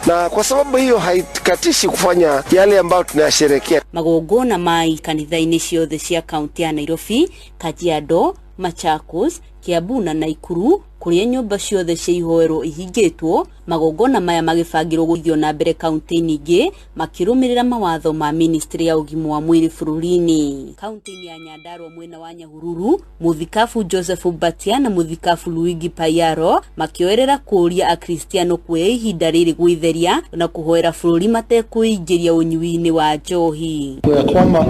Na kwa sababu hiyo haikatishi kufanya yale ambayo tunayasherekea. Magongona ma kanitha-inĩ ciothe cia kaunti ya Nairobi, Kajiado, Machakos, Kiambu na Naikuru kũrĩa nyũmba ciothe cia ihoero ihingĩtwo. Magongona maya magĩbangĩrwo gũthio na mbere kaunti-inĩ ingĩ makĩrũmĩrĩra mawatho ma ministry ya ũgima wa mwĩrĩ bũrũri-inĩ. Kaunti-inĩ ya Nyandarua mwena wa Nyahururu, mũthikabu Joseph Mbatia na mũthikabu Luigi Payaro makĩoerera kũũria akristiano kuoya ihinda rĩrĩ gwĩtheria na kũhoera bũrũri matekũingĩria ũnyui-inĩ wa njohi. Ya kwamba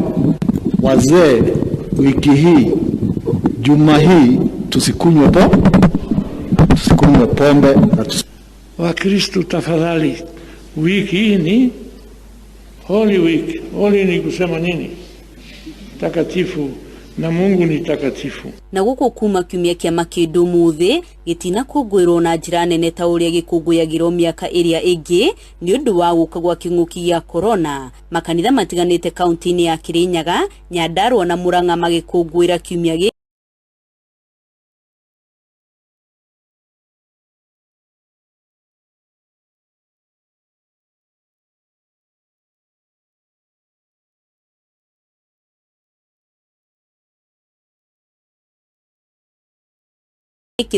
wazee wiki hii, juma hii, tusikunywe pombe na Wakristo tafadhali, wiki hii ni Holy Week. Holy ni kusema nini? Takatifu, na Mungu ni takatifu. Na gũkũ kuma kiumia kĩa makĩndũ mũthĩ gĩtinakũngũĩrwo na njĩra nene ta ũrĩa gĩkũngũyagĩrwo mĩaka ĩrĩa ĩngĩ nĩ ũndũ wa gũka gwa kĩng'ũki gĩa korona. Makanitha matiganĩte kaunti-inĩ ya Kirinyaga, Nyandarua na Murang'a magĩkũngũĩra kiumia gĩkĩ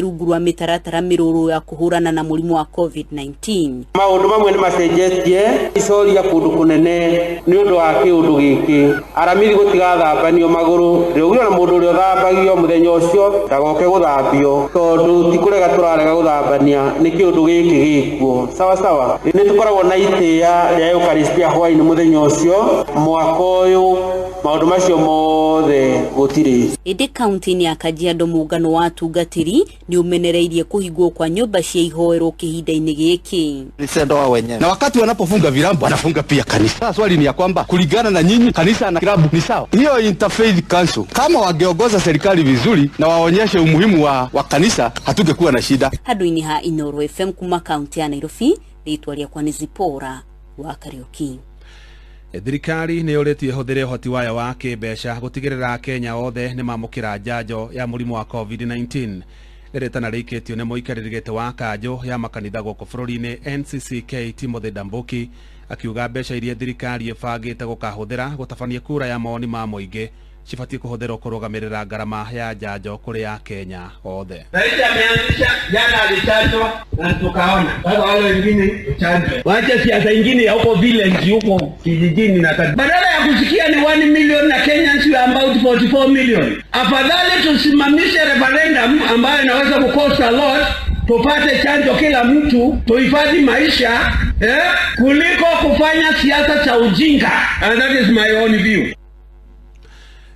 rungu rwa mĩtaratara mĩrũrũ ya kũhũrana na mũrimũ wa COVID-19. Maũndũ mamwe nĩ macenjetie icoria kũndũ kũnene nĩ ũndũ wa kĩũndũ gĩkĩ. Aramithi gũtigathambanio magũrũ, ndĩraugire ona mũndũ ũrĩa ũthambagio mũthenya ũcio ndagoke gũthambio, tondũ ti kũrega tũrarega gũthambania, nĩ kĩũndũ gĩkĩ gĩkuo. Sawa sawa, nĩ tũkoragwo na itĩa rĩa Eucharistia hwaĩ-inĩ mũthenya ũcio. Mwaka ũyũ maũndũ macio mothe gũtirĩ. Ĩndĩ kaunti-inĩ ya Kajiado mũngano wa atungatĩri nĩ ũmenereirie kũhingwo kwa nyũmba cia ihoero kĩhinda-inĩ gĩkĩ. Ndoa wenyewe. Na wakati wanapofunga vilabu wanafunga pia kanisa. Sasa swali ni ya kwamba kulingana na nyinyi kanisa na kilabu ni sawa. Hiyo Interfaith Council kama wangeongoza serikali vizuri na waonyeshe umuhimu wa kanisa, hatungekuwa na shida. Handũ-inĩ ha Inooro FM kuma kaunti ya Nairobi, rĩtwa rĩakwa nĩ Zipora wa Kariuki. Thirikari nĩ yũrĩtie ĩhũthĩre ũhoti wayo wa kĩmbeca gũtigĩrĩra Akenya othe nĩ mamũkĩra njanjo ya mũrimũ wa COVID-19. Rĩrĩtana rĩikĩtio nĩ mũikarĩri gĩtĩ wa kanjũ ya makanitha gũkũ bũrũri-inĩ NCCK Timothy Ndambuki, akiuga mbeca iria thirikari ĩbangĩte gũkahũthĩra gũtabania kura ya mawoni ma mũingĩ cibatiĩ kũhũthĩrwo kũrũgamĩrĩra ngarama ya njanjo kũrĩ Akenya othe. Rais ameanzisha jana, alichanjwa na tukaona. Sasa wale wengine uchanjwe, wache siasa ingine ya huko village, huko kijijini na kadhalika. Badala ya kusikia ni 1 million na Kenyans we are about 44 million, afadhali tusimamishe referendum ambayo inaweza kucost a lot, tupate chanjo kila mtu, tuhifadhi maisha kuliko kufanya siasa cha ujinga. And that is my own view.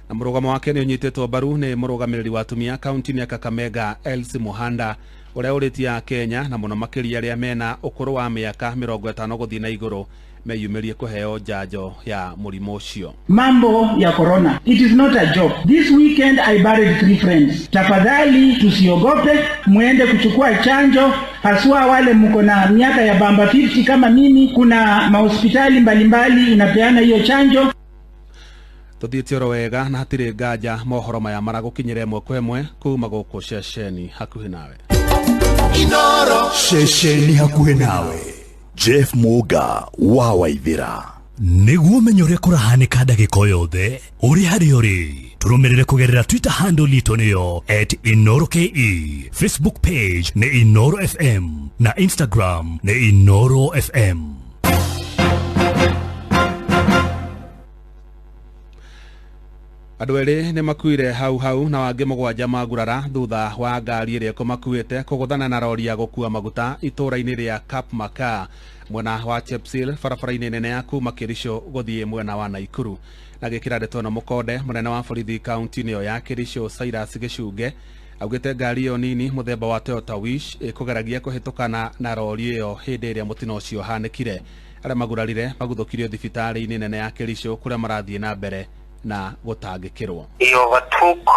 Na mũrũgamo wake nĩ ũnyitĩtwo mbaru nĩ mũrũgamĩrĩri wa atumia kaunti-inĩ ya Kakamega Elsie Muhanda, ũrĩa ũrĩtie Akenya na mũno makĩria arĩa mena ũkũrũ wa mĩaka 50 gũthiĩ na igũrũ meyumĩrie kũheo njanjo ya mũrimũ ũcio. Mambo ya corona, it is not a joke. This weekend I buried 3 friends. Tafadhali tusiogope, muende kuchukua chanjo, haswa wale mko na miaka ya bamba 50 kama mimi. Kuna mahospitali mbalimbali inapeana hiyo chanjo. Tuthiĩte oro wega na hatirĩ nganja mohoro maya maragũkinyĩra ĩmwe kwa ĩmwe kuma gũkũ ceceni hakuhĩ nawe. Inooro ceceni hakuhĩ nawe. Jeff Muga wa Waithira. Nĩguo ũmenye ũrĩa kũrahanĩka ndagĩka o yothe ũrĩ harĩa ũrĩ, tũrũmĩrĩre kũgerera Twitter handle itũ nĩyo @InooroKE, Facebook page nĩ Inooro FM na Instagram nĩ Inooro FM. Andũ erĩ nĩ makuire hau hau na wangĩ mũgwanja magurara thutha wa ngari ĩrĩa ĩkũmakuĩte kũgũthana na rori ya gũkua maguta itũũra-inĩ rĩa Kapmaka mwena wa Chepsil barabara-inĩ nene ya kuma Kericho gũthiĩ mwena wa Naikuru. Na gĩkĩra ndeto ĩno mũkonde, mũnene wa borithi kaunti-inĩ ĩyo ya Kericho Cyrus Gĩchunge augĩte ngari ĩyo nini mũthemba wa Toyota Wish ĩkũgeragia kũhĩtũkana na rori ĩyo hĩndĩ ĩrĩa mũtino ũcio ũhanĩkire. Arĩa magurarire maguthũkirio thibitarĩ-inĩ nene ya Kericho kũrĩa marathiĩ na mbere na gũtangĩkĩrwo. He overtook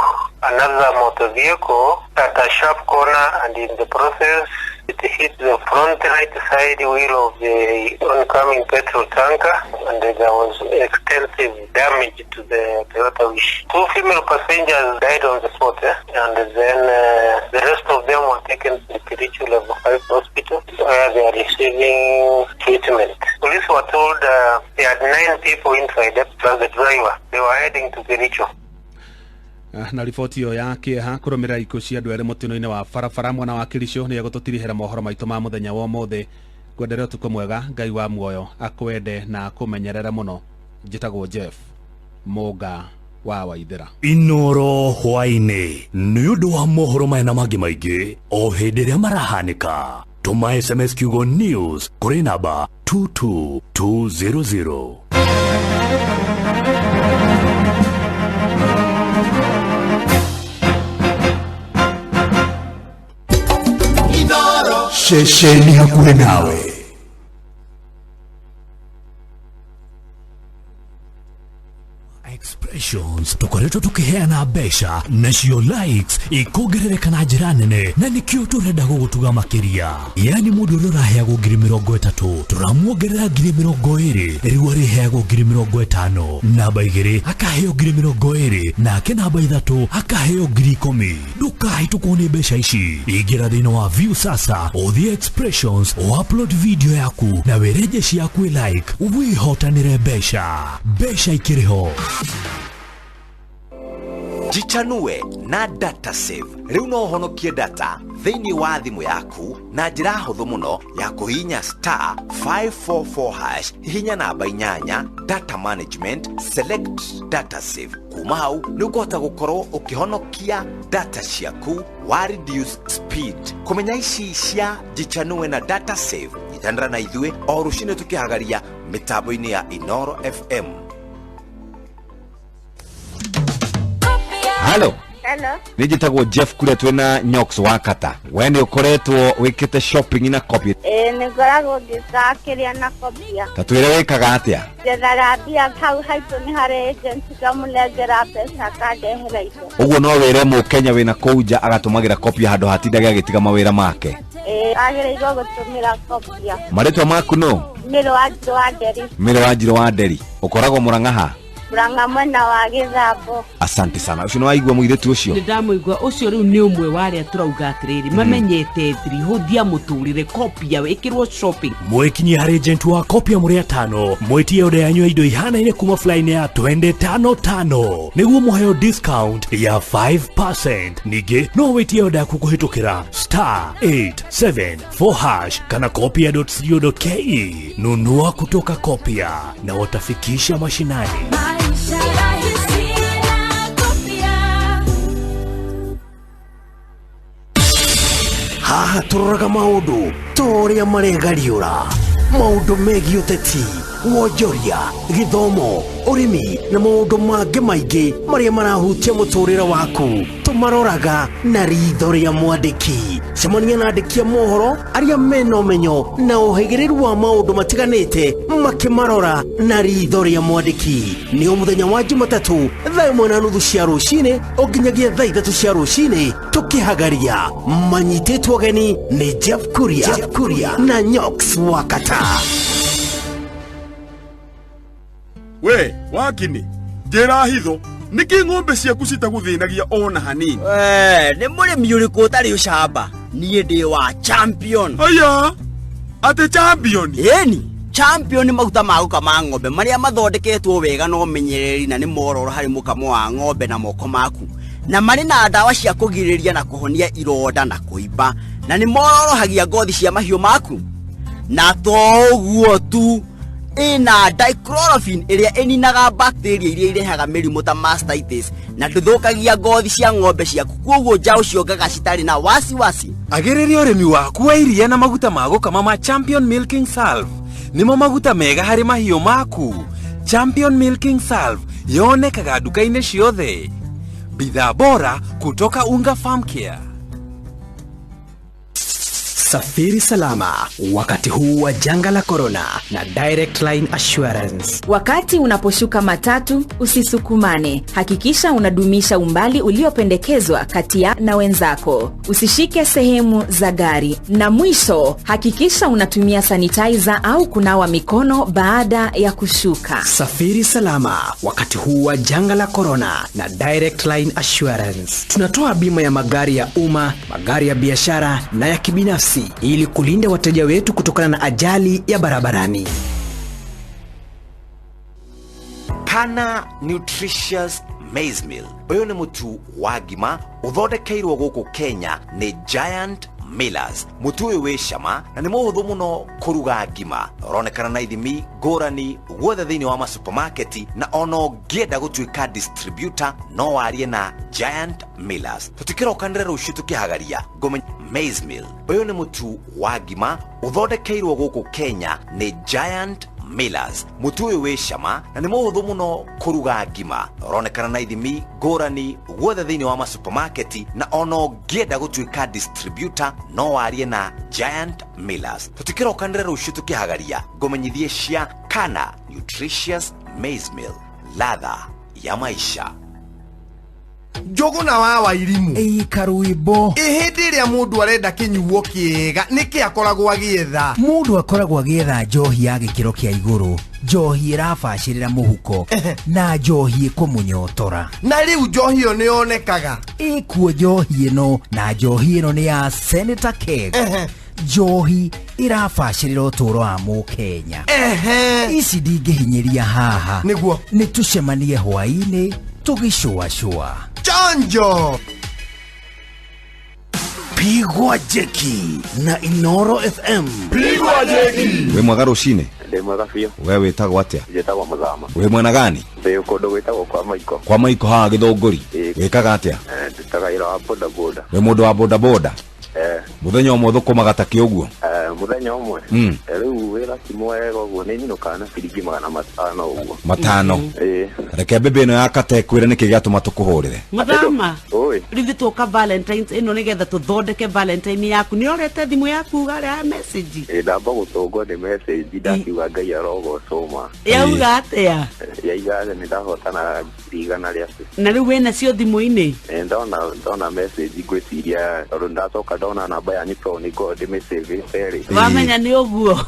another motor vehicle at a sharp corner, and in the process It hit the front right side wheel of the oncoming petrol tanker, and there was extensive damage to the Toyota Wish. 2 female passengers died on the spot, and then the rest of them were taken to the Kericho Level 5 hospital, where they are receiving treatment. Police were told they had 9 people inside, plus the driver. They were heading to Kericho. Na riboti ĩyo ya kĩeha kũrũmĩrĩra ikuũ cia andũ erĩ mũtino-inĩ wa barabara mwena wa Kericho nĩ egũtũtirihĩra mohoro maitũ ma mũthenya wa ũmũthĩ. Ngwendere ũtukũ mwega, Ngai wa muoyo akwende na akũmenyerere mũno. Njĩtagwo Jeff Mũnga wa Waithĩra. Inoro hwaĩ-inĩ nĩ ũndũ wa mohoro maya na mangĩ maingĩ o hĩndĩ ĩrĩa marahanĩka. Tũma SMS kiugo news kũrĩ namba 22200. Ceceni hakuhĩ nawe. Expressions tukoretwo tukiheana mbeca nacio likes ikongerereka na njĩra nene, na nĩkĩo tũrenda gũgũtuga makĩria. Yani mũndũ ũrĩa ũraheagwo 30,000 tũramuongerera 20,000, rĩu arĩheagwo 50,000, namba 2 akaheo 20,000, nake namba 3 akaheo 10,000. Ndũkahĩtũkwo nĩ mbeca ici. Ingĩra thĩinĩ wa View sasa, ũthiĩ Expressions, upload video yaku na wĩreje ciaku like, wĩhotanĩre mbeca. Mbeca ikĩrĩ ho. Jichanue na data save. Rĩu no ũhonokie data thĩinĩ wa thimũ yaku na njĩra hũthũ mũno ya kũhihinya star 544 hash, hihinya namba 8, data management, select data save. Kuma hau nĩ ũkũhota gũkorwo ũkĩhonokia data ciaku wa reduce speed. Kũmenya ici cia Jichanue na data save, nyitanĩra na ithuĩ o rũcinĩ tũkĩhagaria mĩtambo-inĩ ya Inoro FM. Hello. Hello. Nĩ njĩtagwo Jeff kũrĩa twĩna Nyox wa Kata. We nĩ ũkoretwo wĩkĩte shopping na copy. Ĩĩ nĩ ngoragwo ngĩka kĩrĩa na copy. Ta twĩre wĩkaga atĩa? Njethaga mbia hau haitũ nĩ harĩ agent ngamũnengera mbeca akandehera indo. Ũguo no wĩre mũkenya wĩna kũu nja agatũmagĩra copy handũ hatindage agĩtiga mawĩra make. Ĩĩ agĩrĩirwo gũtũmĩra copy. Marĩtwa maku nũ? Mĩrũ wa Njirũ wa Nderi. Mĩrũ wa Njirũ wa Nderi. Ũkoragwo Mũrang'a ha? Murang'a mwena wa Gĩthambo. Asante sana. Ũcio nĩ waigua mũirĩtu ũcio? Nĩ ndamũigua. Ũcio rĩu nĩ ũmwe wa arĩa tũrauga atĩrĩrĩ, mamenyete thiri, hũthia mũtũrĩre, copy wĩkĩrwo shopping. Mwĩkinyie harĩ agent wa Copia mũrĩ atano, mwĩtie order yanyu ya indo ihanaine kuma fly-inĩ ya 2055 nĩguo mũheo discount ya 5%. Ningĩ no wĩtie order yaku kũhĩtũkĩra star 874 hash kana copia.co.ke. Nunua kutoka Copia na watafikisha mashinani. Haha tũroraga maũndũ ta ũrĩa maregariũra, maũndũ megiĩ ũteti, wonjoria, gĩthomo, ũrĩmi na maũndũ mangĩ maingĩ marĩa marahutia mũtũrĩre waku. Tũmaroraga na ritho rĩa mwandĩki. Cemania na andĩki a mohoro arĩa mena ũmenyo na ũhĩgĩrĩru wa maũndũ matiganĩte makĩmarora na ritho rĩa mwandĩki. Nĩ o mũthenya wa Jumatatũ thaa 1:30 cia rũcinĩ o nginyagia thaa 3 cia rũcinĩ tũkĩhagaria. Manyitĩtwo ũgeni nĩ Jeff Kuria na Nyox wa Kata. We wakini njĩra hitho nĩkĩ ng'ombe ciaku citagũthĩnagia ona hanini? Nĩ mũrĩmi ũrĩkũ ũtarĩ ũcamba? Niĩ ndĩ wa champion. Aya, atĩ champion? Ĩni, champion nĩ maguta ma gũkama ng'ombe marĩa mathondeketwo wega na ũmenyereri na nĩ mororo harĩ mũkamo wa ng'ombe na moko maku, na marĩ na ndawa cia kũgirĩrĩria na kũhonia ironda na kũimba, na nĩ mororohagia ngothi cia mahiũ maku. Na to ũguo tu, ina dichlorophene ĩrĩa ĩninaga bacteria iria irehaga mĩrimũ ta mastitis na ndũthũkagia ngothi cia ng'ombe ciaku, koguo njaũ ciongaga citarĩ na wasiwasi. Agĩrĩria ũrĩmi waku wa iria na maguta ma gũkama ma Champion Milking Salve. Nĩmo maguta mega harĩ mahiũ maku. Champion Milking Salve yonekaga nduka-inĩ ciothe. Bidhaa bora kutoka Unga Farm Care. Safiri salama wakati huu wa janga la corona na Direct Line Assurance. Wakati unaposhuka matatu, usisukumane. Hakikisha unadumisha umbali uliopendekezwa kati ya na wenzako. Usishike sehemu za gari. Na mwisho, hakikisha unatumia sanitizer au kunawa mikono baada ya kushuka. Safiri salama wakati huu wa janga la corona na Direct Line Assurance. Tunatoa bima ya magari ya umma, magari ya biashara na ya kibinafsi ili kulinda wateja wetu kutokana na ajali ya barabarani. Kana Nutritious Maize Meal ũyũ nĩ mũtu wa ngima ũthondekeirwo gũkũ Kenya nĩ Giant Millers. Mũtu ũyũ wĩ cama na nĩ mũhũthũ mũno kũruga ngima. Ũronekana na ithimi ngũrani guothe thĩinĩ wa masupamaketi, na ona ũngĩenda gũtuĩka distributor no warie na Giant Millers. Tũtikĩrokanĩre rũciũ tũkĩhagaria ngũmenya Maize Meal. Ũyũ nĩ mũtu wa ngima ũthondekeirwo gũkũ Kenya nĩ Giant Millers. Mũtu ũyũ wĩ cama na nĩ mũhũthũ mũno kũruga ngima. Ũronekana na ithimi ngũrani guothe thĩinĩ wa masupamaketi, na ona ũngĩenda gũtuĩka distributor no warie na Giant Millers. Tũtikĩrokanĩre rũciũ tũkĩhagaria ngũmenyithie cia Kana Nutritious Maize Meal, ladha ya maisha. Njũgũna wa Wairimu. Ĩĩ karwĩmbo. Ĩ hĩndĩ ĩrĩa mũndũ arenda kĩnyuo kĩega nĩkĩ akoragwo agĩetha? Mũndũ akoragwo agĩetha njohi ya gĩkĩro kĩa igũrũ, njohi ĩrabacĩrĩra mũhuko na njohi ĩkũmũnyotora. Na rĩu njohi ĩyo nĩyonekaga? Ĩkuo njohi ĩno, na njohi ĩno nĩ ya Senator Keg. Njohi ĩrabacĩrĩra ũtũũro wa mũkenya. Ici ndingĩhinyĩria haha. Nĩguo. Nĩ tũcemanie hwaĩ-inĩ tũgĩcũacũa. Chanjo. Pigwa jeki na Inoro FM. Pigwa jeki. Wĩ mwega rũcinĩ? Ndĩ mwega biũ. We wĩtagwo atĩa? Njĩtagwo Mũthama. Wĩ mwena gani? Ndĩ kũndũ gwĩtagwo kwa Maiko. Kwa Maiko haha Gĩthũngũri. Wĩkaga atĩa? Ndutaga wĩra wa bodaboda. Wĩ mũndũ wa bodaboda? Mũthenya ũmwe ũthũkũmaga ta kĩ ũguo? Mũthenya ũmwe rĩu wĩra ti mwega ũguo, nĩ nyinũkaga na ciringi 500 ũguo. 500? Reke mbembe ĩno ya kata ĩkwĩre nĩkĩ gĩatũma tũkũhũrĩre. Mũthama, rĩu tũka Valentines ĩno nĩgetha tũthondeke Valentine yaku. Nĩ ũrete thimũ yaku ũgareha message? Ndamba gũtũngwo nĩ message, ndakiuga Ngai arogocwo ma. Yauga atĩa? Yaiga nĩ ndahotana 100,000. Na rĩu wĩna cio thimũ-inĩ? Ndona message ngwĩciria tondũ ndacoka ndona namba yanyu tondũ nĩ ngoragwo ndĩmĩcĩvĩte rĩ. Wamenya nĩ ũguo?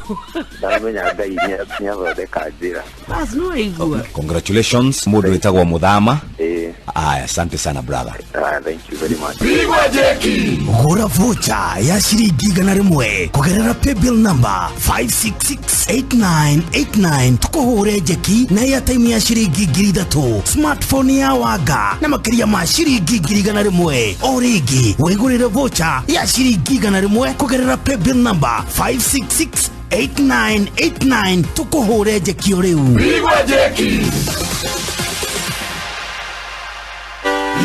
Ndamenya Ngai nĩathondeka njĩra. Bas no igua. Congratulations mũndũ wĩtagwo Mũthama. Aya, asante sana brother. Thank you very much. Pigwa jeki. Gũra vocha ya ciringi 100 kũgerera paybill number 5668989 tũkũhũre njeki na airtime ya ciringi 3,000, smartphone ya wanga na makĩria ma ciringi 100,000. O rĩngĩ wĩgũrĩre vocha ya ciringi 100 kũgerera paybill number 5668989 tũkũhũre njeki o rĩu. Pigwa jeki.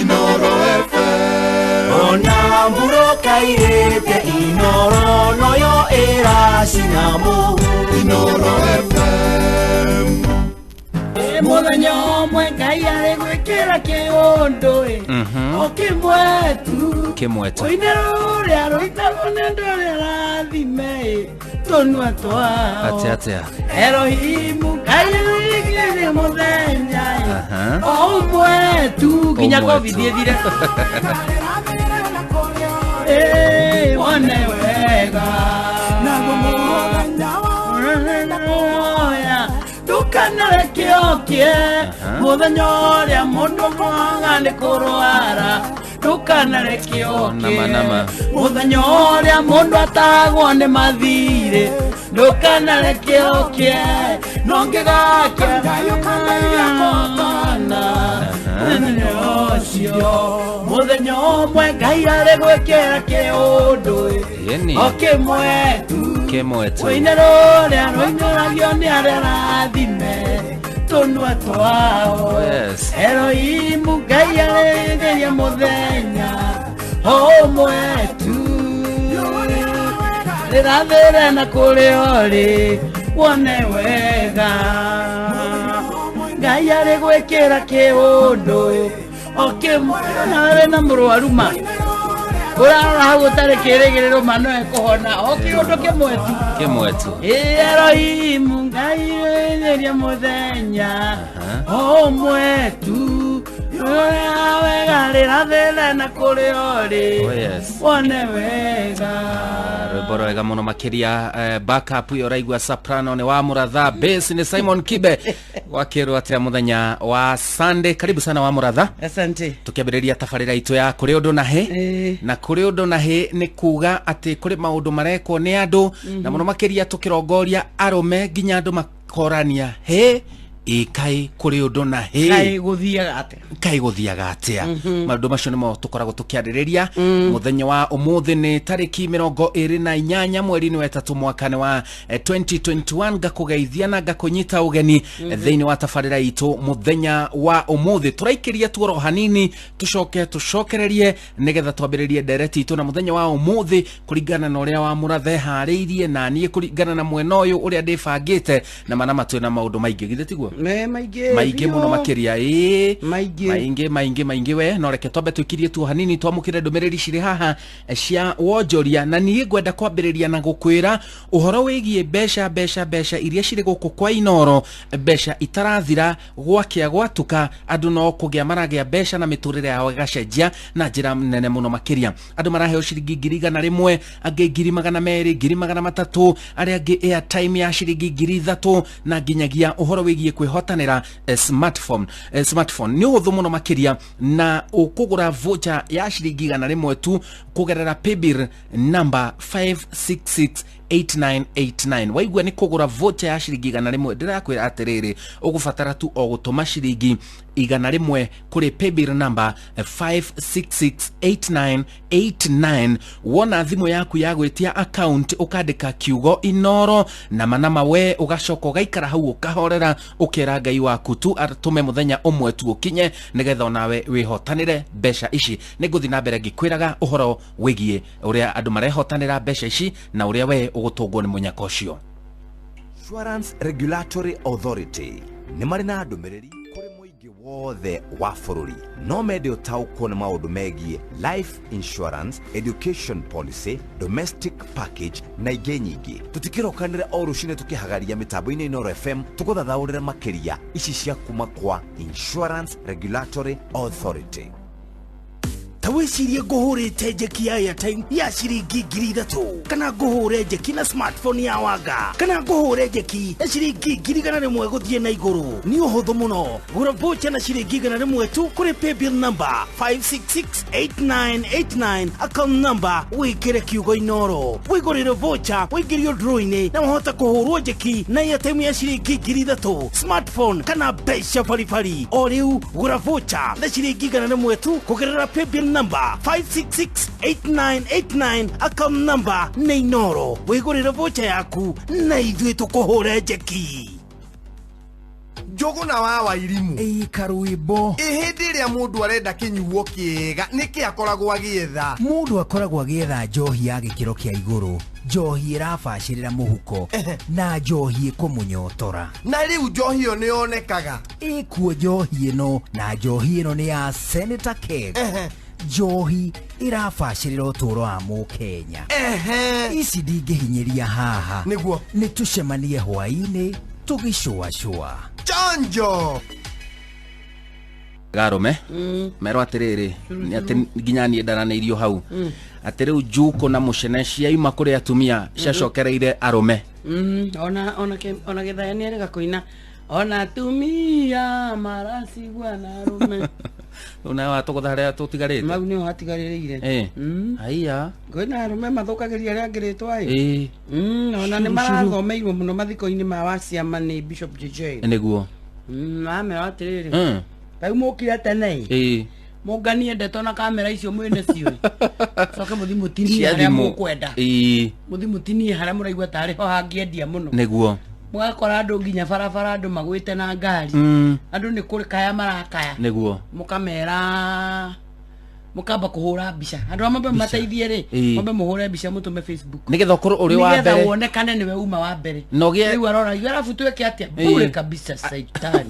Inoro FM. Ona mburoka irete Inoro noyo ĩracina Inoro FM. Mũthenya ũmwe Ngai arĩ gwĩkĩra kĩũndũ o kĩmwe tu, kĩmwe tu, ũine rũrĩa rũitagwo nĩ andũ arĩa arathime tũnua twao. Atĩa atĩa? Erohimu Ngai arĩgĩre mũthenya o ũmwe tu nginya Covid ĩthire. Wone wega ndukanareke okie mũthenya ũrĩa mũndũ mwaga nĩ kũrwara, ndukanareke okie mũthenya ũrĩa mũndũ atagwo nĩ mathirĩ, ndukanareke okie no ngĩgakia ũcio mũthenya ũmwe Ngai arĩ gwĩkĩra kĩũndũ o kĩmwe tu, kĩmwe tu, ũine rũrĩa rũinyũragio nĩ arĩa arathime tũnua twao. Erohimu Ngai arĩgeria mũthenya ũmwe tu, rĩrathĩre na kũrĩa ũrĩ wone wega Ngai arĩ gwĩkĩra kĩũndũ o kĩmwe na arĩ na mũrwaru ma. Ũrarora hau ũtarĩ kĩrĩgĩrĩro ma no ekũhona o kĩũndũ kĩmwe tu. Kĩmwe tu. Ĩ Elohimu Ngai wĩthĩria mũthenya ũmwe tu ũrĩa wega rĩrathĩre na kũrĩ orĩ Oh, yes. wone wega. Rwĩmbo rwega mũno makĩria. Backup ĩyo ũraigua soprano nĩ wa Mũratha, bass nĩ Simon Kibe. Gwakĩrwo atĩa mũthenya wa Sunday? Karibu sana wa Mũratha. Asante. Tũkĩambĩrĩria tabarĩra itũ ya kũrĩ ũndũ na hĩ, na kũrĩ ũndũ na hĩ nĩ kuga atĩ kũrĩ maũndũ marekwo nĩ andũ, na mũno makĩria tũkĩrongoria arũme, nginya andũ makorania hĩ ĩkaĩ kũrĩ ũndũ na hĩ. Kaĩ gũthiaga atĩa? Kaĩ gũthiaga atĩa? Maũndũ macio nĩmo tũkoragwo tũkĩarĩrĩria mũthenya wa ũmũthĩ. Nĩ tarĩki 28 mweri-inĩ wa 3 mwaka-inĩ wa 2021. Ngakũgeithia na ngakũnyita ũgeni thĩinĩ wa tabarĩra itũ mũthenya wa ũmũthĩ. Tũraikĩria tuoro hanini, tũcoke tũcokererie nĩgetha twambĩrĩrie ndereti itũ na mũthenya wa ũmũthĩ kũringana na ũrĩa wa Mũrathe harĩirie, na niĩ kũringana na mwena ũyũ ũrĩa ndĩbangĩte na mana matwĩ na maũndũ maingĩ, githĩ tiguo? Me maingĩ. Maingĩ mũno makĩria, ĩĩ. Maingĩ. Maingĩ maingĩ maingĩ. We no reke twambe twĩkirie tu hanini, twamũkĩre ndũmĩrĩri cirĩ haha cia wonjoria, na niĩ ngwenda kwambĩrĩria na gũkwĩra ũhoro wĩgiĩ mbeca, mbeca, mbeca iria cirĩ gũkũ kwa Inoro, mbeca itarathira. Gwakĩa gwatuka, andũ no kũgĩa maragĩa mbeca na mĩtũrĩre yao ĩgacenjia na njĩra nene mũno makĩria. Andũ maraheo ciringi 100,000, angĩ 200,000, 300,000, arĩa angĩ airtime ya ciringi 3,000, na nginyagia ũhoro wĩgiĩ kwĩhotanĩra smartphone. Smartphone nĩ ũhũthũ mũno makĩria, na ũkũgũra voucher ya ciringi 100 tu kũgerera paybill number 5668989. Waigua nĩ kũgũra voucher ya ciringi 100, ndĩrakwĩra atĩrĩrĩ, ũgũbatara tu o gũtũma ciringi 100 kũrĩ paybill number 5668989. Wona thimũ yaku ya gwĩtia account, ũkandĩka kiugo Inoro na manama, we ũgacoka ũgaikara hau ũkahorera, ũkera Ngai waku tu atũme mũthenya ũmwe tu ũkinye nĩgetha onawe wĩhotanĩre mbeca ici. Nĩ ngũthiĩ na mbere ngĩkwĩraga ũhoro wĩgiĩ ũrĩa andũ marehotanĩra mbeca ici na ũrĩa we ũgũtũngwo nĩ mũnyaka ũcio. Insurance Regulatory Authority nĩ marĩ na ndũmĩrĩri kũrĩ mũingĩ wothe wa bũrũri. No mende ũtaũkwo nĩ maũndũ megiĩ life insurance, education policy, domestic package na ingĩ nyingĩ. Tũtikĩrokanĩre o rũcinĩ tũkĩhagaria mĩtambo-inĩ Inooro FM tũgũthathaũrĩre makĩria ici cia kuma kwa Insurance Regulatory Authority. Ta wĩcirie ngũhũrĩte njeki ya airtime ya ciringi 3,000, kana ngũhũre njeki na smartphone ya Wanga, kana ngũhũre njeki na ciringi 100,000 gũthiĩ na igũrũ. Nĩ ũhũthũ mũno, gũra voucher na ciringi 100 tu kũrĩ paybill number 5668989, account number wĩkĩre kiugo Inoro, wĩgũrĩre voucher, wĩingĩrio draw-inĩ na wahota kũhũrwo njeki na airtime ya ciringi 3,000, smartphone kana mbeca baribari. O rĩu gũra voucher na ciringi 100 tu kũgerera paybill number 5668989, account number nĩ Inoro, wĩgũrĩre voucher yaku na ithuĩ tũkũhũre njeki. Njũgũna wa Wairimu. Ĩ karwĩmbo. Ĩ hĩndĩ ĩrĩa mũndũ arenda kĩnyuo kĩega, nĩkĩ akoragwo agĩetha? Mũndũ akoragwo agĩetha njohi ya gĩkĩro kĩa igũrũ, njohi ĩrabacĩrĩra mũhuko na njohi ĩkũmũnyotora. Na rĩu njohi ĩyo nĩ yonekaga? Ĩkuo njohi ĩno, na njohi ĩno nĩ ya Senator Keg, njohi ĩrabacĩrĩra ũtũũro wa mũkenya. Ici ndingĩhinyĩria haha. Nĩguo. Nĩ tũcemanie hwaĩ-inĩ tũgĩcũacũa. Chanjo. Garũme merwo atĩrĩrĩ, nĩ atĩ nginya niĩ ndaranĩirio hau atĩ rĩu njuko na mũcene ciaima kũrĩ atumia ciacokereire arũme. Ona gĩthaya nĩ erĩga kũina ona atumia maracigua na arũme. Rĩu nawe watũgũtha harĩa tũtigarĩte. Mau nĩho hatigarĩrĩire. Haiya. Kwĩna arũme mathũkagĩria arĩa angĩ rĩtwa ĩ. Ona nĩ Curu, curu. marathomeirwo mũno mathiko-inĩ ma waciama nĩ Bishop JJ. Nĩguo. Mamera atĩrĩrĩ, rĩu mũkire tene ĩ, mũnganie ndeto na kamera icio mwĩne cio ĩ. Coke mũthi mũtinie Cia harĩa thimũ. mũkwenda, mũthi mũtinie harĩa mũraigua tarĩ ho hangĩendia mũno. Mũgakora andũ nginya barabara, andũ magwĩte na ngari, andũ nĩ kũkaya marakaya. Mũkamera mũkamba kũhũra mbica andũ a mambe mateithie rĩ, mambe mũhũre mbica mũtũme Facebook Nĩgetha ũkorwo ũrĩ wa nĩgetha mbere. wonekane nĩwe uma wa mbere. Na ũgĩe Rĩu arora iu arabu twĩke atĩa bure kabisa saitani.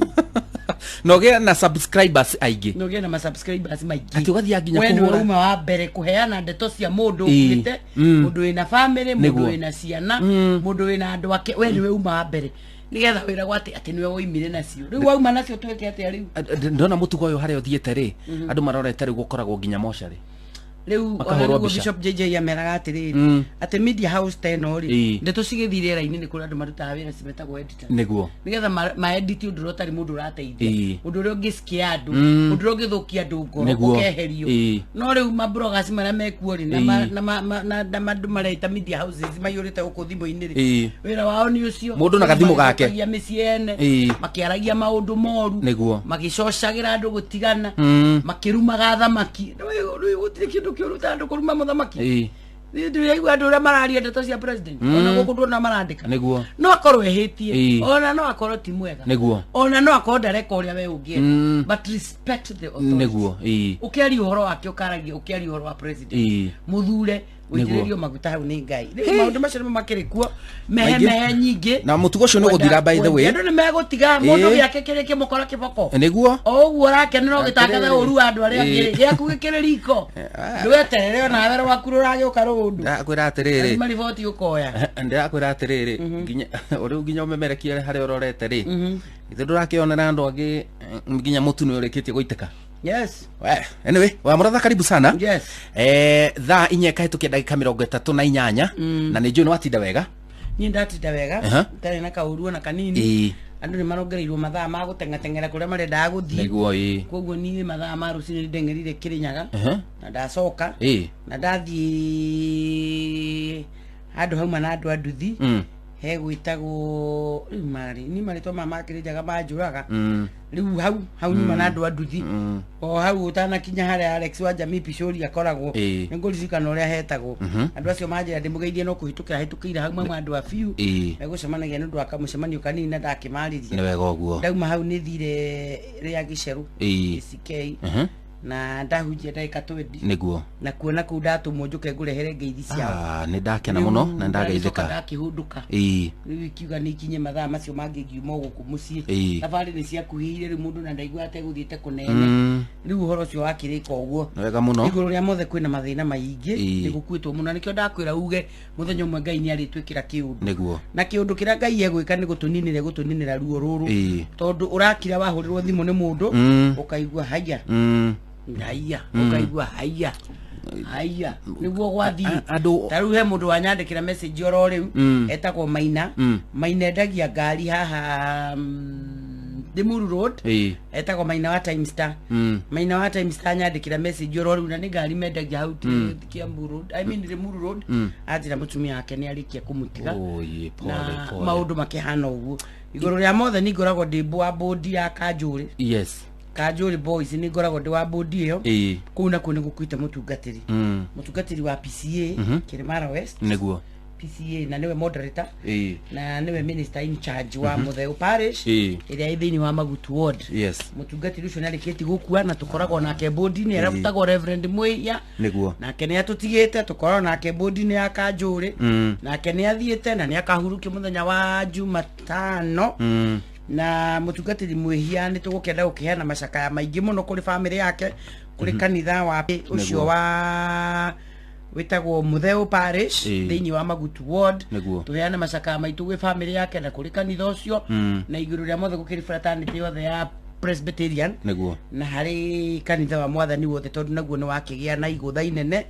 Na ũgĩe na subscribers aingĩ. Na ũgĩe na ma subscribers maingĩ. Atĩ ũgathiĩ nginya We nĩwe kũhũra. uma wa mbere kũheana ndeto cia mũndũ Ĩĩ. ũkuĩte, mũndũ wĩna family, mũndũ wĩna ciana, mũndũ wĩna andũ ake, we nĩwe uma wa mbere nĩgetha wĩragwo atĩ nĩwe woimire nacio. Rĩu wauma nacio twĩke atĩa rĩu? Ndona mũtugo ũyũ harĩa ũthiĩte rĩ, andũ marorete rĩu gũkoragwo nginya mocarĩ. Rĩu ona Makahũrwo nĩguo mbica. Bishop JJ ameraga atĩrĩrĩ, atĩ media house ta ĩno rĩ, ndeto cigĩthiĩ rĩera-inĩ nĩ kũrĩ andũ marutaga wĩra cimetagwo editors, nĩgetha maedit ũndũ ũrĩa ũtarĩ mũndũ ũrateithia, ũndũ ũrĩa ũngĩcikia andũ, ũndũ ũrĩa ũngĩthũkia andũ ngoro ũkeherio. No rĩu mabloggers marĩa mekuo rĩ, na andũ mareita media houses maiyũrĩte gũkũ thimũ-inĩ rĩ, wĩra wao nĩ ũcio. Mũndũ na gathimũ gake. Magĩthũkagia mĩciĩ ene, makĩaragia maũndũ moru, magĩcocagĩra andũ gũtigana, makĩrumaga thamaki. Rĩu gũtirĩ kĩndũ kĩũru ta andũ kũruma mũthamaki. Ndĩraigua andũ ũrĩa mararia ndeto cia president, ona gũkũ ndona marandĩka. No akorwo ehĩtie, ona no akorwo ti mwega, ona no akorwo ndareka ũrĩa we ũngĩenda, but respect the authority. Ũkĩaria ũhoro wake, ũkaragia ũkĩaria ũhoro wa president, mũthure, ũitĩrĩrio maguta hau nĩ Ngai. Rĩu maũndũ macio nĩmo makĩrĩ kuo, mehe Maingĩ. mehe nyingĩ. Na mũtugo ũcio nĩ ũgũthira, by the way. Andũ nĩ megũtiga mũndũ gĩake kĩrĩ kĩmũkora kĩboko. O ũguo ũrakenera ũgĩtangatha Atĩrĩrĩ. ũru wa andũ arĩa angĩ rĩ, gĩaku gĩkĩrĩ riko, ndweterere onawe rwaku rũragĩũka rũndũ. Ndĩrakwĩra atĩrĩrĩ. Mariboti ũkoya. Ndĩrakwĩra atĩrĩrĩ, nginya rĩu nginya ũmemerekie harĩa ũrorete rĩ, ithe ndũrakĩonera andũ angĩ, nginya mũtu nĩ ũrĩkĩtie gũitĩka. Yes. We, anyway, wa mũratha, karibu sana. Yes. Thaa 4 kahĩtũkia ndagĩka 38, na nĩ njũĩ nĩ watinda wega. Niĩ ndatinda wega, ndarĩ na kaũru ona kanini. Andũ nĩ marongereirwo mathaa ma gũteng'ateng'era kũrĩa marendaga gũthiĩ. Nĩguo ĩĩ. Koguo niĩ mathaa ma rũcinĩ nĩ ndeng'erire Kĩrĩnyaga, na ndacoka, na ndathiĩ handũ hauma na andũ a nduthi, he gwĩtagwo rĩu marĩ ni marĩtwa ma Makĩrĩnyaga manjũraga. Rĩu hau nyuma na andũ a nduthi, o hau ũtanakinya harĩa Alex wa Jamii Pishori akoragwo, nĩ ngũririkana ũrĩa hetagwo. Andũ acio manjĩra ndĩmũgeithie, no kũhĩtũkĩra hĩtũkĩire hau mauma andũ a biũ, megũcemanagia nĩ ũndũ wa kamũcemanio kanini, na ndakĩmarĩria. Nĩ wega ũguo. Ndauma hau nĩ thire rĩa gĩcerũ, ACK, na ndahunjia ndagĩka 20, na kuona kũu ndatũmwo njũke ngũrehere ngeithi ciao. Ah, nĩ ndakena mũno na ndagĩcoka ndageithĩka. Ndakĩhũndũka. Rĩu ikiuga nĩ ikinye mathaa macio mangĩ ngiuma o gũkũ mũciĩ. Thabarĩ nĩ ciakuhĩire rĩu mũndũ na ndaigua ategũthiĩte kũnene. Rĩu ũhoro ũcio wakĩrĩka ũguo. Nĩ wega mũno. Igũrũ rĩa mothe kwĩna mathĩna maingĩ, nĩ gũkuĩtwo mũno, na nĩkĩo ndakwĩra uge mũthenya ũmwe Ngai nĩ arĩtwĩkĩra kĩũndũ, na kĩũndũ kĩrĩa Ngai egwĩka nĩ gũtũninĩra, gũtũninĩra ruo rũrũ, tondũ ũrakira wahũrĩrwo thimũ nĩ mũndũ, ũkaigua haya, haya, ũkaigua haya haya nĩguo gwathiĩ. Andũ Ta rĩu he mũndũ wanyandĩkĩra message oro rĩu, etagwo Maina. Maina endagia ngari haha Limuru Road, etagwo Maina wa Time Star. Maina wa Time Star nyandĩkĩra message oro rĩu, na nĩ ngari mendagia hau Kiambu Road, I mean Limuru Road. Anjĩra mũtumia wake nĩ arĩkia kũmũtiga, Oye, pole, na pole. maũndũ makĩhana ũguo. Igũrũ rĩa mothe nĩ ngoragwo ndĩ wa bodi ya Kanjũrĩ, Kanjũrĩ Boys, nĩ ngoragwo ndĩ wa bodi ĩyo. Kũu nakuo nĩ gũkuĩte mũtungatĩri, mũtungatĩri wa PCA, Kĩrĩmara West PCA, na nĩwe moderator, na nĩwe minister in charge wa Mutheu Parish, ĩrĩa ĩ thĩinĩ wa Magutu Ward. Mũtungatĩri ũcio nĩarĩkĩtie gũkua, na tũkoragwo nake bodi-inĩ, arabutagwo Reverend Mwĩia. Nake nĩ atũtigĩte, tũkoragwo nake bodi-inĩ ya Kanjũrĩ. Nake nĩ athiĩte na nĩ akahurũkio mũthenya wa Jumatano. Na mũtungatĩri Mwĩhia nĩ tũgũkĩenda gũkĩheana macakaya maingĩ mũno kũrĩ bamĩrĩ yake, kũrĩ kanitha wa ũcio wa wĩtagwo Mutheu Parish, thĩinĩ wa Magutu Ward. Tũheane macakaya maitũ gwĩ bamĩrĩ yake na kũrĩ kanitha ũcio, na igũrũ rĩa mothe gũkĩrĩ fraternity yothe ya Presbyterian, na harĩ kanitha wa Mwathani wothe, tondũ naguo nĩ wakĩgĩa na igũtha inene.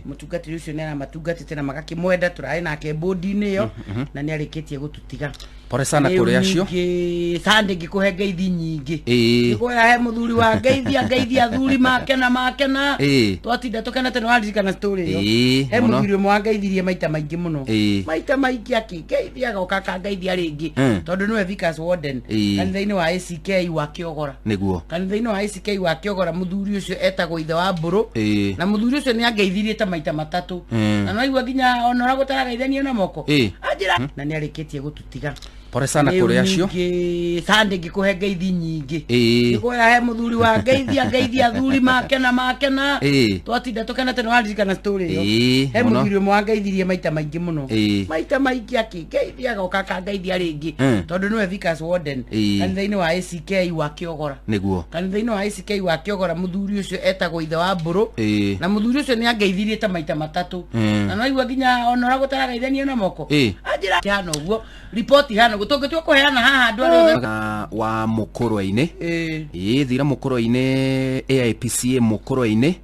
Mũtungatĩri ũcio nĩ aramatungatĩte na magakĩmwenda, tũrarĩ nake bodi-inĩ ĩyo, na nĩ arĩkĩtie gũtũtiga. Pole sana Rĩu kũrĩ acio. Ningĩ Sunday ngĩkũhe ngeithi nyingĩ. Ngĩkwĩra he mũthuri wa ngeithia, ngeithia athuri makena makena. Twatinda tũkenete, nĩ waririkana story ĩyo? He mũthuri ũmwe wangeithirie maita maingĩ mũno, maita maingĩ akĩngeithia, agoka akangeithia rĩngĩ, tondũ nĩwe Vickers Warden kanitha-inĩ wa ACK wa Kĩogora. Kanitha-inĩ wa ACK wa Kĩogora, mũthuri ũcio etagwo ithe wa Mbũrũ. Na mũthuri ũcio nĩ angeithirie ta maita matatũ, na naigua nginya ona ũrĩa gũtaragaithania na moko, anjĩra na nĩ arĩkĩtie gũtũtiga. Pole sana kũrĩ acio. Ningĩ Sunday ngĩkũhe ngeithi nyingĩ. Ĩĩ. Ngĩkwĩra he mũthuri wa ngeithia ngeithia athuri makena makena. Ĩĩ. Twatinda tũkenete nĩ waririkana story ĩyo. Ĩĩ, He mũno. mũthuri ũmwe wangeithirie maita maingĩ mũno. Ĩĩ. Maita maingĩ akĩngeithia agoka akangeithia rĩngĩ. Tondũ nĩwe Vickers Warden. Kanitha-inĩ wa ACK wa Kĩogora. Nĩguo. Kanitha-inĩ wa ACK wa Kĩogora mũthuri ũcio etagwo ithe wa Mbũrũ. Na mũthuri ũcio nĩ angeithirie ta maita matatũ. Na no igua nginya ona ũrĩa gũtaragaithania na moko. Anjĩra kĩhana ũguo riboti hana ũguo tũngĩtua kũheana haha andũ arĩa othe. Wa mũkũrwe-inĩ. Ĩĩ. Ĩĩ thira mũkũrwe-inĩ AIPCA mũkũrwe-inĩ.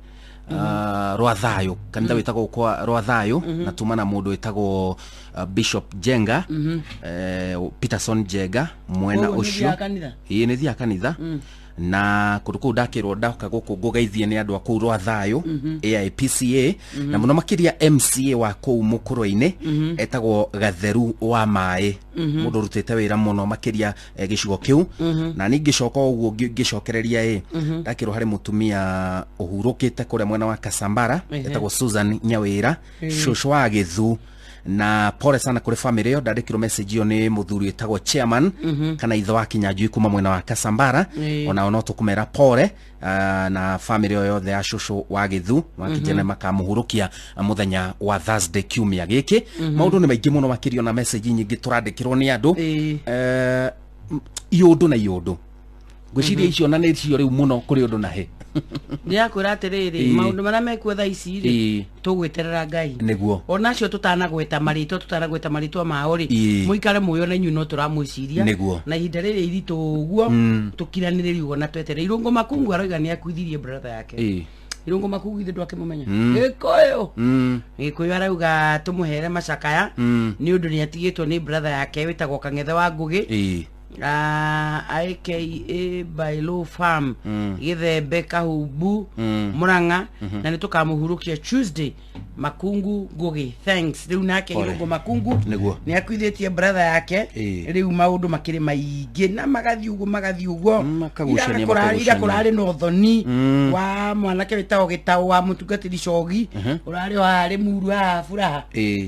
Rwa thayo kanitha wĩtagwo kwa rwa thayo na tuma na mũndũ wĩtagwo Bishop Jenga. Peterson Jenga mwena Koguo nĩ ũcio. ũthiaga kanitha? Ĩĩ nĩ thiaga kanitha. Na kũndũ kũu ndakĩrwo ndoka gũkũ ngũgeithie nĩ andũ a kũu rwa thayo. AIPCA na mũno makĩria MCA wa kũu mũkũrwe-inĩ etagwo Gatheru wa Maĩ. Mũndũ ũrutĩte wĩra mũno makĩria gĩcigo kĩu. Na niĩ ngĩcoka ũguo ngĩcokereria ĩ ndakĩrwo harĩ mũtumia ũhurũkĩte kũrĩa mwena wa Kasambara etagwo Susan Nyawĩra, cũcũ wa Gĩthu, na pole sana kũrĩ family ĩyo. Ndandĩkirwo message ĩyo nĩ mũthuri wĩtagwo chairman kana ithe wa Kinyanjui kuma mwena wa Kasambara. Onao no tũkũmera pole na family ĩyo yothe ya cũcũ wa Gĩthu wakijene makamũhurũkia mũthenya wa Thursday kiumia gĩkĩ. Maũndũ nĩ maingĩ mũno makĩria na message nyingĩ tũrandĩkĩrwo nĩ andũ iũndũ na iũndũ ngwĩciria icio na nĩ cio rĩu mũno kũrĩ ũndũ na hĩ. Ndĩrakwĩra atĩrĩrĩ, maũndũ marĩa mekuo thaa ici rĩ, tũgwĩterera Ngai. Nĩguo. Onacio tũtanagweta marĩtwa mao rĩ, mũikare muoyo na inyuĩ no tũramwĩciria. Nĩguo. Na ihinda rĩrĩ iritũ ũguo, tũkiranĩrĩrie ũguo na tweterere. Irũngũ Makungu aroiga nĩ akuithirie brother yake. Irũngũ Makungu ithe ndwakĩmũmenya? Gĩkũyũ. Gĩkũyũ arauga tũmũhere macakaya nĩ ũndũ nĩ atigĩtwo nĩ brother yake wĩtagwo Kang'ethe wa Ngũgĩ, aka Bailo Farm, Gĩthembe Kahumbu, Murang'a, na nĩ tũkamũhurũkia Tuesday. Makungu Ngũgĩ, thanks. Rĩu nake Pole. Irũngũ Makungu Nĩguo. nĩ akuithĩtie brother yake. Rĩu maũndũ makĩrĩ maingĩ na magathiĩ ũguo magathiĩ ũguo. Makagucania, Ira makagucania. kũrarĩ na ũthoni wa mwanake wĩtagwo Gĩtaũ wa mũtungatĩri Cogi, ũrarĩ o haha Rĩmuru haha Buraha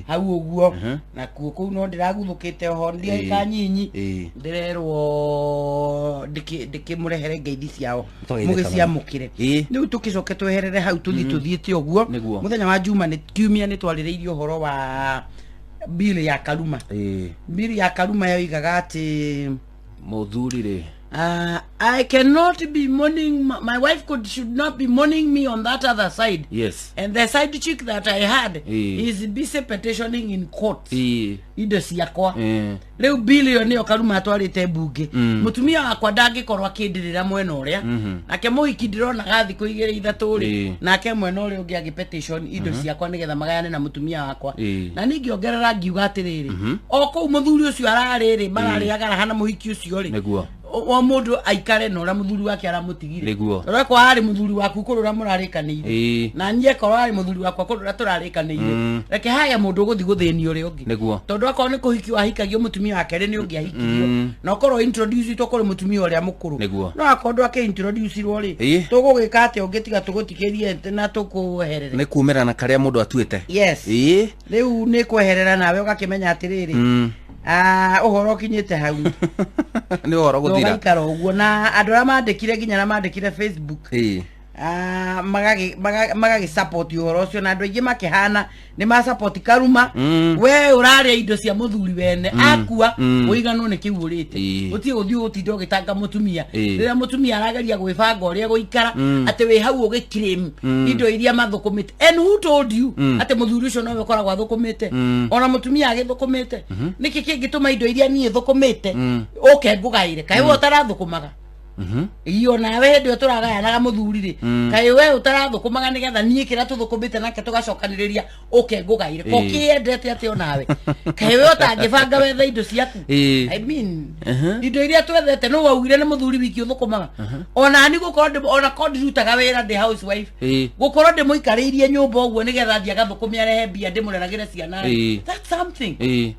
hau ũguo, nakuo kũu no ndĩraguthũkĩte oho ndiaika nyinyi ndĩrerwo ndĩkĩmũrehere ngeithi ciao. Tũgeithĩka Mũgĩciamũkĩre. Rĩu tũkĩcoke tweherere hau tũthiĩ tũthiĩte ũguo. Nĩguo. Mũthenya wa Juma nĩ kiumia nĩ twarĩrĩirie ũhoro wa bill ya Karuma. Bill ya Karuma yoigaga atĩ Mũthuri rĩ, I cannot be mourning, my wife should not be mourning me on that other side. And the side chick that I had is busy petitioning in court. Indo ciakwa. Rĩu bill ĩyo nĩyo Karuma atwarĩte mbunge. Mũtumia wakwa ndangĩkorwo akĩndĩrĩra mwena ũrĩa. Nake mũhiki ndĩronaga thikũ igĩrĩ ithatũ rĩ, nake mwena ũrĩa ũngĩ agĩ petition indo ciakwa nĩgetha magayane na mũtumia wakwa. Na ningĩongerera ngiuga atĩrĩrĩ, o kũu mũthuri ũcio ararĩ rĩ, mararĩaga raha na mũhiki ũcio rĩ, o mũndũ aikare na ũrĩa mũthuri wake aramũtigire. Ũrĩa kwa arĩ mũthuri waku kũrĩ ũrĩa mũrarĩkanĩire, na niĩ korwo arĩ mũthuri wakwa kũrĩ ũrĩa tũrarĩkanĩire, reke haya mũndũ ũgũthiĩ gũthĩnia ũrĩa ũngĩ. Tondũ akorwo nĩ kũhikio ahikagio mũtumia wake rĩ, nĩ ũngĩahikirio na ũkorwo introduce itwo kũrĩ mũtumia ũrĩa mũkũrũ. No akorwo ndwakĩ introduce irwo rĩ, tũgũgĩka atĩa ũngĩ tiga tũgũtikĩrie na tũkũherere? Nĩ kumĩra na karĩa mũndũ atuĩte. Yes. Rĩu nĩ kweherera nawe ũgakĩmenya atĩrĩrĩ, ũhoro ũkinyĩte hau. Nĩ ũhoro gũthira. Ũgaikara ũguo na andũ arĩa mandĩkire nginya arĩa mandĩkire Facebook magagĩ support ũhoro ũcio, na andũ aingĩ makĩhana nĩ ma support Karuma. We ũrarĩa indo cia mũthuri wene, akua ũiganwo nĩ kĩu ũrĩte. Ũtige gũthiĩ ũgũtinda ũgĩtanga mũtumia rĩrĩa mũtumia arageria gwĩbanga ũrĩa gũikara, atĩ wĩ hau ũgĩclaim indo iria mathũkũmĩte. And who told you atĩ mũthuri ũcio nowe ũkoragwo athũkũmĩte? Ona mũtumia agĩthũkũmĩte, nĩkĩ kĩngĩtũma indo iria niĩ thũkũmĩte ũke ngũgaĩre? Kaĩ we ũtarathũkũmaga? Iyo nawe hĩndĩ ĩyo tũragayanaga mũthuri rĩ, kaĩ we ũtarathũkũmaga nĩgetha niĩ kĩrĩa tũthũkũmĩte nake tũgacokanĩrĩria ũke ngũgaĩre? Ko kĩendete atĩ onawe kaĩ we ũtangĩbanga wethe indo ciaku? I mean, indo iria twethete nĩ waugire nĩ mũthuri wiki ũthũkũmaga. Ona ni gũkorwo ona korwo ndirutaga wĩra, ndĩ housewife, gũkorwo ndĩmũikarĩirie nyũmba ũguo nĩgetha thiĩ agathũkũme arehe mbia ndĩmũreragĩre ciana rĩ, that's something.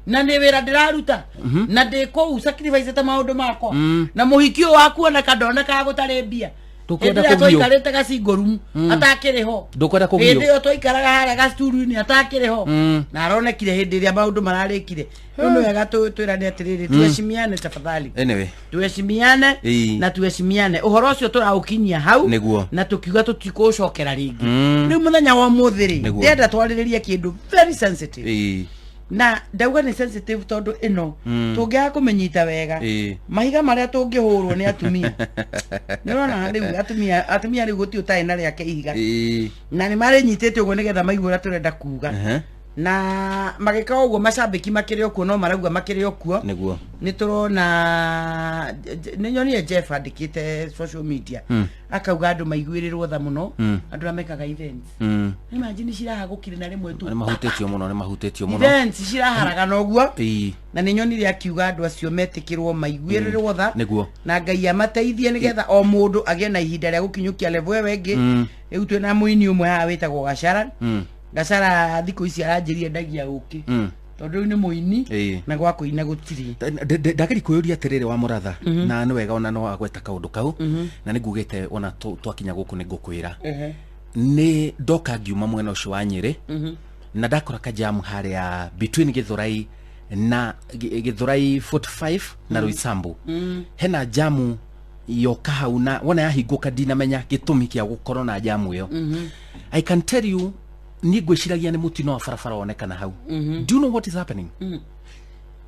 Na nĩ wĩra ndĩraruta na ndĩ kũu sacrifice ta maũndũ makwa, na mũhiki ũyũ waku oneka ndonekaga gũtarĩ mbia. Hĩndĩ ĩrĩa twaikarĩte gacingorumu atakĩrĩ ho. Ndũkwenda kũgio. Hĩndĩ ĩyo twaikaraga harĩa gacukuru-inĩ atakĩrĩ ho. Na aronekire hĩndĩ ĩrĩa maũndũ mararĩkire. Rĩu nĩ wega twĩrane atĩrĩrĩ, tuheshimiane tafadhali. Anyway. Tuheshimiane na tuheshimiane. Ũhoro ũcio tũraũkinyia hau na tũkiuga tũtikũcokera rĩngĩ. Rĩu mũthenya wa ũmũthĩ rĩ, ndĩrenda twarĩrĩrie kĩndũ very sensitive. Na ndauga nĩ sensitive tondũ ĩno tũngĩaga kũmĩnyita wega mahiga marĩa tũngĩhũrwo nĩ atumia. Nĩũrona rĩu atumia rĩu gũtirĩ ũtarĩ na rĩake ihiga. Na nĩ marĩnyitĩte ũguo nĩgetha maigue ũrĩa tũrenda kuga. Na magĩka ũguo macambĩki makĩrĩ okuo no marauga makĩrĩ okuo. Nĩguo. Nĩ tũrona nĩ nyonire Jeff andĩkĩte social media akauga andũ maiguĩrĩrwo tha mũno andũ arĩa mekaga events. Imagine cirahagũkire na rĩmwe tu. Nĩ mahutĩtio mũno, nĩ mahutĩtio mũno. Events ciraharaga ũguo. Na nĩ nyonire akiuga andũ acio metĩkĩrwo maiguĩrĩrwo tha. Nĩguo. Na Ngai amateithie nĩgetha o mũndũ agĩe na ihinda rĩa gũkinyũkia level ĩyo ĩngĩ. Rĩu twĩna mũini ũmwe haha wĩtagwo Gacara. Gacara thikũ ici aranjĩria endagia ũkĩ. Tondũ rĩu nĩ mũini na gwa kũina gũtirĩ. Ndageri kwĩyũria atĩrĩrĩ wa mũratha na nĩ wega ona no agweta kaũndũ kau na nĩ ngugĩte ona twakinya gũkũ nĩ ngũkwĩra. Nĩ ndoka ngiuma mwena ũcio wa Nyĩrĩ na ndakora kajamu harĩa between Githurai na Githurai 45 na Roysambu. Hena jamu yoka hau na wona yahingũka ndinamenya gĩtũmi kĩa gũkorwo na jamu ĩyo. I can tell you ni ngwĩciragia nĩ mũtino wa barabara wonekana hau. Do you know what is happening?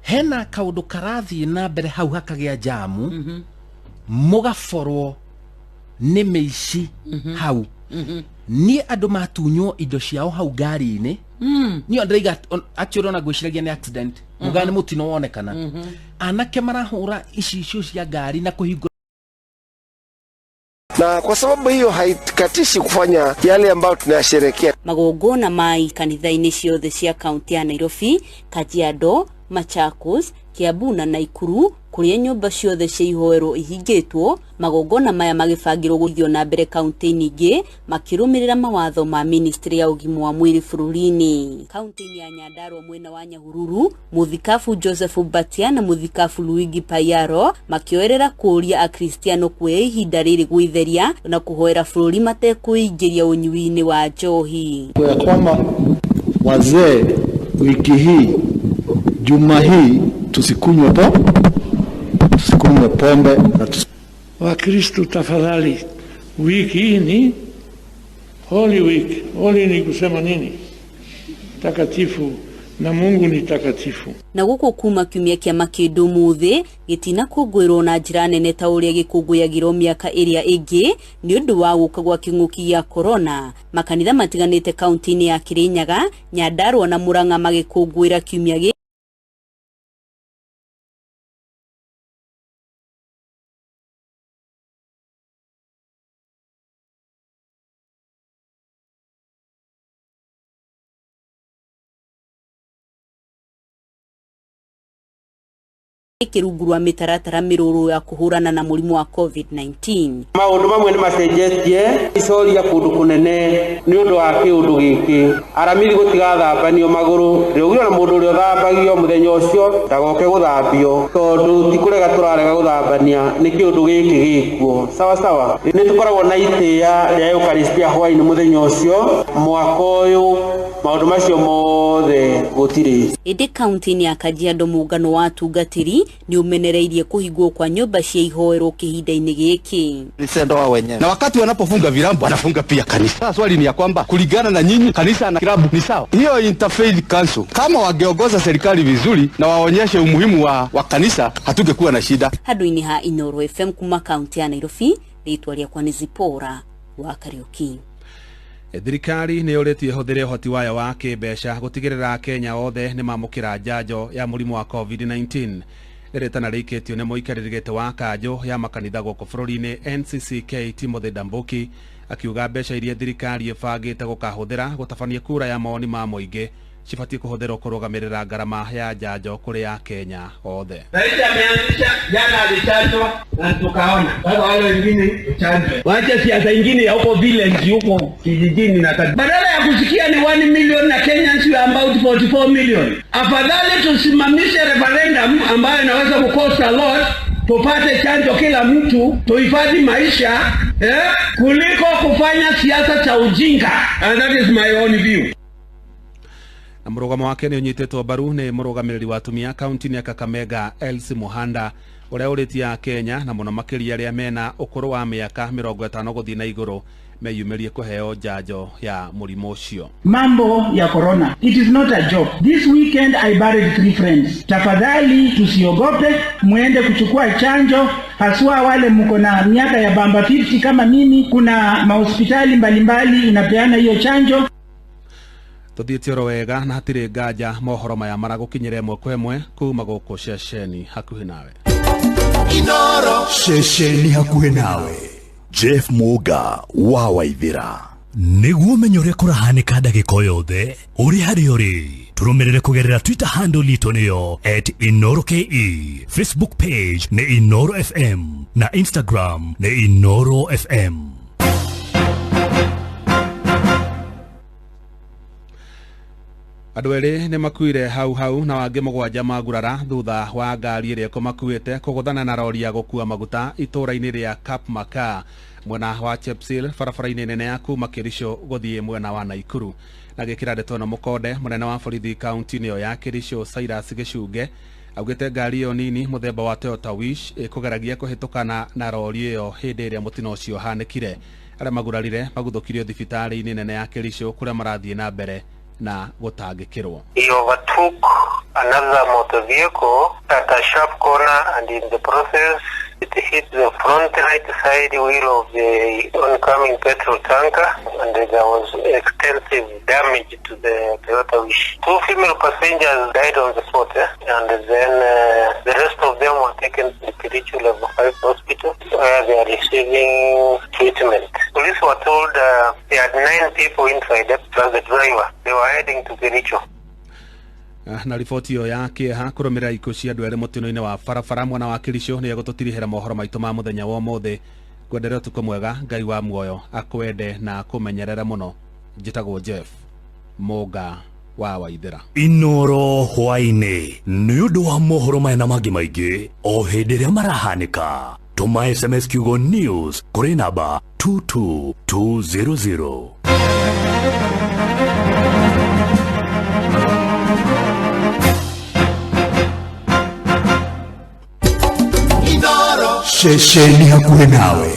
Hena kaũndũ karathiĩ na mbere hau hakagĩa jamu mũgaborwo nĩ mĩici hau. Niĩ andũ matunywo indo ciao hau ngari-inĩ. Niĩ ndĩraiga actually ona ngwĩciragia nĩ accident. Mũgana nĩ mũtino wonekana. Anake marahũra icicio cia ngari na kũhingũra. Na kwa sababu hiyo haikatishi kufanya yale ambayo tunayasherehekea. Magongona ma kanitha-inĩ ciothe cia kaunti ya Nairobi, Kajiado, Machakos, Kiambu na Naikuru kũrĩa nyũmba ciothe cia ihoero ihingĩtwo. Magongona maya magĩbangĩrwo gũthiĩ na mbere kaunti-inĩ ingĩ makĩrũmĩrĩra mawatho ma ministry ya ũgima wa mwĩrĩ bũrũri-inĩ. Kaunti-inĩ ya Nyandarua mwena wa Nyahururu, mũthikabu Joseph Batia na mũthikabu Luigi Payaro makĩoerera kũũria akristiano kuoya ihinda rĩrĩ gwĩtheria na kũhoera bũrũri matekũingĩria ũnyui-inĩ wa njohi. Kwa kwamba wazee wiki hii, juma hii tusikunywe pombe na Wakristo tafadhali, wiki hii ni Holy Week. Holy ni kusema nini? Takatifu, na Mungu ni takatifu. Na gũkũ kuma kiumia kĩa makĩndũ mũthĩ gĩtinakũngũĩrwo na njĩra nene ta ũrĩa gĩkũngũyagĩrwo mĩaka ĩrĩa ĩngĩ nĩ ũndũ wa gũka gwa kĩng'ũki gĩa corona. Makanitha matiganĩte kaunti-inĩ ya Kirinyaga, Nyandarua na Murang'a magĩkũngũĩra kiumia gĩkĩ rungu rwa mĩtaratara mĩrũrũ ya kũhũrana na mũrimũ wa COVID-19. Maũndũ mamwe nĩ macenjetie icoria kũndũ kũnene nĩ ũndũ wa kĩũndũ gĩkĩ. Aramithi gũtigathambanio magũrũ, ndĩraugire ona mũndũ ũrĩa ũthambagio mũthenya ũcio ndagoke gũthambio tondũ ti kũrega tũrarega gũthambania nĩ kĩũndũ gĩkĩ gĩkuo. Sawa sawa. Nĩ tũkoragwo na itĩa rĩa Eucharistia hwaĩ-inĩ mũthenya ũcio mwaka ũyũ maũndũ macio mothe gũtirĩ. Ĩndĩ kaunti-inĩ ya Kajiado mũngano wa atungatĩri nĩ ũmenereirie kũhingwo kwa nyũmba cia ihoero kĩhinda-inĩ gĩkĩ. Ndio wenyewe. Na wakati wanapofunga vilabu wanafunga pia kanisa. Sasa swali ni ya kwamba kulingana na nyinyi kanisa na kilabu ni sawa. Hiyo Interfaith Council kama wangeongoza serikali vizuri na waonyeshe umuhimu wa kanisa hatungekuwa na shida. Handũ-inĩ ha Inoro FM kuma kaunti ya Nairobi, rĩtwa rĩakwa nĩ Zipora wa Kariuki. Thirikari nĩ yũrĩtie ĩhũthĩre ũhoti wayo wa kĩmbeca gũtigĩrĩra Kenya othe nĩ mamũkĩra njanjo ya mũrimũ wa COVID-19. Rĩtana rĩikĩtio nĩ mũikarĩri gĩtĩ wa kanjũ ya makanitha gũkũ bũrũri-inĩ NCCK Timothy Ndambuki akiuga mbeca iria thirikari ĩbangĩte gũkahũthĩra gũtabania kura ya mawoni ma mũingĩ cibatiĩ kũhũthĩrwo kũrũgamĩrĩra ngarama ya njanjo kũrĩ Akenya othe. Rais ameanzisha jana, alichanjwa na tukaona. Sasa wale wengine uchanjwe. Waache siasa ingine ya huko village huko kijijini na badala ya kusikia ni 1 million na Kenyans we are about 44 million. Afadhali tusimamishe referendum ambayo inaweza kukosa a lot, Tupate chanjo kila mtu, tuhifadhi maisha kuliko kufanya siasa cha ujinga. And that is my own view. Na mũrũgamo wake nĩ ũnyitĩtwo mbaru nĩ mũrũgamĩrĩri wa atumia kaunti-inĩ ya Kakamega Elsie Muhanda ũrĩa ũrĩtie Kenya na mũno makĩria arĩa mena ũkũrũ wa mĩaka 50 gũthiĩ na igũrũ meyumĩrie kũheo njanjo ya mũrimũ ũcio. Mambo ya corona, it is not a joke. This weekend I buried 3 friends. Tafadhali tusiogope, muende kuchukua chanjo, haswa wale mko na miaka ya bamba 50 kama mimi. Kuna mahospitali mbalimbali inapeana hiyo chanjo. Tuthiĩte oro wega na hatirĩ nganja mohoro maya maragũkinyĩra ĩmwe kwa ĩmwe kuma gũkũ ceceni hakuhĩ nawe. Inoro ceceni hakuhĩ nawe. Jeff Muga wa Waithira. Nĩguo ũmenye ũrĩa kũrahanĩka ndagĩka o yothe ũrĩ harĩa ũrĩ, tũrũmĩrĩre kũgerera Twitter handle itũ nĩyo @InoroKE, Facebook page nĩ Inoro FM na Instagram nĩ Inoro FM. Andũ erĩ nĩ makuire hau hau na wangĩ mũgwanja magurara thutha wa ngari ĩrĩa ĩkũmakuĩte kũgũthana na rori ya gũkua maguta itũũra-inĩ rĩa Kapmaka mwena wa Chepsil barabara-inĩ nene ya kuma Kericho gũthiĩ mwena wa Naikuru. Na gĩkĩra ndeto na mũkonde mũnene wa borithi kaunti-inĩ ĩyo ya Kericho Cyrus Gĩchunge augĩte ngari ĩyo nini mũthemba wa Toyota Wish ĩkũgeragia kũhĩtũkana na rori ĩyo hĩndĩ ĩrĩa mũtino ũcio ũhanĩkire. Arĩa magurarire maguthũkirio thibitarĩ-inĩ nene ya Kericho kũrĩa marathiĩ na mbere na gũtangĩkĩrwo. He overtook another motor vehicle at a sharp corner, and in the process it hit the front right side wheel of the oncoming petrol tanker, and there was extensive damage to the Toyota Wish. 2 female passengers died on the spot, and then the rest of them were taken to the Kericho Level 5 hospital where they are receiving treatment. Police were told they had 9 people inside, plus the driver. They were heading to Kericho. Na riboti ĩyo ya kĩeha kũrũmĩrĩra ikuũ cia andũ erĩ mũtino-inĩ wa barabara mwena wa Kericho nĩ egũtũtirihĩra mohoro maitũ ma mũthenya wa ũmũthĩ. Ngwendere ũtukũ mwega, Ngai wa muoyo akwende na akũmenyerere mũno. Njĩtagwo Jeff Muga wa Waithira. Inoro hwaĩ-inĩ nĩ ũndũ wa mohoro maya na mangĩ maingĩ o hĩndĩ ĩrĩa marahanĩka. Tũma SMS kiugo news kũrĩ namba 22200. Ceceni hakuhĩ nawe.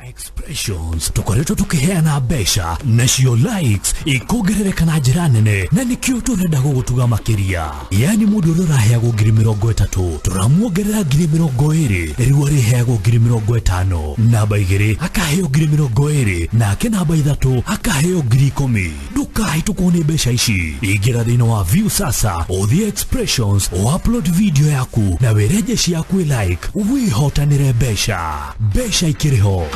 Expressions tukoretwo tukiheana mbeca nacio likes ikongerereka na njĩra nene, na nĩkĩo tũrenda gũgũtuga makĩria. Yani mũndũ ũrĩa ũraheagwo 30,000 tũramuongerera 20,000, rĩu arĩheagwo 50,000, namba 2 akaheo 20,000, nake namba 3 akaheo 10,000. Ndũkahĩtũkwo nĩ mbeca ici. Ingĩra thĩinĩ wa View sasa, ũthiĩ Expressions, upload video yaku na wĩreje ciaku like, wĩhotanĩre mbeca. Mbeca ikĩrĩ ho.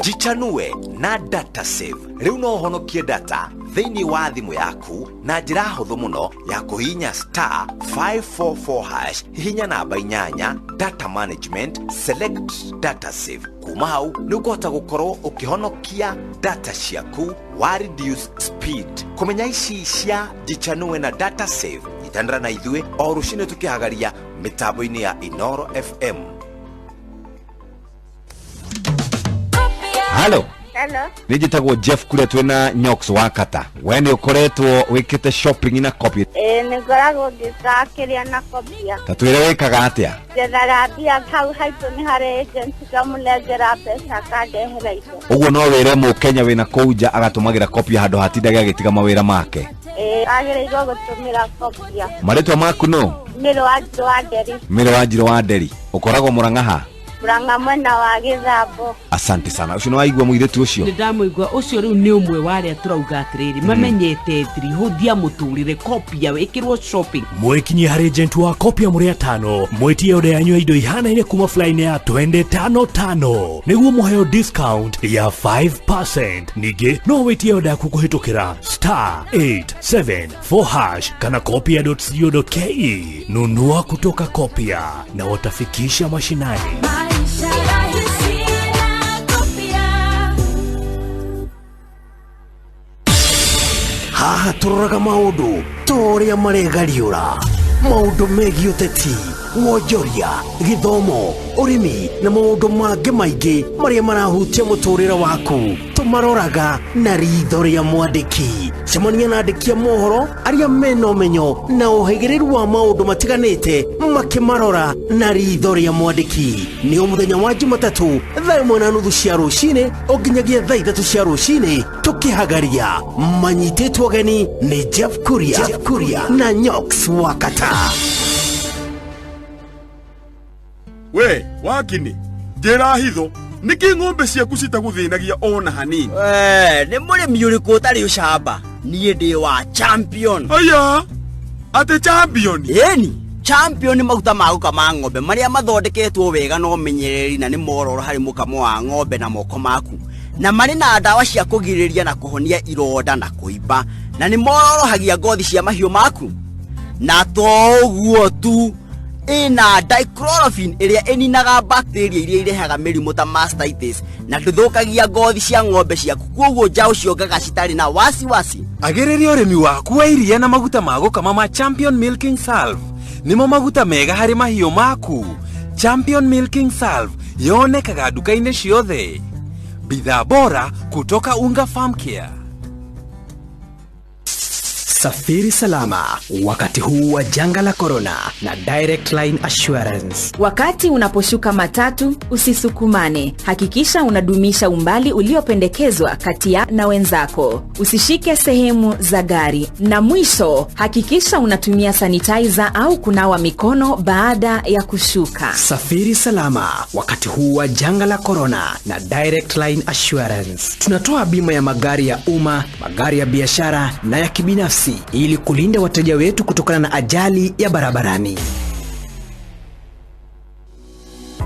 Jichanue na data save. Rĩu no ũhonokie data thĩinĩ wa thimũ yaku na njĩra hũthũ mũno ya kũhihinya star 544 hash, hihinya namba 8 data management, select data save. Kuma hau nĩ ũkũhota gũkorwo ũkĩhonokia data ciaku wa reduce speed. Kũmenya ici cia Jichanue na data save, nyitanĩra na ithuĩ o rũcinĩ tũkĩhagaria mĩtambo-inĩ ya Inoro FM. Halo. Hello. Nĩ njĩtagwo Jeff kũrĩa twĩna Nyox wa Kata. We nĩ ũkoretwo wĩkĩte shopping na copy. Nĩ ngoragwo ngĩka kĩrĩa na copy. Ta twĩre wĩkaga atĩa? Njethaga mbia hau haitũ nĩ harĩ agent ngamũnengera mbeca akandehera indo. Ũguo no wĩre mũkenya wĩna kũu nja agatũmagĩra copy handũ hatindage agĩtiga mawĩra make. Agĩrĩirwo gũtũmĩra copy. Marĩtwa maku no? Mĩrũ wa Njirũ wa Nderi. Mĩrũ wa Njirũ wa Nderi. Ũkoragwo Mũrang'a ha? Murang'a mwena wa Gĩthambo. Asante sana. Ũcio nĩ waigua mũirĩtu ũcio? Nĩ ndamũigua. Ũcio rĩu nĩ ũmwe wa arĩa tũrauga atĩrĩrĩ, mamenyete thiri, hũthia mũtũrĩre, copy ya wĩkĩrwo shopping. Mwĩkinyie harĩ agent wa copy mũrĩ atano, mwĩtie order yanyu ya indo ihanaine kuma fly-inĩ ya twende tano tano nĩguo mũheo discount ya 5%. Ningĩ no wĩtie order yaku kũhĩtũkĩra star 874 hash kana copia.co.ke. Nunua kutoka Copia na watafikisha mashinani. Haha Haha tũroraga maũndũ ta ũrĩa maregariũra, maũndũ megiĩ ũteti, wonjoria, gĩthomo, ũrĩmi na maũndũ mangĩ maingĩ marĩa marahutia mũtũrĩre waku. Tũmaroraga na ritho rĩa mwandĩki. Cemania na andĩki a mohoro arĩa mena ũmenyo na ũhĩgĩrĩru wa maũndũ matiganĩte makĩmarora na ritho rĩa mwandĩki. Nĩ o mũthenya wa Jumatatũ 1:30 cia rũcinĩ o nginyagia 3:00 cia rũcinĩ, tũkĩhagaria manyitĩtwo ũgeni nĩ Jeff Kuria, Jeff Kuria na Nyox Wakata. We wakini njĩra hitho nĩkĩ ng'ombe ciaku citagũthĩnagia ona hanini? We nĩ mũrĩmi ũrĩkũ ũtarĩ ũcamba? Niĩ ndĩ wa champion. Aya, atĩ champion? Ĩni, champion nĩ maguta ma gũkama ng'ombe marĩa mathondeketwo wega na ũmenyereri na nĩ mororo harĩ mũkamo wa ng'ombe na moko maku, na marĩ na ndawa cia kũgirĩrĩria na kũhonia ironda na kũimba, na nĩ mororohagia ngothi cia mahiũ maku. Na to ũguo tu, ĩna dichlorophene ĩrĩa ĩninaga bacteria iria irehaga mĩrimũ ta mastitis na ndũthũkagia ngothi cia ng'ombe ciaku, koguo njaũ ciongaga citarĩ na wasiwasi. Agĩrĩria ũrĩmi waku wa iria na maguta ma gũkama ma Champion Milking Salve. Nĩmo maguta mega harĩ mahiũ maku. Champion Milking Salve yonekaga nduka-inĩ ciothe. Bidhaa bora kutoka Unga Farm Care. Safiri salama wakati huu wa janga la corona na Direct Line Assurance. Wakati unaposhuka matatu, usisukumane. Hakikisha unadumisha umbali uliopendekezwa kati ya na wenzako. Usishike sehemu za gari. Na mwisho, hakikisha unatumia sanitizer au kunawa mikono baada ya kushuka. Safiri salama wakati huu wa janga la corona na Direct Line Assurance. Tunatoa bima ya magari ya umma, magari ya biashara na ya kibinafsi ili kulinda wateja wetu kutokana na ajali ya barabarani.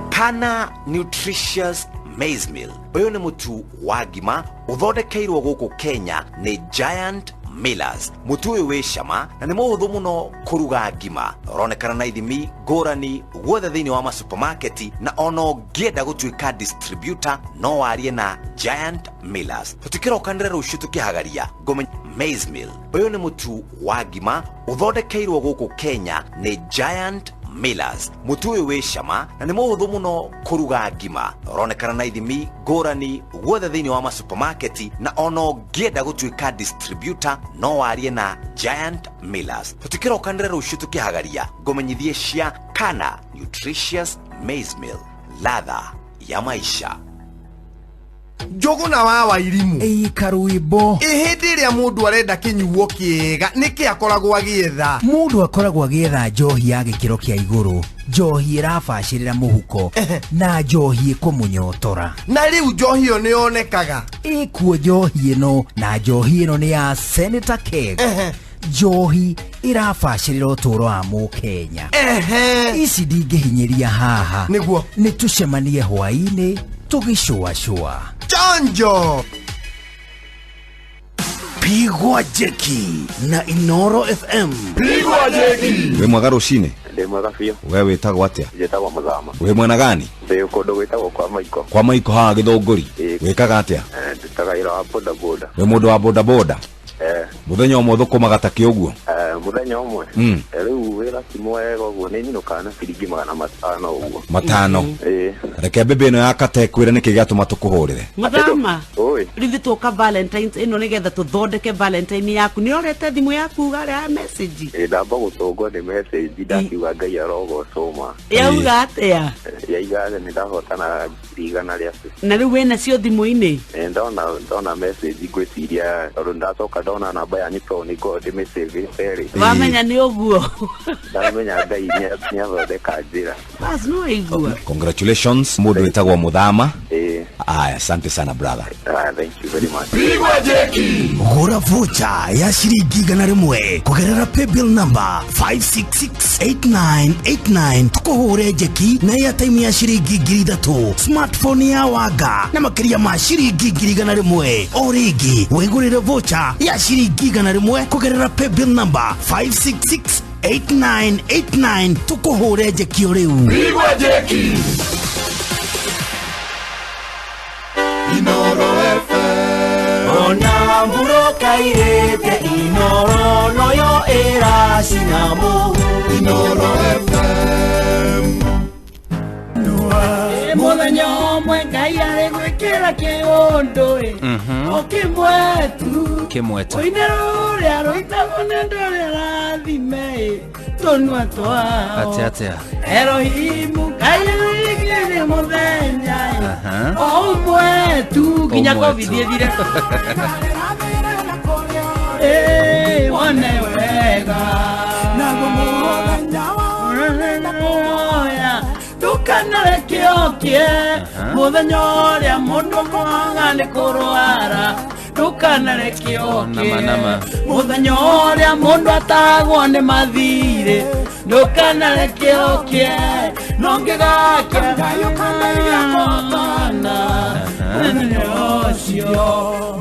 Kana Nutritious Maize Meal ũyũ nĩ mũtu wa ngima ũthondekeirwo gũkũ Kenya nĩ Giant Millers. Mũtu ũyũ wĩ cama na nĩ mũhũthũ mũno kũruga ngima. Ũronekana na ithimi ngũrani guothe thĩinĩ wa masupamaketi, na ona ũngĩenda gũtuĩka distributor no warie na Giant Millers. Tũtikĩrokanĩre rũciũ tũkĩhagaria ngũmenya Maize Meal ũyũ nĩ mũtu wa ngima ũthondekeirwo gũkũ Kenya nĩ Giant Millers. Mũtu ũyũ wĩ cama na nĩ mũhũthũ mũno kũruga ngima. Ũronekana na ithimi ngũrani guothe thĩinĩ wa masupamaketi, na ona ũngĩenda gũtuĩka distributor no warie na Giant Millers. Tũtikĩrokanĩre rũciũ tũkĩhagaria ngũmenyithie cia Kana Nutritious Maize Meal, ladha ya maisha. Njũgũna wa Wairimu ĩ karwĩmbo. Ĩ hĩndĩ ĩrĩa mũndũ arenda kĩnyuo kĩega nĩkĩ akoragwo agĩetha? Mũndũ akoragwo agĩetha njohi ya gĩkĩro kĩa igũrũ, njohi ĩrabacĩrĩra mũhuko na njohi ĩkũmũnyotora. Na rĩu njohi ĩyo nĩyonekaga? Ĩkuo njohi ĩno, na njohi ĩno nĩ ya Senator Keg. Njohi ĩrabacĩrĩra ũtũũro wa mũkenya. Ici ndingĩhinyĩria haha. Nĩguo nĩ tũcemanie hwaĩ-inĩ tũgĩcũacũa. Chanjo. Pigwa jeki na Inoro FM. Pigwa jeki. Wĩ mwega rũcinĩ? Ndĩ mwega biũ. We wĩtagwo atĩa? Njĩtagwo Mũthama. Wĩ mwena gani? Ndĩ kũndũ gwĩtagwo kwa Maiko. Kwa Maiko haha Gĩthũngũri. Wĩkaga atĩa? Ndutaga wĩra wa boda boda. Wĩ mũndũ wa boda boda? Mũthenya ũmwe ũthũkũmaga ta kĩ ũguo? Mũthenya ũmwe rĩu wĩra ti mwega ũguo, nĩ nyinũkaga na ciringi 500 ũguo. 500? Reke mbĩmbĩ ĩno ya kata ĩkwĩre nĩkĩ gĩatũma tũkũhũrĩre. Mũthama, rĩu tũka Valentines ĩno nĩgetha tũthondeke Valentine yaku. Nĩ ũrorete thimũ yaku harĩa ya message? Ndamba gũtũngwo nĩ message ndakiuga Ngai arogocwo ma. Yauga atĩa? Yaiga nĩ ndahotana 100,000. Na rĩu wĩna cio thimũ-inĩ? Ndona message ngwĩciria tondũ ndacoka ndona namba yanyu tondũ nĩ ngoragwo ndĩmĩsavĩte rĩ. Wamenya nĩ ũguo. Ndamenya Ngai nĩathondeka njĩra. Bas no waigua. Congratulations mũndũ wĩtagwo Mũthama. Aya, asante sana brother. Thank you very much. Pigwa jeki. Gũra vocha ya ciringi 100 kũgerera paybill number 5668989 tũkũhũre njeki na airtime ya ciringi 3,000, smartphone ya wanga na makĩria ma ciringi 100,000. O rĩngĩ wĩgũrĩre vocha ya ciringi 100 kũgerera paybill number 5668989 tũkũhũre njeki o rĩu. Pigwa jeki. Inoro FM. Ona mburoke Ikairĩte Inoro noyo ĩracina mũhu. Inoro FM. Mũthenya ũmwe Ngai arĩ gwĩkĩra kĩũndũ ĩ o kĩmwe tu. Kĩmwe tu. Rũinĩ rũrĩa rũitagwo nĩ andũ arĩa arathime ĩ tũnua twao. Atĩa atĩa? Erohimu Ngai arĩgĩrĩ mũthenya ĩ o ũmwe tu nginya Ũmwe Covid tu. ĩthire. Ĩ, wone wega naguo ndukanareke okie muthenya ũrĩa mũndũ mwaga nĩ kũrwara ndukanareke okie Nama nama. Mũthenya ũrĩa mũndũ atagwo nĩ mathirĩ ndukanareke okie no ngĩgakia mũthenya ũcio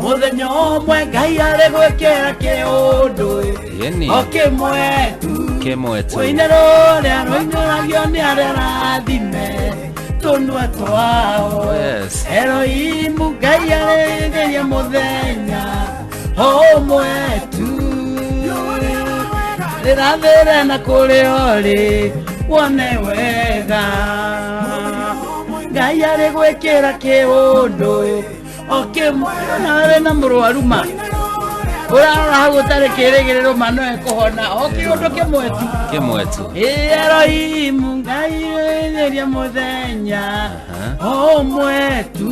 mũthenya ũmwe Ngai arĩ gwĩkĩra kĩũndũ ĩ Yeni. O kĩmwe tu. Kĩmwe tu. Rũinĩ rũrĩa rũinyũragio nĩ arĩa arathime tũnua twao. Oh, yes. Erohimu Ngai arĩgeria mũthenya ũmwe tu rĩrathĩre na kũrĩa ũrĩ wone wega Ngai arĩ gwĩkĩra kĩũndũ ĩ o kĩmwe nawe wĩna mũrwaru ma ũrarora hau ũtarĩ kĩrĩgĩrĩro ma no ekũhona o kĩũndũ kĩmwe tu. Kĩmwe tu. Erohimu Ngai rĩrĩria mũthenya ũmwe tu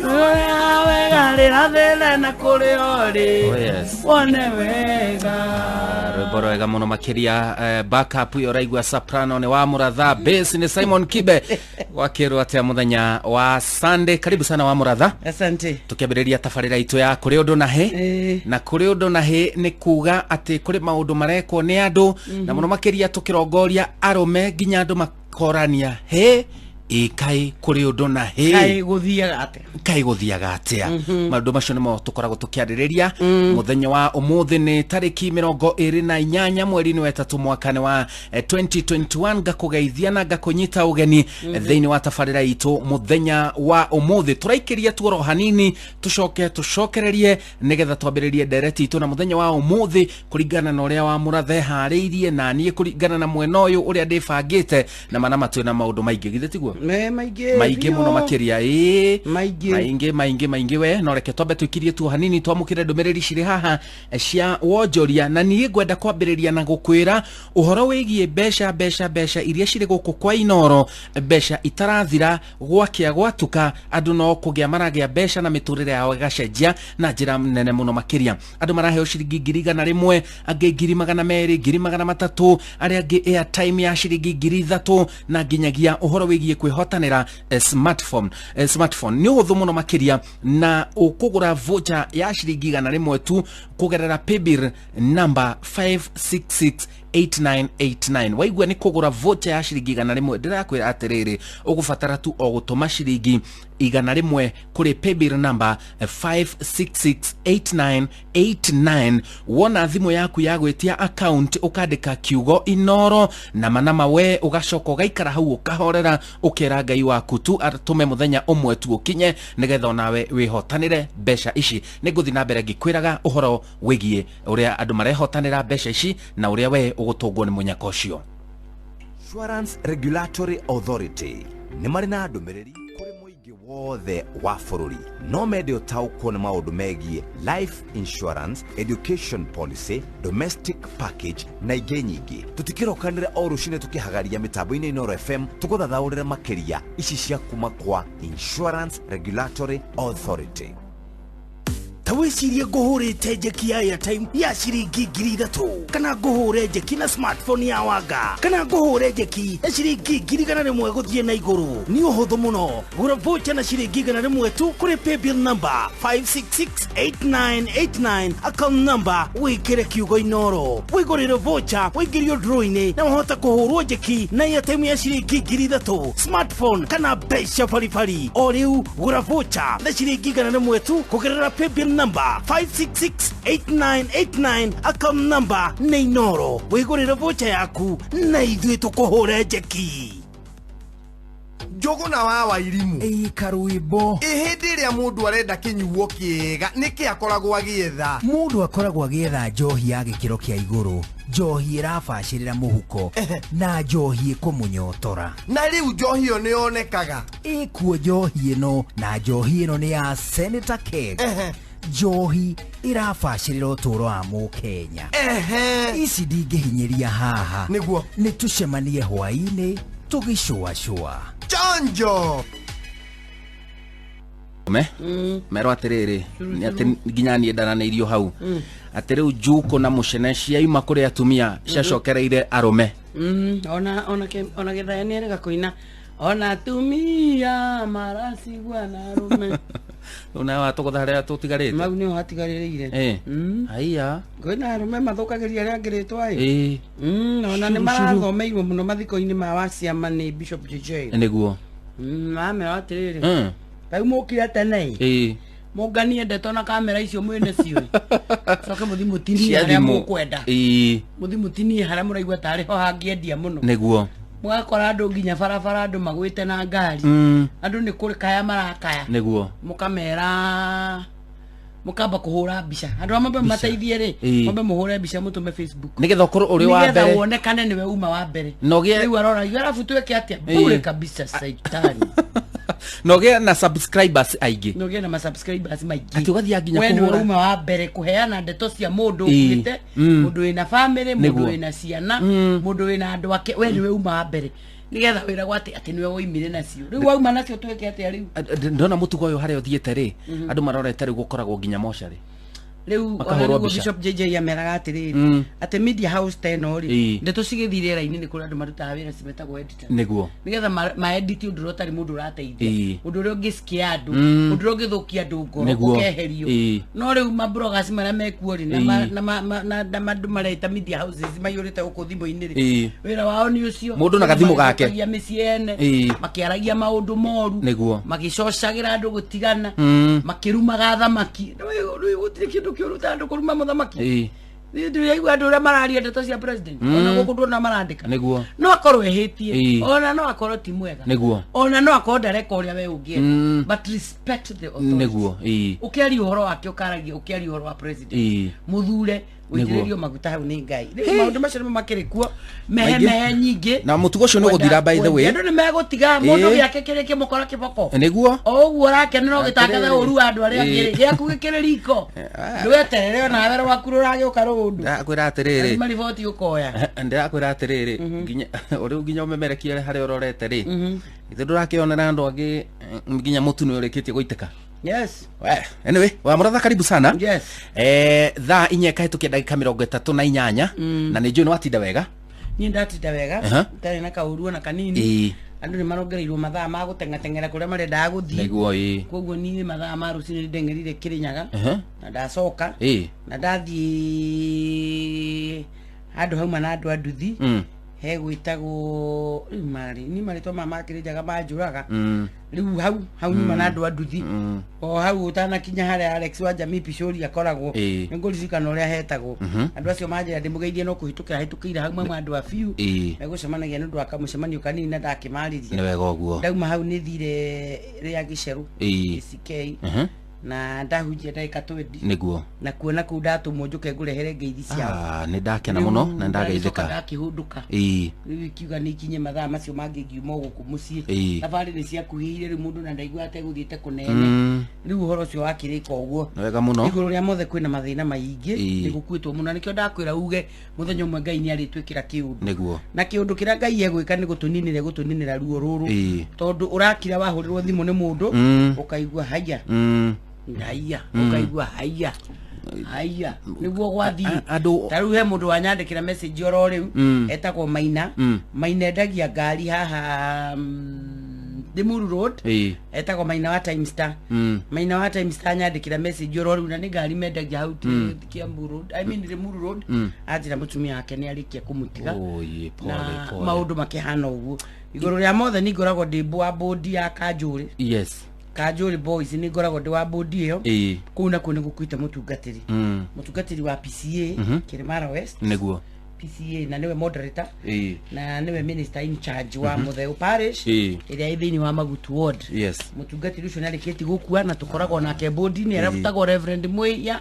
rũrĩa wega rĩrathĩre na kũrĩa ũrĩ Oh, yes. wone wega. Rwĩmbo rwega mũno makĩria backup ĩyo ũraigua soprano nĩ wa Mũratha, bass nĩ Simon Kibe. Gwakĩrwo atĩa mũthenya wa Sunday? Karibu sana wa Mũratha. Asante. Tũkĩambĩrĩria tabarĩra itũ ya kũrĩ ũndũ na hĩ, na kũrĩ ũndũ na hĩ nĩ kuga atĩ kũrĩ maũndũ marekwo nĩ andũ na mũno makĩria tũkĩrongoria arũme nginya andũ makorania hĩ ĩkaĩ kũrĩ ũndũ na hĩ. Kaĩ gũthiaga atĩa? Kaĩ gũthiaga atĩa? Maũndũ macio nĩmo tũkoragwo tũkĩarĩrĩria mũthenya wa ũmũthĩ. Nĩ tarĩki 28 mweri-inĩ wa 3 mwaka-inĩ wa 2021. Ngakũgeithia na ngakũnyita ũgeni thĩinĩ wa tabarĩra itũ mũthenya wa ũmũthĩ. Tũraikĩria tuoro hanini tũcoke tũcokererie nĩgetha twambĩrĩrie ndereti itũ na mũthenya wa ũmũthĩ kũringana na ũrĩa wa Mũratha eharĩirie na niĩ kũringana na mwena ũyũ ũrĩa ndĩbangĩte na mana matwĩ na maũndũ maingĩ githĩ tiguo? Me maingĩ. Maingĩ mũno makĩria ĩĩ. Maingĩ. Maingĩ maingĩ maingĩ we no reke twambe tũikirie tu hanini twamũkĩre ndũmĩrĩri cirĩ haha cia wonjoria. Na niĩ ngwenda kwambĩrĩria na gũkwĩra ũhoro wĩgiĩ mbeca mbeca mbeca iria cirĩ gũkũ kwa Inoro, mbeca itarathira gwakĩa gwatuka andũ no kũgĩa maragĩa mbeca na mĩtũrĩre yao ĩgacenjia na njĩra nene mũno makĩria. Andũ maraheo ciringi 100,000, angĩ 200,000, 300,000, arĩa angĩ airtime ya ciringi 3,000 na nginyagia ũhoro wĩgiĩ kwĩhotanĩra smartphone. Smartphone nĩ ũhũthũ mũno makĩria na ũkũgũra voucher ya ciringi 100 tu kũgerera paybill number 5668989. Waigua nĩ kũgũra voucher ya ciringi 100, ndĩrakwĩra atĩrĩrĩ ũgũbatara tu o gũtũma ciringi 100 kũrĩ paybill number 5668989. Wona thimũ yaku ya gwĩtia account ũkandĩka kiugo Inoro na manama we ũgacoka ũgaikara hau ũkahorera ũkera Ngai waku tu atũme mũthenya ũmwe tu ũkinye nĩgetha onawe wĩhotanĩre mbeca ici. Nĩ ngũthiĩ na mbere ngĩkwĩraga ũhoro wĩgiĩ ũrĩa andũ marehotanĩra mbeca ici na ũrĩa we ũgũtũngwo nĩ mũnyaka ũcio. Insurance Regulatory Authority nĩ marĩ na ndũmĩrĩri kũrĩ mũingĩ wothe wa bũrũri no mende ũtaũkwo nĩ maũndũ megiĩ life insurance, education policy, domestic package na ingĩ nyingĩ. Tũtikĩrokanĩre o rũcinĩ tũkĩhagaria mĩtambo-inĩ Inoro FM tũgũthathaũrĩre makĩria ici cia kuma kwa Insurance Regulatory Authority. Ta wĩcirie ngũhũrĩte njeki ya airtime ya ciringi 3,000 kana ngũhũre njeki na smartphone ya wanga kana ngũhũre njeki ya ciringi 100,000 gũthiĩ na igũrũ. Nĩ ũhũthũ mũno gũra voucher na ciringi 100 tu kũrĩ paybill number 5668989, account number wĩkĩre kiugo Inoro wĩgũrĩre voucher wĩingĩrio draw-inĩ na wahota kũhũrwo njeki na airtime ya ciringi 3,000, smartphone kana mbeca baribari. O rĩu gũra voucher na ciringi 100 tu kũgerera paybill number 5668989, account number nĩ Inoro wĩgũrĩre voucher yaku na ithuĩ tũkũhũre njeki. Njũgũna wa Wairimu. Ĩĩ karwĩmbo. Ĩ hĩndĩ ĩrĩa mũndũ arenda kĩnyuo kĩega nĩkĩ akoragwo agĩetha? Mũndũ akoragwo agĩetha njohi ya gĩkĩro kĩa igũrũ, njohi ĩrabacĩrĩra mũhuko na njohi ĩkũmũnyotora. Na rĩu njohi ĩyo nĩyonekaga? Ĩkuo njohi ĩno, na njohi ĩno nĩ ya Senator Keg. Njohi ĩrabacĩrĩra ũtũũro wa mũkenya. Ici ndingĩhinyĩria haha. Nĩguo. Nĩ tũcemanie hwaĩ-inĩ tũgĩcũacũa. Chanjo. Me merwo atiriri ni ati nginya niĩ ndaranĩirio hau atĩ rĩu njuko na mũcene ciauma kũrĩ atumia ciacokereire arũme. Ona ona ona gĩthaya nĩ erega kũina ona atumia maracigua na arũme. Rĩu nawe watũgũtha harĩa tũtigarĩte. Mau nĩho hatigarĩrĩire. Haiya. Kwĩna arũme mathũkagĩria arĩa angĩ rĩtwa ĩ. Ona nĩ marathomeirwo mũno mathiko-inĩ ma waciama nĩ Bishop JJ. Nĩguo. Mamera atĩrĩrĩ. Rĩu mũkire tene ĩ. Mũnganie ndeto na kamera icio mwĩne cio. Coke mũthi mũtinie harĩa mũkwenda. Mũthi mũtinie harĩa mũraigua tarĩ ho hangĩendia mũno. Nĩguo. Mũgakora andũ nginya barabara andũ magwĩte na ngari. Andũ nĩ kũrĩ marakaya. Nĩguo. Mũkamera mũkamba kũhũra mbica. Andũ amwe mambe mateithie rĩ, mambe mũhũre mbica mũtũme Facebook. Nĩgetha ũkorwo ũrĩ wa mbere. Nĩgetha wonekane nĩwe uma wa mbere. Rĩu arora arabu twĩke atĩa? Bure kabisa saitani. No gĩa na subscribers aingĩ. No gĩa na ma subscribers maingĩ. Atĩ ũgathiĩ nginya kũhũra. We uma wa mbere kũheana ndeto cia mũndũ ũkuĩte, mũndũ wĩna family, mũndũ wĩna ciana, mũndũ wĩna andũ ake, we nĩwe uma wa mbere. Nĩgetha wĩra gwatĩ atĩ nĩwe woimire nacio. Rĩu wauma nacio twĩke atĩa rĩu? Ndona mũtugo ũyũ harĩa ũthiĩte rĩ, andũ marorete rĩu gũkoragwo nginya mocarĩ. Rĩu ona nĩguo Bishop JJ ameraga atĩrĩrĩ, atĩ media house ta ĩno rĩ, ndeto cigĩthiĩ rĩera-inĩ nĩ kũrĩ andũ marutaga wĩra cimetagwo editor. Nĩguo. Nĩgetha ma edit ũndũ ũrĩa ũtarĩ mũndũ ũrateithia, ũndũ ũrĩa ũngĩcikia andũ, ũndũ ũrĩa ũngĩthũkia andũ ngoro ũkeherio. No rĩu ma bloggers marĩa mekuo rĩ, na andũ mareta media houses maiyũrĩte gũkũ thimũ-inĩ rĩ, wĩra wao nĩ ũcio. Mũndũ na gathimũ gake. Mĩciĩ ene, makĩaragia maũndũ moru, magĩcocagĩra andũ gũtigana, makĩrumaga thamaki. Rĩu gũtirĩ kĩndũ kĩũru ta andũ kũruma mũthamaki. Ndĩraigua andũ ũrĩa mararia ndeto cia president, ona gũkũ ndona marandĩka. Nĩguo. No akorwo ehĩtie, ona no akorwo ti mwega. Nĩguo. Ona no akorwo ndareka ũrĩa we ũngĩenda. But respect the authority. Nĩguo. Ũkĩaria ũhoro wake ũkaragia ũkĩaria ũhoro wa president. Mũthure ũitĩrĩrio maguta hau nĩ Ngai. Rĩu maũndũ macio nĩmo makĩrĩ kuo mehemehe nyingĩ. Na mũtugo ũcio nĩ ũgũthira by the way. Andũ nĩ megũtiga mũndũ gĩake kĩrĩ kĩmũkora kĩboko. Nĩguo. O ũguo ũrakenera ũgĩtangatha ũru wa andũ arĩa angĩ rĩ, gĩaku gĩkĩrĩ riko. Ndweterere ona we rwaku rũragĩũka rũndũ. Ndĩrakwĩra atĩrĩrĩ. Mariboti ũkoya. Ndĩrakwĩra atĩrĩrĩ, nginya rĩu nginya ũmemerekie harĩa ũrorete rĩ. Ithe ndũrakĩonera andũ angĩ nginya mũtu nĩ ũrĩkĩtie gũitĩka. Yes. Well, anyway, wa muratha karibu sana. Yes. Thaa inya ĩkahĩtũkia ndagĩka 38 na nĩ njũĩ nĩ watinda wega. Niĩ ndatinda wega, ndarĩ na kaũru ona kanini. Andũ nĩ marongereirwo mathaa ma gũteng'ateng'era kũrĩa marendaga gũthiĩ. Nĩguo ĩĩ. Koguo niĩ mathaa ma rũcinĩ ndeng'erire Kĩrĩnyaga na ndacoka na ndathiĩ handũ hauma na andũ a nduthi he gwĩtagwo rĩu marĩ ni marĩtwa ma Makĩrĩnyaga manjũraga. Rĩu hau nyuma na andũ a nduthi o hau ũtanakinya harĩa Alex wa Jamii Pishori akoragwo, nĩngũririkana ũrĩa hetagwo. Andũ acio manjĩra ndĩmũgeithie no kũhĩtũkĩra hĩtũkĩire hau mamwe andũ a biũ megũcemanagia nĩ ũndũ wa kamũcemanio kanini na ndakĩmarĩria. Nĩ wega ũguo. Ndauma hau nĩ thire rĩa Gĩcerũ GCK na ndahunjia ndagĩka 20. Nĩguo. Na kuona kũu ndatũmwo njũke ngũrehere ngeithi ciao. Nĩ ndakena mũno na ndageithĩka. Ndakĩhũndũka. Rĩu ikiuga nĩ ikinye mathaa macio mangĩ ngiuma gũkũ mũciĩ. Thabarĩ nĩ ciakuhĩire rĩu mũndũ na ndaigua ategũthiĩte kũnene. Rĩu ũhoro ũcio wakĩrĩka ũguo. Nĩ wega mũno. Igũrũ rĩa mothe kwĩna mathĩna maingĩ, nĩ gũkuĩtwo mũno. Nĩkĩo ndakwĩra uge mũthenya ũmwe Ngai nĩ arĩtwĩkĩra kĩũndũ. Nĩguo. Na kĩũndũ kĩrĩa Ngai egwĩka nĩ gũtũninĩra gũtũninĩra ruo rũrũ. Tondũ ũrakira wahũrĩrwo thimũ nĩ mũndũ ũkaigua haya. Haya, ũkaigua haya. Haya, nĩguo gwathiĩ. Ta rĩu he mũndũ wanyandĩkĩra message oro rĩu, etagwo Maina. Maina endagia ngari haha Limuru Road. Etagwo Maina wa Time Star. Maina wa Time Star nyandĩkĩra message oro rĩu na nĩ ngari mendagia hau Kiambu Road. I mean Limuru Road. Anjĩra mũtumia wake nĩ arĩkia kũmũtiga. Na maũndũ makĩhana ũguo. Igũrũ rĩa mothe nĩ ngoragwo ndĩ wa bodi ya Kanjũrĩ. Yes. Kanjũrĩ Boys nĩ ngoragwo ndĩ wa bodi ĩyo. Kũu nakuo nĩ gũkuĩte mũtungatĩri. Mũtungatĩri wa PCA Kĩrĩmara West. Nĩguo. PCA na nĩwe moderator na nĩwe minister in charge wa Mutheu Parish ĩrĩa ĩ thĩinĩ wa Magutu Ward. Mũtungatĩri ũcio nĩarĩkĩtie gũkua na tũkoragwo nake bodi-inĩ arabutagwo Reverend Mwĩhia.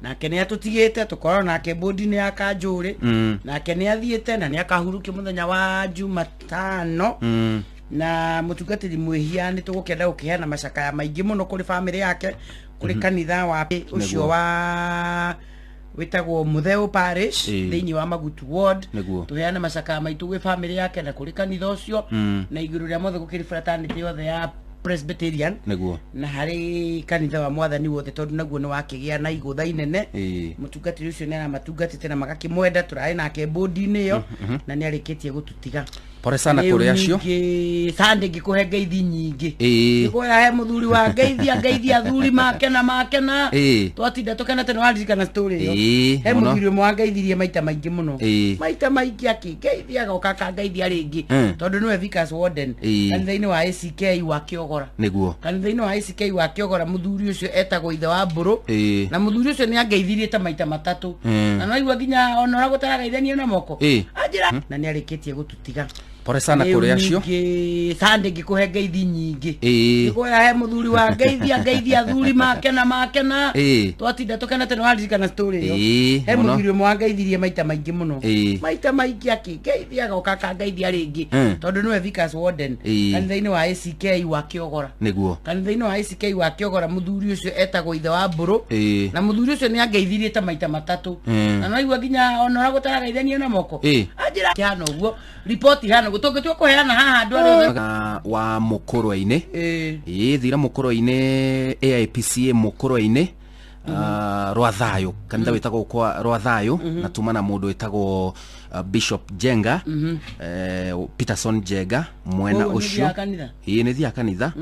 Nake nĩ atũtigĩte, tũkoragwo nake bodi-inĩ ya kanjũrĩ. Nake nĩ athiĩte na nĩ akahurũkio mũthenya wa Jumatano. Na mũtungatĩri Mwĩhia nĩ tũgũkĩenda gũkĩheana macakaya maingĩ mũno kũrĩ bamĩrĩ yake, kũrĩ kanitha wa ũcio wa wĩtagwo Mutheu Parish thĩinĩ wa Magutu Ward. Tũheane macakaya maitũ gwĩ bamĩrĩ yake na kũrĩ kanitha ũcio, na igũrũ rĩa mothe gũkĩrĩ fraternity yothe ya Presbyterian na harĩ kanitha wa Mwathani wothe, tondũ naguo nĩ wakĩgĩa na igũtha inene. Mũtungatĩri ũcio nĩ aramatungatĩte na magakĩmwenda, tũrarĩ nake bodi-inĩ ĩyo na nĩ arĩkĩtie gũtũtiga. Pole sana Rĩu kũrĩ acio. Ningĩ Sunday ngĩkũhe ngeithi nyingĩ. Ngĩkwĩra he mũthuri wa ngeithia, ngeithia athuri makena makena. Twatinda tũkenete, nĩ waririkana story ĩyo? He Mũno. Mũthuri ũmwe wangeithirie maita maingĩ mũno. Maita maingĩ akĩngeithia, agoka akangeithia rĩngĩ. Tondũ nĩwe Vickers Warden kanitha-inĩ wa ACK wa Kĩogora. Kanitha-inĩ wa ACK wa Kĩogora, mũthuri ũcio etagwo ithe wa Mbũrũ. Na mũthuri ũcio nĩ angeithirie ta maita matatũ. Na naigua nginya ona ũrĩa gũtaragaithania na moko. Anjĩra na nĩ arĩkĩtie gũtũtiga. Pole sana Rĩu kũrĩ acio. Ningĩ Sunday ngĩkũhe ngeithi nyingĩ. Ngĩkwĩra he mũthuri wa ngeithia, ngeithia athuri makena makena. Twatinda tũkenete, nĩ waririkana story ĩyo? He Mũno. Mũthuri ũmwe wangeithirie maita maingĩ mũno. Maita maingĩ akĩngeithia, agoka akangeithia rĩngĩ. Tondũ nĩwe Vickers Warden kanitha-inĩ wa ACK wa Kĩogora. Kanitha-inĩ wa ACK wa Kĩogora, mũthuri ũcio etagwo ithe wa Mbũrũ. Na mũthuri ũcio nĩ angeithirie ta maita matatũ. Na naigua nginya ona ũrĩa gũtaragaithania na moko. Anjĩra kĩhana ũguo, riboti hana ũguo tũngĩtua kũheana haha andũ arĩa othe. Wa mũkũrwe-inĩ. Thira mũkũrwe-inĩ, AIPCA mũkũrwe-inĩ, rwa thayũ, kanitha wĩtagwo kwa rwa thayũ, na tuma na mũndũ wĩtagwo Bishop Jenga, Peterson Jenga mwena Koguo nĩ ũcio. ũthiaga kanitha? Nĩ thiaga kanitha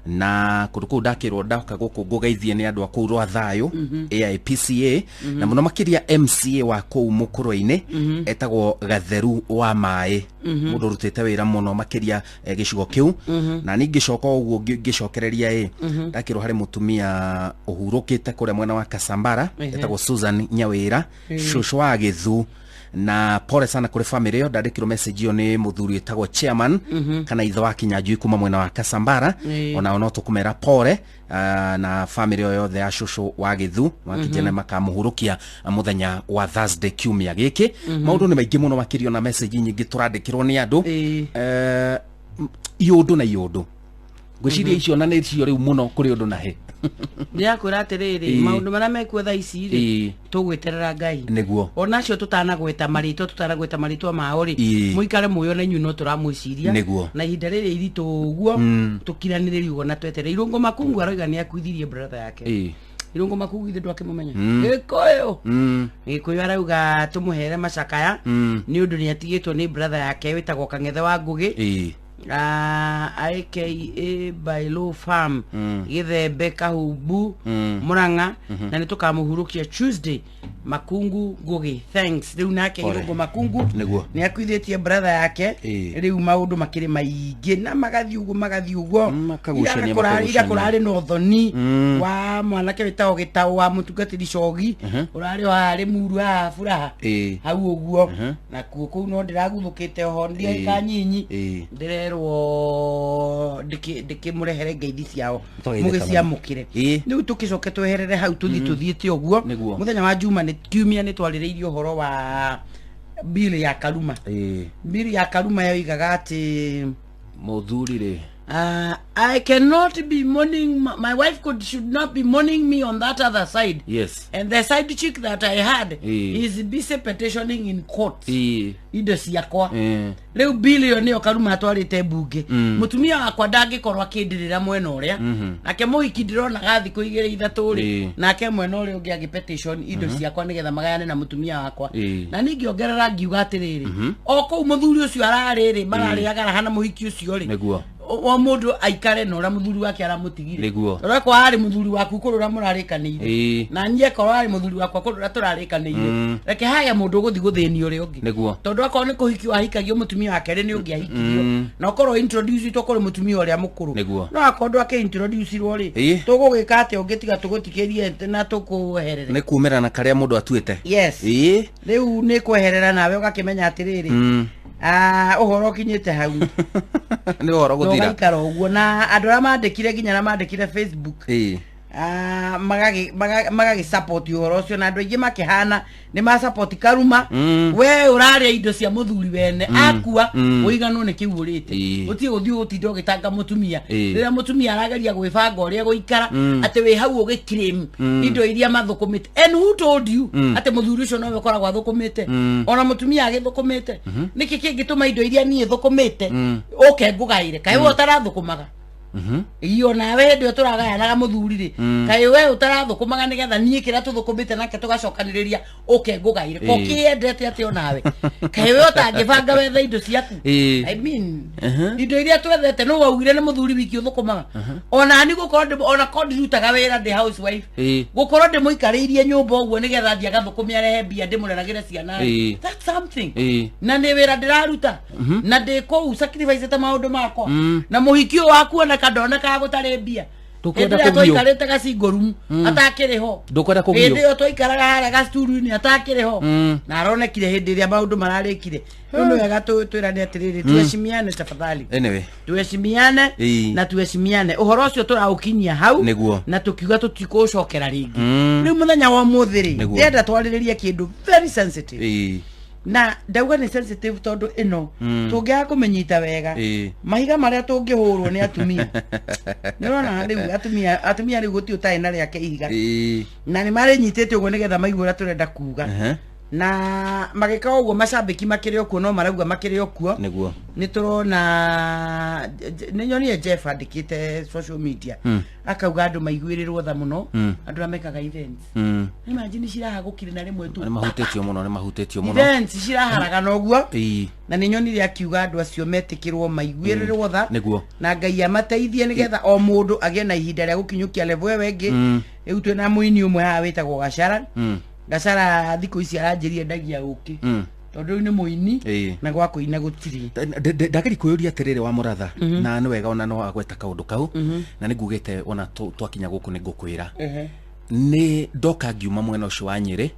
na kũndũ kũu ndakĩrwo ndoka gũkũ ngũgeithie nĩ andũ a kũu rwa thayũ AIPCA, na mũno makĩria MCA wa kũu mũkũrwe-inĩ etagwo Gatheru wa Maĩ, mũndũ ũrutĩte wĩra mũno makĩria gĩcigo kĩu. Na niĩ ngĩcoka ũguo ngĩcokereria ĩ, ndakĩrwo harĩ mũtumia ũhurũkĩte kũrĩa mwena wa Kasambara etagwo Susan Nyawĩra, cũcũ wa Gĩthu, na pole sana kũrĩ family ĩyo. Ndandĩkĩrwo message ĩyo nĩ mũthuri wĩtagwo chairman kana ithe wa Kinyanjui kuma mwena wa Kasambara. Onao no tũkũmera pole, na family ĩyo yothe ya cũcũ wa Gĩthu makĩnjene makamũhurũkia mũthenya wa Thursday kiumia gĩkĩ. Maũndũ nĩ maingĩ mũno makĩria na message nyingĩ tũrandĩkĩrwo nĩ andũ, iũndũ na iũndũ ngwĩciria icio na nĩ cio rĩu mũno kũrĩ ũndũ na he. Ndĩrakwĩra atĩrĩrĩ, maũndũ marĩa mekuo thaa ici rĩ, tũgwĩterera Ngai. Onacio tũtanagweta marĩtwa, tũtanagweta marĩtwa mao rĩ, mũikare muoyo na inyuĩ no tũramwĩciria. Na ihinda rĩrĩ iritũ ũguo, tũkiranĩrĩrie ũguo na tweterere. Irũngũ Makungu aroiga nĩ akuithirie brother yake. Irũngũ Makungu ithe ndwakĩmũmenya? Gĩkũyũ. Gĩkũyũ arauga tũmũhere macakaya nĩ ũndũ nĩ atigĩtwo nĩ brother yake wĩtagwo Kang'ethe wa Ngũgĩ, aka Bailo Farm, Gĩthembe Kahumbu, Murang'a, na nĩ tũkamũhurũkia Tuesday. Makungu Ngũgĩ, thanks. Rĩu nake Pole. Irũngũ Makungu nĩ akuithĩtie brother yake. Rĩu maũndũ makĩrĩ maingĩ na magathiĩ ũguo, magathiĩ ũguo. Makagucania, Ira makagucania. kũrarĩ na ũthoni wa mwanake wĩtagwo Gĩtaũ wa mũtungatĩri Cogi, ũrarĩ o haha Rĩmuru haha Buraha hau ũguo. Nakuo kũu no ndĩraguthũkĩte oho ndiaika nyinyi, ndĩrerwo ndĩkĩmũrehere ngeithi ciao. Tũgeithĩka Mũgĩciamũkĩre. Rĩu tũkĩcoke tweherere hau tũthiĩ tũthiĩte ũguo. Mũthenya wa juma nĩ kiumia nĩ twarĩrĩirie ũhoro wa bill ya Karuma. Bill ya Karuma yoigaga atĩ Mũthuri rĩ, I cannot be mourning, my wife should not be mourning me on that other side. And the side chick that I had is busy petitioning in court. Indo ciakwa. Rĩu bill ĩyo nĩyo Karuma atwarĩte mbunge. Mũtumia wakwa ndangĩkorwo akĩndĩrĩra mwena ũrĩa. Nake mũhiki ndĩronaga thikũ igĩrĩ ithatũ rĩ. Nake mwena ũrĩa ũngĩ agĩ petition indo ciakwa nĩgetha magayane na mũtumia wakwa. Na ningĩongerera ngiuga atĩrĩrĩ, o kũu mũthuri ũcio ararĩ rĩ, mararĩaga raha na mũhiki ũcio rĩ. O mũndũ aikare na ũrĩa mũthuri wake aramũtigire. Nĩguo. Ũrĩa kwa arĩ mũthuri waku kũrĩ ũrĩa mũrarĩkanĩire. Na niĩ korwo arĩ mũthuri wakwa kũrĩ ũrĩa tũrarĩkanĩire. Reke hage mũndũ ũgũthiĩ gũthĩnia ũrĩa ũngĩ. Nĩguo. Tondũ akorwo nĩ kũhikio ahikagio mũtumia wa kerĩ nĩ ũngĩ ahikirio. Na ũkorwo introduce itwo kũrĩ mũtumia ũrĩa mũkũrũ. Nĩguo. No akorwo ndwake introduce irwo rĩ, tũgũgĩka atĩa ũngĩ tiga tũgũtikĩrie na tũkũeherere. Nĩ kumĩra na karĩa mũndũ atuĩte. Yes. Rĩu nĩ kweherera nawe ũgakĩmenya atĩrĩrĩ, ũhoro ũkinyĩte hau. Nĩ ũhoro gũthira. Ũgaikara ũguo na andũ arĩa mandĩkire nginya arĩa mandĩkire Facebook, magagĩ support ũhoro ũcio, na andũ aingĩ makĩhana nĩ ma support Karuma. We ũrarĩa indo cia mũthuri wene, akua, ũiganwo nĩ kĩu ũrĩte. Ũtige gũthiĩ gũtinda ũgĩtanga mũtumia rĩrĩa mũtumia arageria gwĩbanga ũrĩa gũikara, atĩ wĩ hau ũgĩclaim indo iria mathũkũmĩte. And who told you atĩ mũthuri ũcio nowe ũkoragwo athũkũmĩte? Ona mũtumia agĩthũkũmĩte, nĩkĩ kĩngĩtũma indo iria niĩ thũkũmĩte ũke ngũgaĩre? Kaĩ we ũtarathũkũmaga? Iyo nawe hĩndĩ ĩyo tũragayanaga mũthuri rĩ, kaĩ we ũtarathũkũmaga nĩgetha niĩ kĩrĩa tũthũkũmĩte nake tũgacokanĩrĩria ũke ngũgaĩre? Ko kĩendete atĩ onawe kaĩ we ũtangĩbanga wethe indo ciaku? I mean, indo iria twethete nĩ waugire nĩ mũthuri wiki ũthũkũmaga. Ona ni gũkorwo ona korwo ndirutaga wĩra, ndĩ housewife, gũkorwo ndĩmũikarĩirie nyũmba ũguo nĩgetha thiĩ agathũkũme arehe mbia ndĩmũreragĩre ciana rĩ, that's something. Na nĩ wĩra ndĩraruta, na ndĩ kũu sacrifice maũndũ makwa, na mũhiki ũyũ waku oneka ndonekaga gũtarĩ mbia. Ndũkwenda Hĩndĩ ĩrĩa kũgio. twaikarĩte gacingo room, atakĩrĩ ho. Ndũkwenda kũgio. Hĩndĩ ĩyo twaikaraga harĩa gacituru-inĩ, atakĩrĩ ho. Na aronekire hĩndĩ ĩrĩa maũndũ mararĩkire. Rĩu nĩ wega twĩrane atĩrĩrĩ, tuheshimiane tafadhali. Anyway. Tuheshimiane na tuheshimiane. Ũhoro ũcio tũraũkinyia hau. Nĩguo. Na tũkiuga tũtikũũcokera rĩngĩ. Rĩu mũthenya wa ũmũthĩ rĩ, ndĩrenda twarĩrĩrie kĩndũ very sensitive. Na ndauga nĩ sensitive tondũ ĩno, tũngĩaga kũmĩnyita wega, mahiga marĩa tũngĩhũrwo nĩ atumia, nĩ ũrona rĩu atumia rĩu gũtirĩ ũtarĩ na rĩake ihiga, na nĩ marĩnyitĩte ũguo nĩgetha maigue ũrĩa tũrenda kuga. Na magĩka ũguo, macambĩki makĩrĩ o kuo, no marauga makĩrĩ o kuo. Nĩ tũrona, nĩ nyonire Jeff andĩkĩte social media, akauga andũ maiguĩrĩrwo tha mũno, andũ arĩa mekaga events. Imagine cirahagũkire na rĩmwe tu. Nĩ mahutĩtio mũno, nĩ mahutĩtio mũno. Events ciraharagana ũguo. Na nĩ nyonire akiuga andũ acio metĩkĩrwo maiguĩrĩrwo tha, na Ngai amateithie nĩgetha o mũndũ agĩe na ihinda rĩa gũkinyũkia level ĩyo ĩngĩ. Rĩu twĩna mũini ũmwe haha wĩtagwo Gacara. Gacara thikũ ici aranjĩria endagia ũkĩ, tondũ rĩu nĩ mũini na gwa kũina gũtirĩ. Ndageri kwĩyũria atĩrĩrĩ wa mũratha, na nĩ wega ona no agweta kaũndũ kau, na nĩ ngugĩte ona twakinya gũkũ nĩ ngũkwĩra. Nĩ ndoka ngiuma mwena ũcio wa Nyĩrĩ,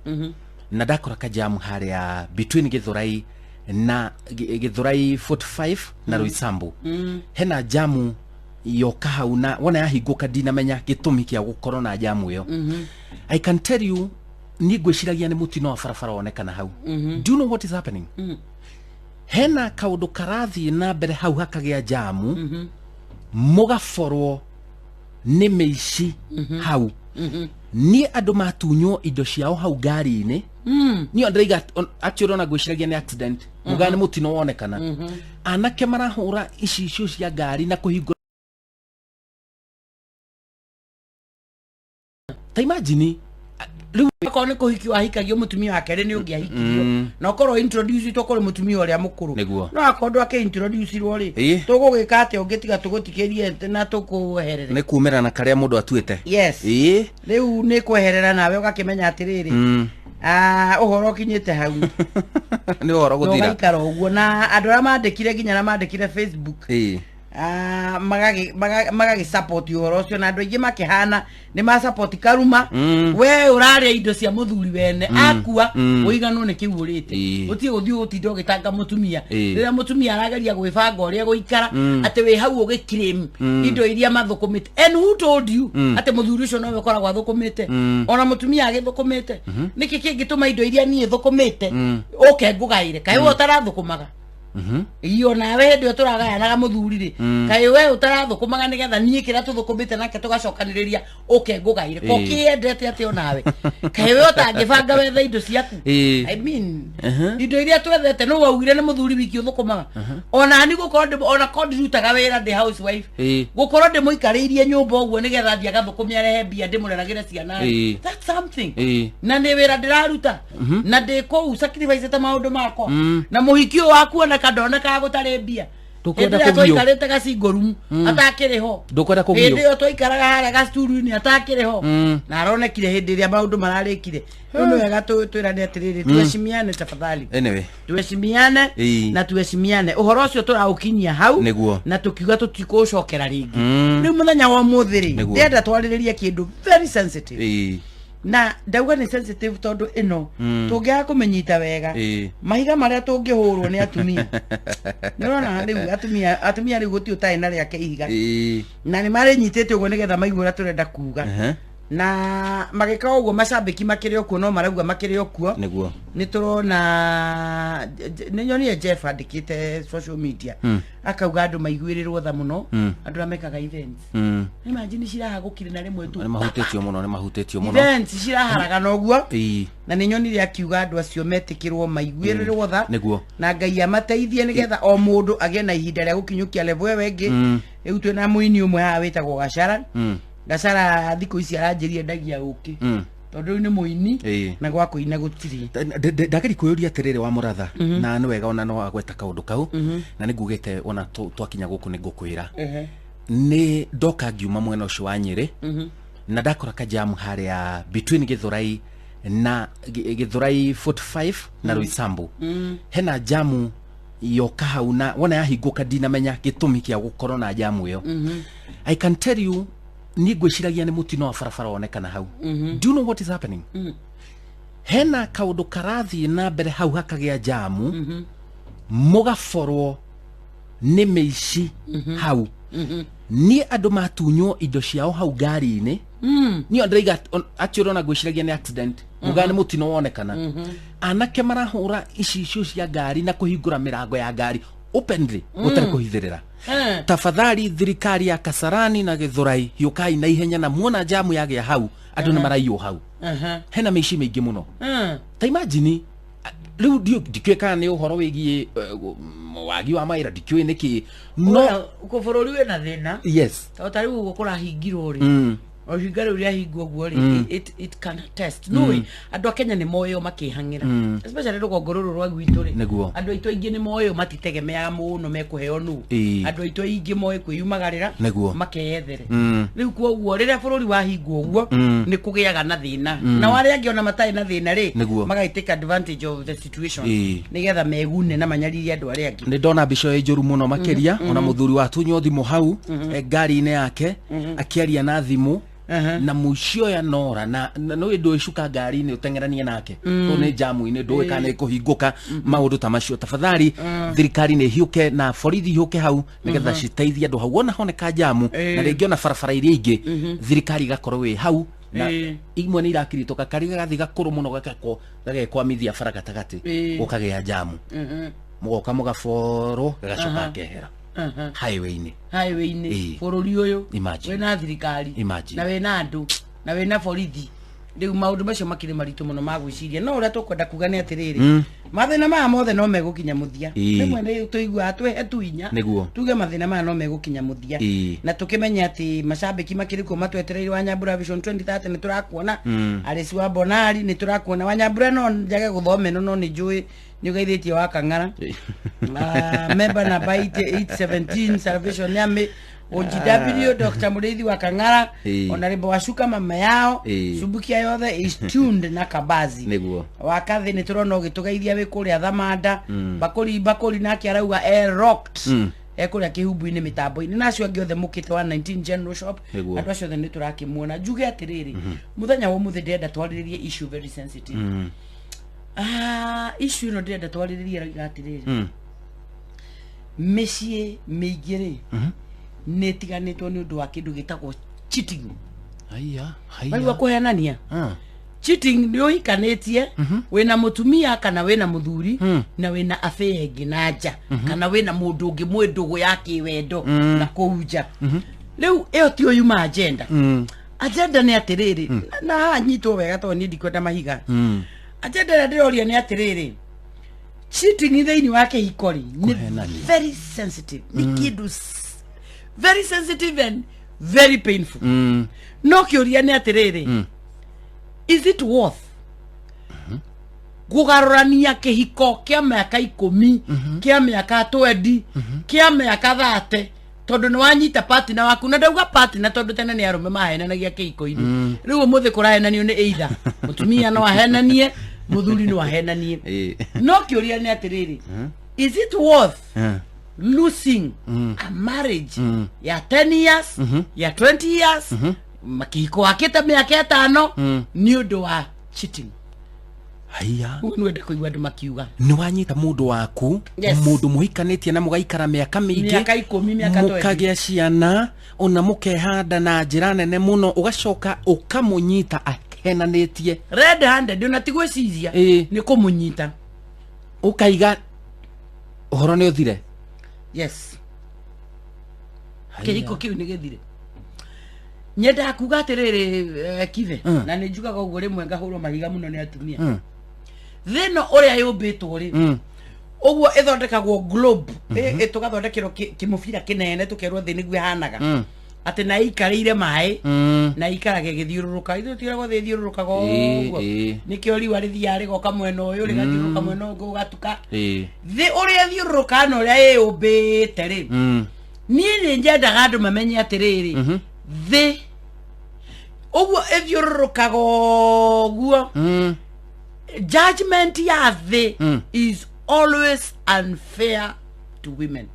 na ndakora kajamu harĩa between Gĩthũrai na Gĩthũrai 45 na Roysambu. Hena jamu yoka hau, na wona yahingũka ndinamenya gĩtũmi kĩa gũkorwo na jamu ĩyo. I can tell you, niĩ ngwĩciragia nĩ mũtino wa barabara wonekana hau. Do you know what is happening? Hena kaũndũ karathiĩ na mbere hau hakagĩa jamu, mũgaborwo nĩ mĩici hau. Niĩ andũ matunywo indo ciao hau ngari-inĩ, niĩ ndĩraiga actually ona ngwĩciragia nĩ accident, mũgaa nĩ mũtino wonekana. Anake marahũra icicio cia ngari na kũhingũra. Ta imagine rĩu. Akorwo nĩ kũhikio ahikagio mũtumia wa kerĩ nĩ ũngĩ ahikirio, na ũkorwo introduce itwo kũrĩ mũtumia ũrĩa mũkũrũ. No akorwo ndwake introduce irwo rĩ, tũgũgĩka atĩa ũngĩ tiga tũgũtikĩrie na tũkũeherere? Nĩ kumĩra na karĩa mũndũ atuĩte. Yes. Rĩu nĩ kweherera nawe ũgakĩmenya atĩrĩrĩ, ũhoro ũkinyĩte hau. Nĩ ũhoro Na gũthira. ũgaikara ũguo, na andũ arĩa mandĩkire nginya arĩa mandĩkire Facebook, magagĩ support ũhoro ũcio, na andũ aingĩ makĩhana nĩ ma support Karuma. We ũrarĩa indo cia mũthuri wene, akua, ũiganwo nĩ kĩu ũrĩte. Ũtige gũthiĩ gũtinda ũgĩtanga mũtumia rĩrĩa mũtumia arageria gwĩbanga ũrĩa gũikara, atĩ wĩ hau ũgĩclaim indo iria mathũkũmĩte. And who told you atĩ mũthuri ũcio nowe ũkoragwo athũkũmĩte? Ona mũtumia agĩthũkũmĩte, nĩkĩ kĩngĩtũma indo iria niĩ thũkũmĩte ũke ngũgaĩre? Kaĩ we ũtarathũkũmaga? Iyo nawe hĩndĩ ĩyo tũragayanaga mũthuri rĩ, kaĩ we ũtarathũkũmaga nĩgetha niĩ kĩrĩa tũthũkũmĩte nake tũgacokanĩrĩria ũke ngũgaĩre? Ko kĩendete atĩ onawe kaĩ we ũtangĩbanga wethe indo ciaku? I mean, indo iria twethete nĩ waugire nĩ mũthuri wiki ũthũkũmaga. Ona ni gũkorwo ona korwo ndirutaga wĩra, ndĩ housewife, gũkorwo ndĩmũikarĩirie nyũmba ũguo nĩgetha thiĩ agathũkũme arehe mbia ndĩmũreragĩre ciana rĩ, that's something. Na nĩ wĩra ndĩraruta, na ndĩ kũu sacrifice maũndũ makwa, na mũhiki ũyũ waku oneka ndonekaga gũtarĩ mbia. Ndũkwenda Hĩndĩ ĩrĩa kũgio. twaikarĩte gacingũrumu atakĩrĩ ho. Ndũkwenda kũgio. Hĩndĩ ĩyo twaikaraga harĩa gacituru-inĩ atakĩrĩ ho. Na aronekire hĩndĩ ĩrĩa maũndũ mararĩkire. Rĩu nĩ wega twĩrane atĩrĩrĩ, tuheshimiane tafadhali. Anyway. Tuheshimiane na tuheshimiane. Ũhoro ũcio tũraũkinyia hau Nĩguo. na tũkiuga tũtikũũcokera rĩngĩ. Rĩu mũthenya wa ũmũthĩ rĩ, Nĩguo. ndĩrenda twarĩrĩrie kĩndũ very sensitive. Na ndauga nĩ sensitive tondũ ĩno tũngĩaga kũmĩnyita wega, mahiga marĩa tũngĩhũrwo nĩ atumia. Nĩũrona rĩu atumia rĩu gũtirĩ ũtarĩ na rĩake ihiga. Na nĩ marĩnyitĩte ũguo nĩgetha maigue ũrĩa tũrenda kuga. Na magĩka ũguo macambĩki makĩrĩ o kuo, no marauga makĩrĩ o kuo. Nĩguo. Nĩ tũrona, nĩ nyonire Jeff andĩkĩte social media akauga andũ maiguĩrĩrwo tha mũno, andũ arĩa mekaga events. Imagine cirahagũkire na rĩmwe tu. Nĩ mahutĩtio mũno, nĩ mahutĩtio mũno. Events ciraharagana ũguo. Na nĩ nyonire akiuga andũ acio metĩkĩrwo maiguĩrĩrwo tha Nĩguo. na Ngai amateithie nĩgetha o mũndũ agĩe na ihinda rĩa gũkinyũkia level ĩyo ĩngĩ. Rĩu twĩna mũini ũmwe haha wĩtagwo Gacara. Gacara thikũ ici aranjĩria endagia ũkĩ tondũ rĩu nĩ mũini na gwa kũina gũtirĩ. Ndageri kwĩyũria atĩrĩrĩ wa mũratha, na nĩ wega ona no agweta kaũndũ kau, na nĩ ngugĩte ona twakinya gũkũ nĩ ngũkwĩra. Nĩ ndoka ngiuma mwena ũcio wa Nyĩrĩ na ndakora kajamu harĩa between Gĩthũrai na Gĩthũrai 45 na Roysambu. Hena jamu yoka hau na wona yahingũka, ndinamenya gĩtũmi kĩa gũkorwo na jamu ĩyo. I can tell you, niĩ ngwĩciragia nĩ mũtino wa barabara wonekana hau. Do you know what is happening? Hena kaũndũ karathiĩ na mbere hau hakagĩa jamu, mũgaborwo nĩ mĩici hau. Niĩ andũ matunywo indo ciao hau ngari-inĩ, niĩ ndĩraiga actually ona ngwĩciragia nĩ accident, muga nĩ mũtino wonekana. Anake marahũra icicio cia ngari na kũhingũra mĩrango ya ngari openly gũtarĩ kũhithĩrĩra. Tafadhali thirikari ya Kasarani na Gĩthũrai, hiũkai na ihenya na muona jamu yagĩa hau, andũ nĩ maraiywo hau. Hena mĩici mĩingĩ mũno. Ta imagine rĩu ndikĩũĩ kana nĩ ũhoro wĩgiĩ wagi wa mawĩra, ndikĩũĩ nĩkĩ, no Kũ bũrũri wĩna thĩna. O ta rĩu ũguo kũrahingirwo rĩ, o ihinga rĩu rĩahingwo ũguo rĩ, it can test nũĩ andũ a Kenya nĩ moĩo makĩhang'ĩra, especially rũgongo rũrũ rwa gwitũ rĩ. Andũ aitũ aingĩ nĩ moĩo matitegemeaga mũno mekũheo nũ. Andũ aitũ aingĩ moĩ kwĩyumagarĩra makeyethere. Rĩu koguo rĩrĩa bũrũri wahingwo ũguo, nĩ kũgĩaga na thĩna, nao arĩa angĩ ona matarĩ na thĩna rĩ, magagĩ take advantage of the situation nĩgetha megune na manyarire andũ arĩa angĩ. Nĩ ndona mbica ĩyo njũru mũno makĩria, ona mũthuri watunywo thimũ hau ngari-inĩ yake akĩaria na thimũ na mũici ũyũ nora na nĩ ndũĩcuka ngari-inĩ ũteng'eranie nake tondũ nĩ jamu-inĩ, ndũĩ kana nĩ ĩkũhingũka, maũndũ ta macio. Tafadhali thirikari nĩ ihiũke na borithi ihiũke hau nĩgetha citeithie andũ hau wona honeka jamu, na rĩngĩ ona barabara iria ingĩ thirikari igakorwo ĩ hau na imwe nĩ irakiritũka kari gagathiĩ gakũrũ mũno gagekwo gagekwamithia bara gatagatĩ, gũkagĩa jamu, mũgoka mũgaborwo gagacoka gakehera highway-inĩ. Highway-inĩ. Bũrũri ũyũ Imagine. wĩna thirikari Imagine. na wĩna andũ na wĩna borithi. Rĩu maũndũ macio makĩrĩ maritũ mũno ma gwĩciria, no ũrĩa tũkwenda kuga nĩ atĩrĩrĩ, mathĩna maya mothe no megũkinya mũthia. Rĩmwe nĩ tũiguaga twĩhe tu inya, tuge mathĩna maya no megũkinya mũthia, na tũkĩmenye atĩ macambĩki makĩrĩ kuo matwetereire. Wa Nyambura Vision 2030 nĩ tũrakuona. Arĩci wa Bonari nĩ tũrakuona. Wa Nyambura, no njage gũthoma ĩno, no nĩ njũĩ nĩ ũgeithĩtie wa Kang'ara. Member number 817, Salvation Army OGW, Dr. Mũrĩithi wa Kang'ara, ona rĩmbo wacuka mama yao. Subukia yothe is tuned na Kabazi wakathĩ nĩ tũrona ũgĩtũgeithia wĩ kũrĩa Thamanda. Bakũri bakũri nake arauga e rocked, e kũrĩa kĩhumbu-inĩ mĩtambo-inĩ, na acio angĩ othe mũkĩte wa 19 General Shop. Andũ acio othe nĩ tũrakĩmuona. Njuge atĩrĩrĩ, mũthenya wa ũmũthĩ ndĩrenda twarĩrĩrie issue very sensitive. Issue ĩno ndĩrenda twarĩrĩrie ĩroiga atĩrĩrĩ, mĩciĩ mĩingĩ rĩ, nĩ ĩtiganĩtwo nĩ ũndũ wa kĩndũ gĩtagwo cheating. Haiya, haiya. Maigua kũhenania. Cheating nĩ ũhikanĩtie, wĩna mũtumia kana wĩna mũthuri, na wĩna affair ĩngĩ na nja, kana wĩna mũndũ ũngĩ mwĩ ndũgũ ya kĩwendo na kũu nja. Rĩu ĩyo tiyo yuma agenda. Agenda nĩ atĩrĩrĩ, na haha nyitwo wega tondũ niĩ ndikwenda mahiga. Agenda ĩrĩa ndĩroria nĩ atĩrĩrĩ, cheating thĩinĩ wa kĩhiko rĩ, nĩ Kũhenania. very sensitive, nĩ kĩndũ very sensitive and very painful. No kĩũria nĩ atĩrĩrĩ, is it worth Kũgarũrania kĩhiko kĩa mĩaka 10, kĩa mĩaka 20, kĩa mĩaka 30, tondũ nĩ wanyita partner waku. Na ndauga partner tondũ tene nĩ arũme mahenanagia kĩhiko-inĩ. Rĩu ũmũthĩ kũrahenanio nĩ either mũtumia no ahenanie, mũthuri no ahenanie. No kĩũria nĩ atĩrĩrĩ, is it worth losing a marriage ya 10 years, ya 20 years, makĩhiko wakĩte mĩaka 5, nĩ ũndũ wa cheating? Haiya. Ũguo nĩ wenda kũigua andũ makiuga. Nĩ wanyita mũndũ waku, Yes. mũndũ mũhikanĩtie na mũgaikara mĩaka mĩingĩ, Mĩaka 10, mĩaka 20. Mũkagĩa ciana, ona mũkehanda na njĩra nene mũno, ũgacoka ũkamũnyita ahenanĩtie. Red handed, ona ti gwĩciria, nĩ kũmũnyita. Ũkaiga ũhoro nĩ ũthire. Yes, kĩhiko kĩu nĩ gĩthire. Nyendaga kuga atĩrĩrĩ, kithe, na nĩ njugaga ũguo rĩmwe ngahũrwo mahiga mũno nĩ atumia. Thĩno ũrĩa yũmbĩtwo rĩ, ũguo ĩthondekagwo globe, tũgathondekerwo kĩmũbira kĩnene, tũkerwo thĩ nĩguo ĩhanaga, atĩ na ĩikarĩire maĩ, na ikarage ĩgĩthiũrũrũka. Ithuĩ tigagwo thĩ ĩthiũrũrũkaga ũguo. Nĩkĩo riũa rĩthiaga rĩgoka mwena ũyũ, rĩgathiũrũrũka mwena ũngĩ, ũgatuka. Thĩ ũrĩa ĩthiũrũrũkaga na ũrĩa ĩyũmbĩte rĩ, niĩ nĩ nyendaga andũ mamenye atĩrĩrĩ, thĩ ũguo ĩthiũrũrũkaga ũguo, judgment ya thĩ is always unfair to women.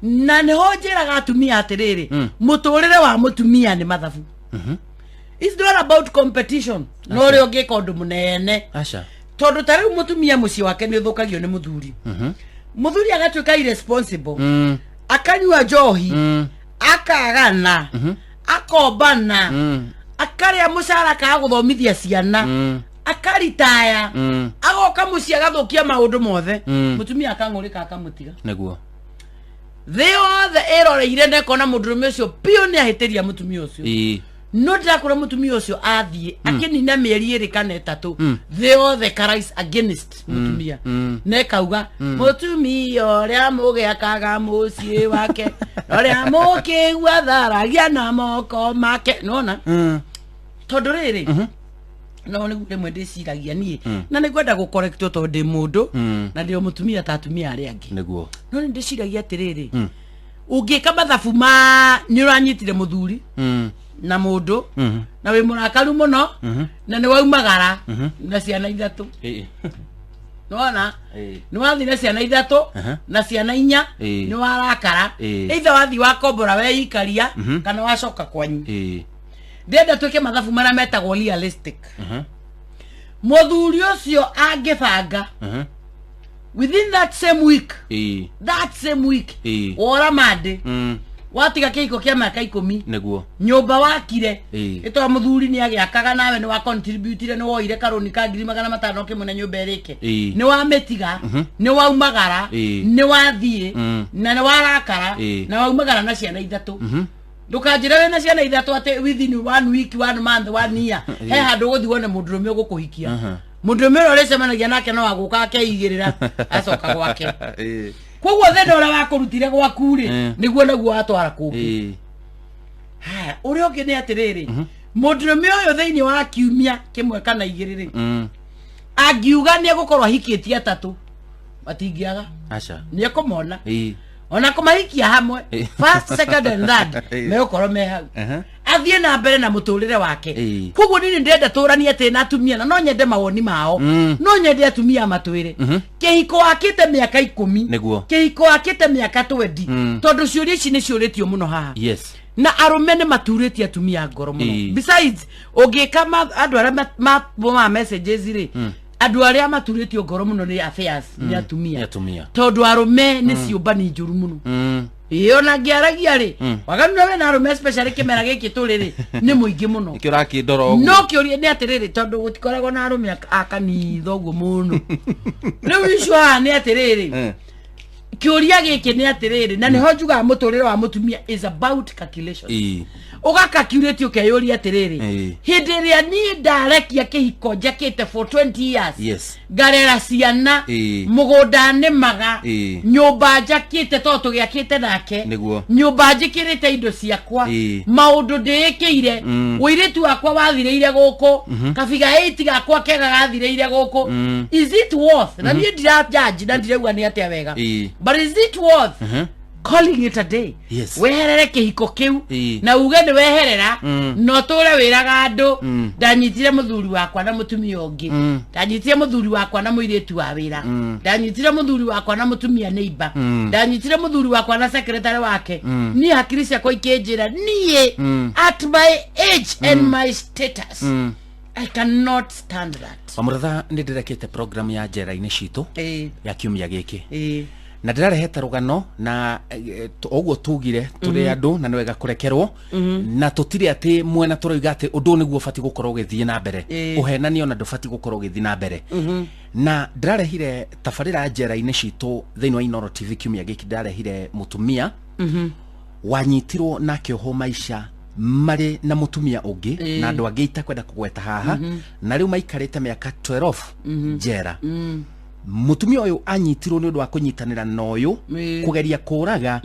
Na nĩho njĩraga atumia atĩrĩrĩ, mũtũrĩre wa mũtumia nĩ mathabu. It's not about competition na ũrĩa ũngĩka ũndũ mũnene. Aca. Tondũ ta rĩu mũtumia mũciĩ wake nĩ ũthũkagio nĩ mũthuri. Mũthuri agatuĩka irresponsible, akanyua njohi, akagana, akombana, akarĩa mũcara, akaga gũthomithia ciana, akaritaya, agoka mũciĩ agathũkia maũndũ mothe. Mũtumia akang'ũrĩka, akamũtiga. Thĩ yothe ĩroreire na ĩkona mũndũrũme ũcio biũ nĩ ahĩtĩria mũtumia ũcio. No ndĩrakũra mũtumia ũcio athiĩ akĩnina mĩeri 2 kana 3, thĩ yothe karise against mũtumia, na ĩkauga, mũtumia ũrĩa mũgĩakaga mũciĩ wake, ũrĩa mũkĩgua tharagia na moko make. Nona tondũ rĩrĩ, no nĩguo rĩmwe ndĩciragia niĩ, na nĩ ngwenda gũkorektwo tondũ ndĩ mũndũ, na ndĩ o mũtumia ta atumia arĩa angĩ. No nĩ ndĩciragia atĩrĩrĩ, ũngĩka mathabu ma nĩ ũranyitire mũthuri na mũndũ, na wĩ mũrakaru mũno, na nĩ waumagara na ciana ithatũ, nĩwona, nĩ wathiĩ na ciana ithatũ, na ciana inya, nĩ warakara, either wathiĩ wakombora weikaria, kana wacoka kwanyu. Ndĩrenda twĩke mathabu marĩa metagwo realistic. Mũthuri ũcio angĩbanga within that same week, that same week, wora mandĩ, watiga kĩhiko kĩa mĩaka 10, nyũmba wakire, ĩtwa mũthuri nĩ agĩakaga, nawe nĩ wa contributire, nĩ woire karũni ka 500,000 ũkĩmũne nyũmba ĩrĩke, nĩ wamĩtiga, nĩ waumagara, nĩ wathiĩ, na nĩ warakara, na waumagara na ciana ithatũ. Ndũkanjĩre wĩna ciana ithatũ atĩ within one week, one month, one year, he handũ ũgũthiĩ wone mũndũrũme ũgũkũhikia. Mũndũrũme ũrĩa ũrĩcemanagia nake no agũka akeigĩrĩra, acoka gwake. Koguo thĩna ũrĩa wakũrutire gwaku rĩ, nĩguo naguo watwara kũngĩ. Haya, ũrĩa ũngĩ nĩ atĩrĩrĩ, mũndũrũme ũyũ thĩinĩ wa kiumia kĩmwe kana igĩrĩ rĩ, angiuga nĩ egũkorwo ahikĩtie atatũ, matingĩaga. Aca. Nĩ ekũmona, ona kũmahikia hamwe, first, second and third, megũkorwo me hau, athiĩ na mbere na mũtũrĩre wake. Koguo niĩ ndĩrenda tũranie atĩ na atumia, na no nyende mawoni mao. No nyende atumia matwĩre, kĩhiko wakĩte mĩaka 10, kĩhiko wakĩte mĩaka 20, tondũ ciũria ici nĩ ciũrĩtio mũno haha, na arũme nĩ maturĩtie atumia ngoro mũno. Besides, ũngĩka andũ arĩa ma messages rĩ, andũ arĩa maturĩtio ngoro mũno nĩ affairs nĩ atumia. Nĩ atumia. Tondũ arũme nĩ ciũmbani njũru mũno. Ĩĩ, ona ngĩaragia rĩ, waganu na wĩna arũme, especially kĩmera gĩkĩ tũrĩ rĩ, nĩ mũingĩ mũno. Nĩkĩo ũrakĩndora ũguo. No kĩũria nĩ atĩrĩrĩ, tondũ gũtikoragwo na arũme a kanitha ũguo mũno. Rĩu icio haha nĩ atĩrĩrĩ, kĩũria gĩkĩ nĩ atĩrĩrĩ, na nĩho njugaga mũtũrĩre wa mũtumia is about calculation. Ũgakakiurĩte ũkeyũria atĩrĩrĩ, hĩndĩ ĩrĩa niĩ ndarekia kĩhiko njakĩte for 20 years, ngarera ciana, mũgũnda nĩmaga, nyũmba njakĩte tondũ tũgĩakĩte nake, nyũmba njĩkĩrĩte indo ciakwa, maũndũ ndĩĩkĩire, ũirĩtu wakwa wathirĩire gũkũ, kabiga 8 gakwa kega gathirĩire gũkũ, is it worth? Na niĩ ndira judge na ndirauga nĩ atĩa wega, but is it worth calling it a day? Weherere kĩhiko kĩu na uge nĩ weherera, na ũtũre wĩraga andũ, ndanyitire mũthuri wakwa na mũtumia ũngĩ, ndanyitire mũthuri wakwa na mũirĩtu wa wĩra, ndanyitire mũthuri wakwa na mũtumia neighbor, ndanyitire mũthuri wakwa na secretary wake. Niĩ hakiri ciakwa ikĩnjĩra niĩ, at my age and my status, I cannot stand that. Wamũratha, nĩ ndĩrekĩte program ya njera-inĩ citũ ya kiumia gĩkĩ, na ndĩrarehete rũgano na ũguo tugire tũrĩ andũ na nĩ wega kũrekerwo, na tũtirĩ atĩ mwena tũroiga atĩ ũndũ ũyũ nĩguo ũbatiĩ gũkorwo ũgĩthiĩ na mbere. Ũhenania ona ndũbatiĩ gũkorwo ũgĩthiĩ na mbere. Na ndĩrarehire tabarĩra njera-inĩ citũ thĩinĩ wa Inooro TV kiumia gĩkĩ. Ndĩrarehire mũtumia wanyitirwo na akĩohwo maica marĩ na mũtumia ũngĩ na andũ angĩ itakwenda kũgweta haha, na rĩu maikarĩte mĩaka 12 njera. Mũtumia ũyũ anyitirwo nĩ ũndũ wa kũnyitanĩra na ũyũ kũgeria kũraga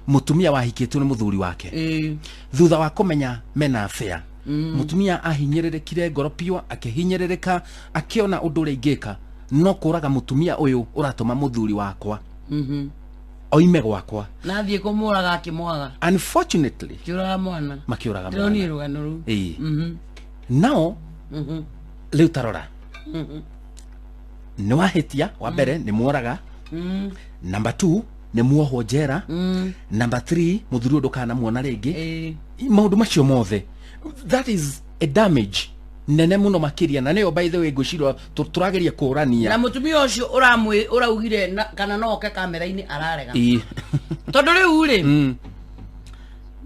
mũtumia wahikĩtio nĩ mũthuri wake. Thutha wa kũmenya mena affair, mũtumia ahinyĩrĩrĩkire ngoro piũ, akĩhinyĩrĩrĩka, akĩona ũndũ ũrĩa ingĩka no kũraga mũtumia ũyũ ũratũma mũthuri wakwa oime gwakwa. Na thiĩ kũmũraga akĩmwaga. Unfortunately, kĩũraga mwana. Makĩũraga ndĩronire mwana. Rũgano rũu. Nao rĩu tarora, nĩ wahĩtia wa mbere nĩ mworaga, number 2 nĩ muohwo njera, number 3 mũthuri ũyũ ndũkanamuona rĩngĩ. Maũndũ macio mothe, that is a damage nene mũno makĩria, na nĩyo by the way ngwĩciria tũrageria kũrania. Na mũtumia ũcio ũramwĩ ũraugire kana no oke kamera-inĩ, ararega, tondũ rĩu rĩ,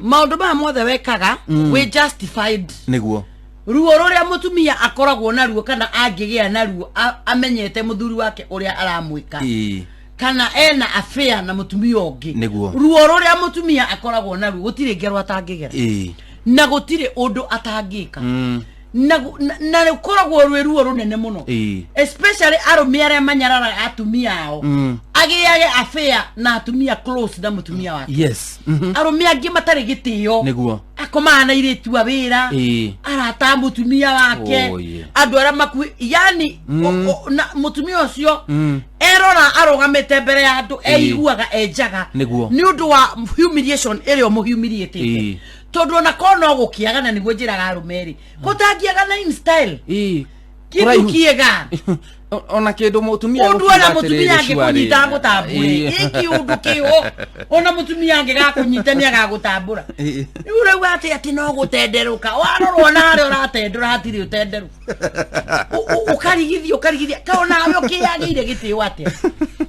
maũndũ maya mothe wekaga wĩ justified. Ruo rũrĩa mũtumia akoragwo naruo kana angĩgĩa naruo amenyete mũthuri wake ũrĩa aramwĩka, kana ena affair na mũtumia ũngĩ, ruo rũrĩa mũtumia akoragwo naruo gũtirĩ ngero atangĩgera, na gũtirĩ ũndũ atangĩka, na rũkoragwo rwĩ ruo rũnene mũno, especially arũme arĩa manyararaga atumia ao, agĩage affair na atumia close na mũtumia wake. Arũme angĩ matarĩ gĩtĩo, akomaga na irĩtu a wĩra, arata a mũtumia wake, andũ arĩa makuĩ, yani na mũtumia ũcio erora arũgamĩte mbere ya andũ, eiguaga enjaga nĩ ũndũ wa humiliation ĩrĩa ũmũhumiliatĩte, tondũ ona korwo no gũkĩagana, nĩguo njĩraga arũme rĩ, gũtangĩagana in style, kĩndũ Kũraihu. kĩega. Ona kĩndũ mũtumia Ũndũ ona egũkiuga mũtumia atĩrĩrĩ, angĩkũnyita cuarĩ. agũtambũre, gĩkĩ ũndũ kĩho, ona mũtumia angĩgakũnyita nĩ agagũtambũra. Rĩu ũrauga atĩ no gũtenderũka, warorwo na harĩa ũratendũra hatirĩ ũtenderũ. Ũkarigithia ũkarigithia ka onawe ũkĩyagĩire gĩtĩo atĩa,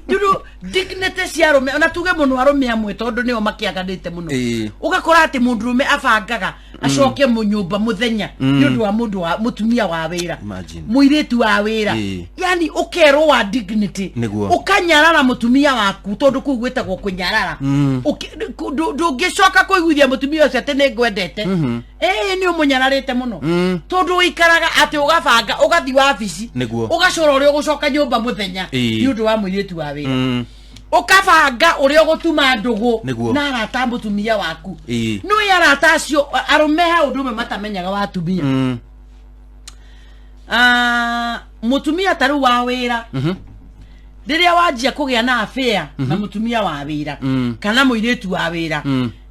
tondũ dignity cia arũme, ona tuge mũno arũme amwe, tondũ nĩo makĩaganĩte mũno, ũgakora atĩ mũndũrũme abangaga acoke mũnyũmba mũthenya nĩ ũndũ wa mũndũ wa mũtumia wa wĩra, Imagine. mũirĩtu wa wĩra. Yani ũkerwo wa dignity, ũkanyarara mũtumia waku, tondũ kũu gwĩtagwo kũnyarara. Ndũngĩcoka kũiguithia mũtumia ũcio atĩ nĩ ngwendete. Ĩĩ, nĩ ũmũnyararĩte mũno, tondũ ũikaraga atĩ ũgabanga ũgathiĩ wabici, ũgacora ũrĩa ũgũcoka nyũmba mũthenya nĩ ũndũ wa mũirĩtu wa wĩra, ũkabanga ũrĩa ũgũtuma ndũgũ na arata a mũtumia waku. Nĩ arata acio arũme ha ũndũ ũmwe matamenyaga wa atumia. Ah, mũtumia ta rĩu wa wĩra, rĩrĩa wanjia kũgĩa na affair na mũtumia wa wĩra kana mũirĩtu wa wĩra,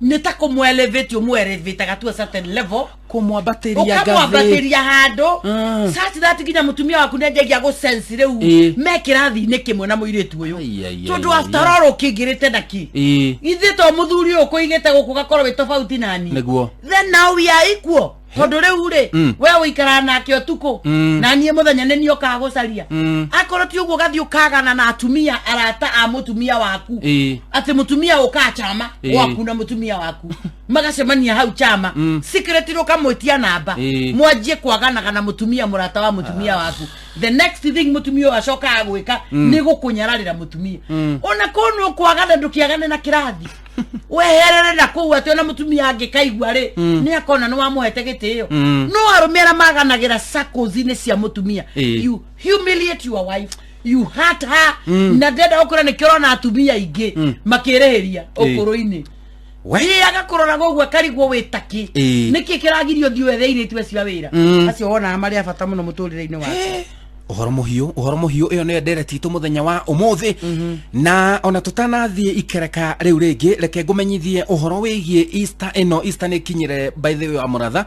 nĩ ta kũmũ-elevate, ũmũ-elevate to a certain level. Kũmwambatĩria ngathĩ. Ũkamwambatĩria handũ such that nginya mũtumia waku nĩanjagia gũ-sense rĩu me kĩrathi-inĩ kĩmwe na mũirĩtu ũyũ, Ai, ai, tondũ ai, after ai. all ũkĩingĩrĩte na kĩ? Ithuĩ to mũthuri ũyũ ũkũigĩte gũkũ gakorwo wĩ tofauti nani. Then now we are equal, tondũ rĩu rĩ, we ũikaraga nake ũtukũ, na niĩ mũthenya nĩ niĩ ũkaga gũcaria. Akorwo ti ũguo, ũgathiĩ ũkagana na atumia arata a mũtumia waku, atĩ mũtumia ũkaga chama gwaku na mũtumia waku magacemania hau chama, secretly ũkamwĩtia namba, mwanjie kwaganaga na mũtumia mũrata wa mũtumia waku. The next thing mũtumia ũyũ acokaga gwĩka nĩ gũkũnyararĩra mũtumia. Ona korwo nĩ ũkwagana, ndũkĩagane na kĩrathi. Weherere na kũu atĩ ona mũtumia angĩkaigua rĩ nĩ akona nĩ wamũhete gĩtĩo. No arũme arĩa maganagira circles-inĩ cia mũtumia, you humiliate your wife, you hurt her, na ndenda gũkũra nĩkĩo ũrona atumia aingĩ makĩrĩhĩria ũkũrũ-inĩ. Ĩ agakũrora goguo akarigwo wĩtakĩ nĩkĩ kĩragirio thiĩ wethe airĩtu acio a wĩra acio wonaga marĩ a bata mũno mũtũrĩre-inĩ wake. Ũhoro mũhiũ ĩyo nĩyo ndereti itũ mũthenya wa ũmũthĩ. Na ona tũtanathiĩ ikereka rĩu rĩngĩ, reke ngũmenyithie ũhoro wĩgiĩ Easter ĩno. Easter nĩ ĩkinyire by the way wa mũratha,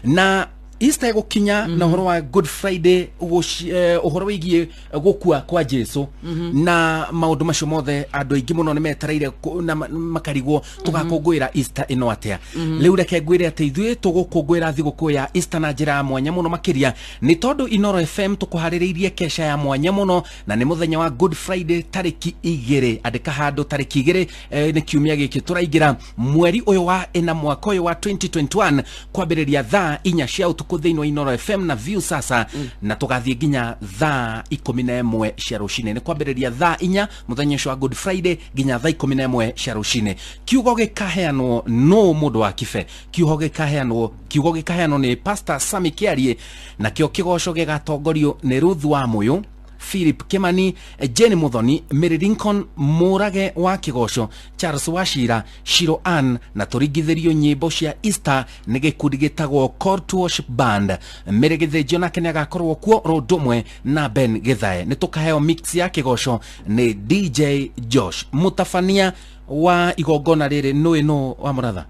na Easter ĩgũkinya na ũhoro wa Good Friday, ũhoro wĩgiĩ gũkua kwa Jesu na maũndũ macio mothe andũ aingĩ mũno nĩ metereire na makarigwo tũgakũngũĩra Easter ĩno atĩa. Rĩu reke ngwĩre atĩ ithuĩ tũgũkũngũĩra thigũkũ ya Easter na njĩra ya mwanya mũno makĩria, nĩ tondũ Inoro FM tũkũharĩrĩirie kesha ya mwanya mũno, na nĩ mũthenya wa Good Friday tarĩki 2. Andĩka handũ tarĩki 2, nĩ kiumia gĩkĩ tũraingĩra mweri ũyũ wa ĩna mwaka ũyũ wa 2021, kwambĩrĩria thaa 4 cia ũtukũ thĩinĩ wa Inoro FM na View Sasa, na tũgathiĩ nginya thaa 11 cia rũcinĩ. Nĩ kwambĩrĩria thaa 4 mũthenya ũcio wa Good Friday nginya thaa 11 cia rũcinĩ. Kiugo gĩkaheanwo no mũndũ wa kibe, kiugo gĩkaheanwo nĩ Pastor Sami Kiarie, nakĩo kĩgoco gĩgatongorio nĩ Ruth wa Mũyũ, Philip Kimani, Jane Muthoni, Mary Lincoln Mũrage wa Kĩgoco, Charles Wachira, Shiro Ann, na tũringithĩrio nyĩmbo cia Easter nĩ gĩkundi gĩtagwo Call to Worship Band. Mary Gĩthĩnjio nake nĩ agakorwo kuo rũndũ ũmwe na Ben Gĩthae. Nĩ tũkaheo mix ya kĩgoco nĩ DJ Josh. Mũtabania wa igongona rĩrĩ nũĩ nũ wa mũratha?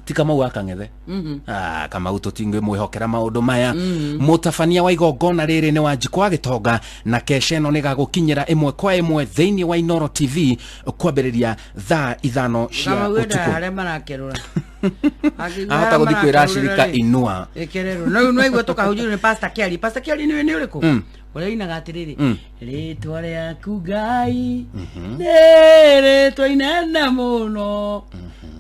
Ti Kamau wa Kang'ethe. Kamau tũtingĩmwĩhokera maũndũ maya. Mũtabania wa igongona rĩrĩ nĩ Wanjikũ wa Gĩtonga, na kesha ĩno nĩgagũkinyĩra ĩmwe kwa ĩmwe thĩinĩ wa Inoro TV kwambĩrĩria thaa 5 cia ũtukũ. Harĩa marakerũra. Ahota gũthiĩ kwĩra acirika inua. Ĩkererwo. No no igua tũkahunjĩrio nĩ Pastor Kiari. Pastor Kiari nĩ ũrĩkũ? Ũrĩa inaga atĩrĩrĩ, rĩtwa rĩaku Ngai nĩ rĩtwa inene mũno.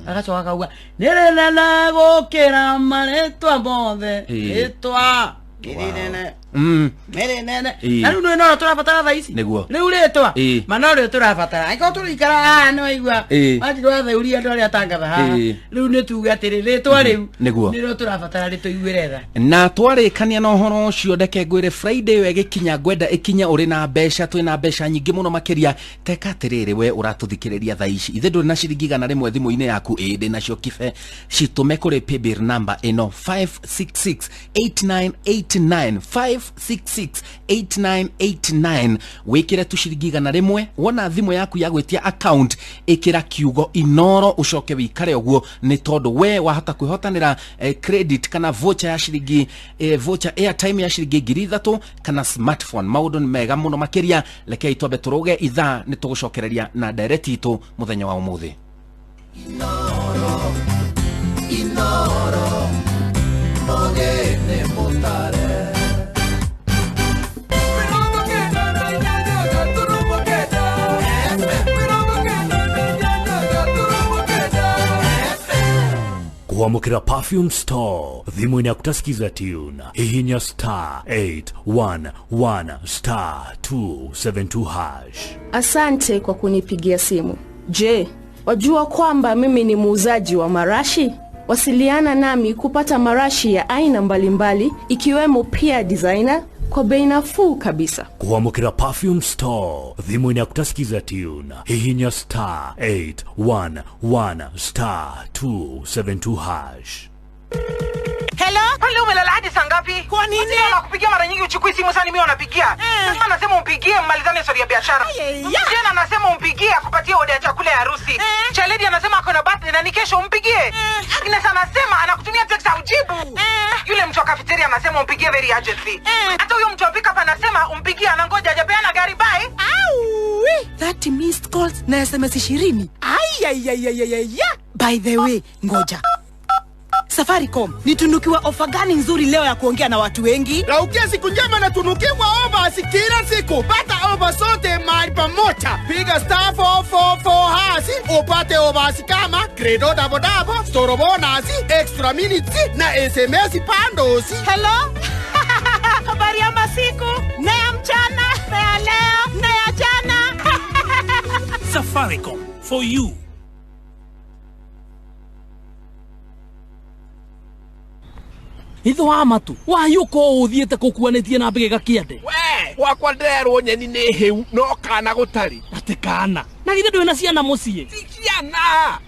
Agacoka akauga nĩ rĩnene gũkĩra marĩtwa mothe, rĩtwa nĩ rĩnene, nĩ rĩnene. Na rĩu nĩ no tũrabatara thaa ici rĩu rĩtwa ma no rĩo tũrabatara. Angĩkorwo tũrĩikara haha nĩ waigua wanjirũ watheuria andũ arĩa atangatha haha, rĩu nĩ tuge atĩrĩ rĩtwa rĩu nĩrĩo tũrabatara rĩtũiguĩre tha. Na twarĩkania na ũhoro ũcio, ndeke ngwĩre Friday ĩyo ĩgĩkinya, ngwenda ĩkinya ũrĩ na mbeca, twĩna mbeca nyingĩ mũno makĩria. Teka atĩrĩrĩ, we ũratũthikĩrĩria thaa ici, ithe ndũrĩ na ciringi 100 thimũ-inĩ yaku? Ĩĩ ndĩ nacio kibe, citũme kũrĩ paybill number ĩno 5668989, 5668989, wĩkĩre tu ciringi 100. Wona thimũ yaku ya gwĩtia account, ĩkĩra kiugo Inoro ũcoke wĩikare ũguo, nĩ tondũ we wahota kwĩhotanĩra credit kana voucher ya ciringi voucher airtime ya ciringi 3000 kana smartphone. Maũndũ nĩ mega mũno makĩria. Rekei twambe tũrũge ithaa, nĩ tũgũcokereria na ndereti itũ mũthenya wa ũmũthĩ. Inoro, Inoro, mogene mutare. Kuamukira Perfume Store thimũ-inĩ yaku tasikiza tune, hihinya star 811 star 272 hash. Asante kwa kunipigia simu. Je, wajua kwamba mimi ni muuzaji wa marashi? Wasiliana nami kupata marashi ya aina mbalimbali ikiwemo pia designer kwa bei nafuu kabisa. Kuamukira Perfume Store thimũ-inĩ yaku tasikiza tune, hihinya star 811 star 272 hash. Hello? Kwani umelala hadi saa ngapi? Kwa nini? Nakupigia mara nyingi uchukui simu sana, mimi wanapigia. Sasa anasema umpigie mmalizane story ya biashara. Jana anasema umpigie akupatie oda ya chakula ya harusi. Chaledi anasema ako na birthday na ni kesho umpigie. Agnes anasema anakutumia text aujibu. Yule mtu wa cafeteria anasema umpigie very urgently. Hata huyo mtu wa pick up anasema umpigie, anangoja hajapeana gari bye. Au! 30 missed calls na SMS 20. Ai ai ai ai ai. By the way, ngoja. Safaricom, nitunukiwa ofa gani nzuri leo ya kuongea na watu wengi? Raukia siku njema na tunukiwa ofa kila siku. Pata ofa sote mahali pamoja. Piga star 444 hasi upate ofa kama credo double double, store bonus, extra minutes na SMS pandos. Hello? Habari ya masiku, na ya mchana, na ya leo, na ya jana. Safaricom, for you. Ithe wa matu wahiũka ũũ ũthiĩte kũkuanĩtie na mbĩgĩga kĩande. We gwakwa ndĩrerwo nyeni nĩ hĩu no kana gũtarĩ. Atĩ kana? Na githĩ ndwĩ na ciana mũciĩ? Ti ciana,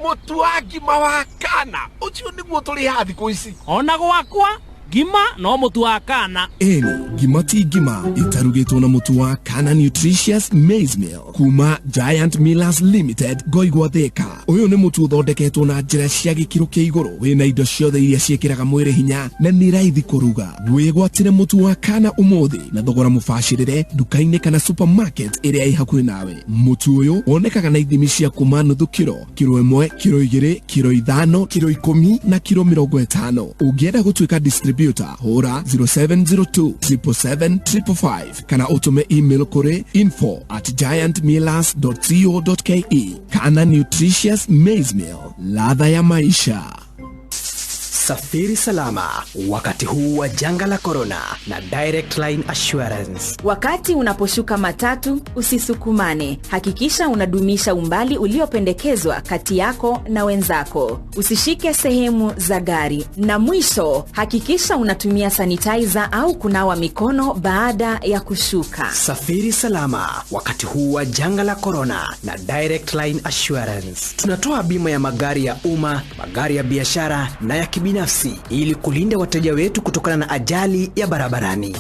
mũtu wa ngima wa kana ũcio nĩguo tũrĩaga thikũ ici. Ona gwakwa ngima no mũtu wa kana. Ĩni, ngima ti ngima itarugĩtwo na mũtu wa Kana Nutritious Maize Meal kuma Giant Millers Limited, Ngoigwa Thika. Ũyũ nĩ mũtu ũthondeketwo na njĩra cia gĩkĩro kĩa igũrũ, wĩna indo ciothe iria ciĩkĩraga mwĩrĩ hinya na nĩ raithi kũruga. Wĩgwatĩre mũtu wa Kana ũmũthĩ na thogora mũbacĩrĩre nduka-inĩ kana supermarket ĩrĩa ĩ hakuhĩ nawe. Mũtu ũyũ wonekaga na ithimi cia kuma nuthu kiro, kiro 1, kiro 2, kiro 5, kiro 10 na kiro 50. Ũngĩenda gũtuĩka distributor, hũra 0702 777 555 kana ũtũme email kũrĩ info@giantmillers.co.ke. Kana Nutritious Maize Meal, ladha ya maisha. Safiri salama wakati huu wa janga la corona na Direct Line Assurance. Wakati unaposhuka matatu, usisukumane. Hakikisha unadumisha umbali uliopendekezwa kati yako na wenzako. Usishike sehemu za gari. Na mwisho, hakikisha unatumia sanitizer au kunawa mikono baada ya kushuka. Safiri salama wakati huu wa janga la corona na Direct Line Assurance. Tunatoa bima ya magari ya umma, magari ya biashara na ya kibinafsi ili kulinda wateja wetu kutokana na ajali ya barabarani.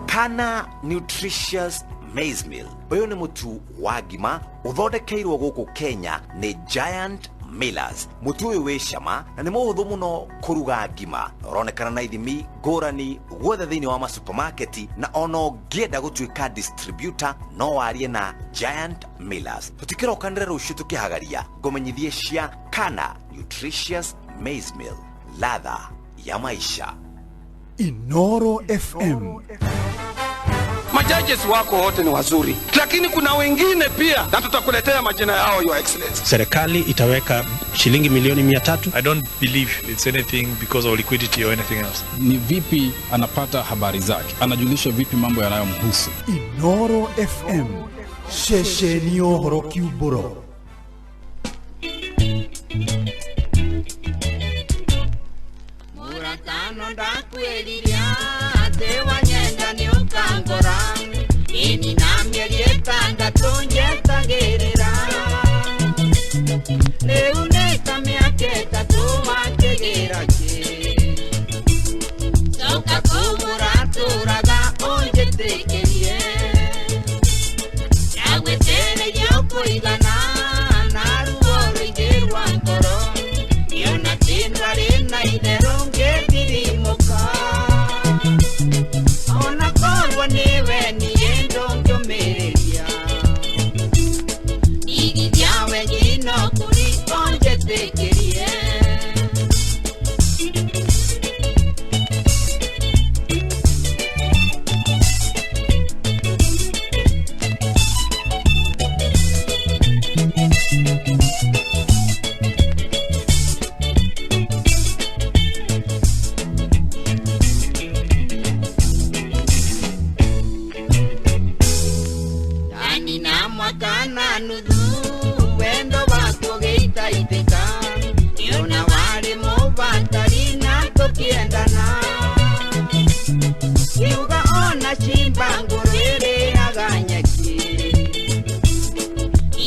Kana Nutritious Maize Meal ũyũ nĩ mũtu wa ngima ũthondekeirwo gũkũ Kenya nĩ Giant Millers. Mũtu ũyũ wĩ cama na nĩ mũhũthũ mũno kũruga ngima na ũronekana na ithimi ngũrani guothe thĩinĩ wa masupamaketi, na ona ũngĩenda gũtuĩka distributor no warie na Giant Millers. Tũtikĩrokanĩre rũciũ tũkĩhagaria ngũmenyithie cia Kana Nutritious Maize Meal, ladha ya maisha. Inoro FM. Majudges wako wote ni wazuri, lakini kuna wengine pia, na tutakuletea majina yao, Your Excellency. Serikali itaweka shilingi milioni 300. I don't believe it's anything because of liquidity or anything else. Ni vipi anapata habari zake? Anajulisha vipi mambo yanayomhusu? Inoro FM. Ceceni ũhoro kiumbũro. Mũratano ndakwĩriria atĩ wanyenda nĩ ũkangora, ĩni na mĩeri ĩtandatũ njetagĩrĩra. Rĩu nĩ ta mĩaka ĩtatũ wakĩgĩra kĩ, coka kũu mũratũraga ũnjĩtĩkĩrie. Ndagwĩtĩrĩria ũkũigana na ruo rũingĩ rwa ngoro, niona ti ndwarĩ na itherũ ngĩthirimũka. Ona korwo nĩwe niĩ ndũngĩũmĩrĩria, igithia we ngino kũri ũnjĩtĩkĩrie. Ndani na mwaka na nuthu wendo waku ũgĩitaitĩka, nĩona warĩ mũbatari na tũkĩendana. Kiuga ona cimba ngũrũ ĩrĩaga nyeki,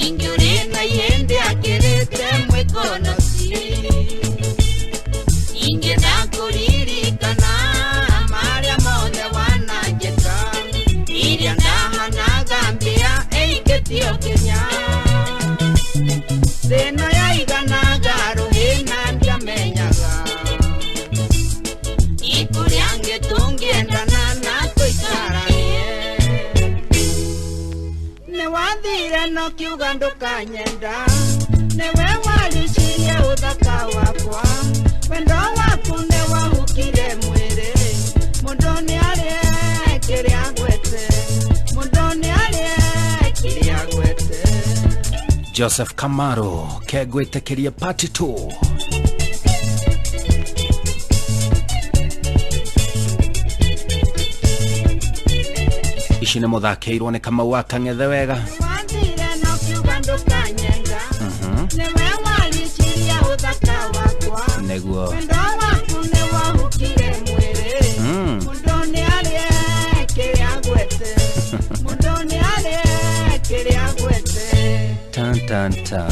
ingĩ ũrĩ na ihĩndĩ akĩrĩte mwĩkonoci. Ingĩenda kũririkana marĩa mothe wananjĩka, iria ndahanaga mbĩa ĩikĩtio kĩnya. Thĩna yaiganaga rũhĩ na ndiamenyaga, ikũrĩa ngĩtũngĩendana na tũikaranie. Nĩwathire no kiuga ndũkanyenda, nĩwe waricirie ũthaka wakwa, wendo waku nĩwahukire mwĩrĩ. Mũndũ nĩarĩe kĩrĩa agwete, mũndũ nĩarĩe kĩrĩa agwete. Joseph Kamaro kegwĩtĩkĩria part 2. Ici nĩ mũthakĩirwo nĩ Kamau wa Kang'ethe wega. Wathire no kiuga ndũkanyenda, nĩwe waricirie ũthaka wakwa, Nĩguo. wendo waku kĩrĩa gwete. Tan tan tan.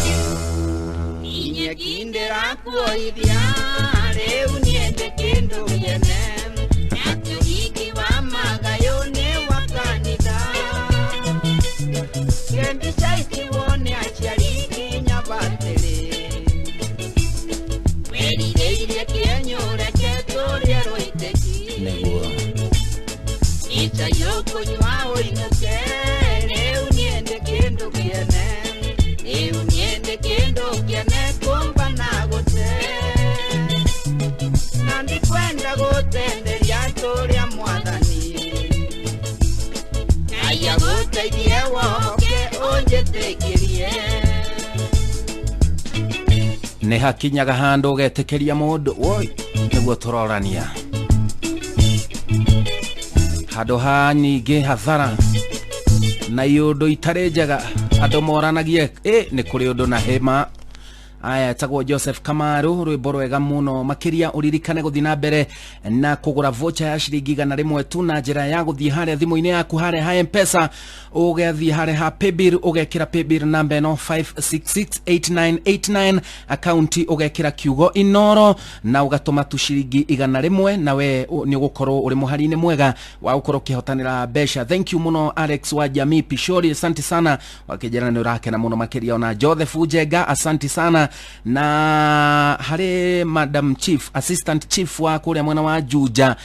Inyeki ndĩrakuoithia rĩu niende kĩndũ kĩene na ũhiki wa magayũ nĩ wa kanitha kĩmbica ici wone aciari nginya batĩrĩ wĩrirĩirie kĩenyũreke tũrĩe rũitĩki Nĩguo. ica yũkũnyua ũinũke rĩu niende kĩndũ kĩene rĩu niende kĩndũ kĩene kũmba na gũte na ndikwenda gũtenderia tũrĩa mwathani Ngai agũteithie woke ũnjĩtĩkĩrie. Nĩ hakinyaga handũ ũgetĩkĩria mũndũ woi nĩguo tũrorania handũ ha nyingĩ hathara na iũndũ itarĩ njega andũ moranagie ĩ nĩ kũrĩ ũndũ na hĩma. Aya etagwo Joseph Kamaru, rwĩmbo rwega mũno makĩria. Ũririkane gũthiĩ na mbere na kũgũra vocha ya ciringi 100 tu na njĩra ya gũthiĩ harĩa thimũ-inĩ yaku harĩa ha M-Pesa, ũgathiĩ harĩa ha paybill, ũgekĩra paybill namba ĩno 5668989, akaunti ũgekĩra kiugo Inoro na ũgatũma tu ciringi 100, na we nĩ ũgũkorwo ũrĩ mũhari-inĩ mwega wa gũkorwo ũkĩhotanĩra mbeca. Thank you mũno Alex wa Jamii Pishori, asante sana wakĩnjĩra nĩ ũrakena mũno makĩria. Ona Joseph Njenga, asante sana. Na harĩ Madam Chief, Assistant Chief wa kũrĩa mwena wa Juja,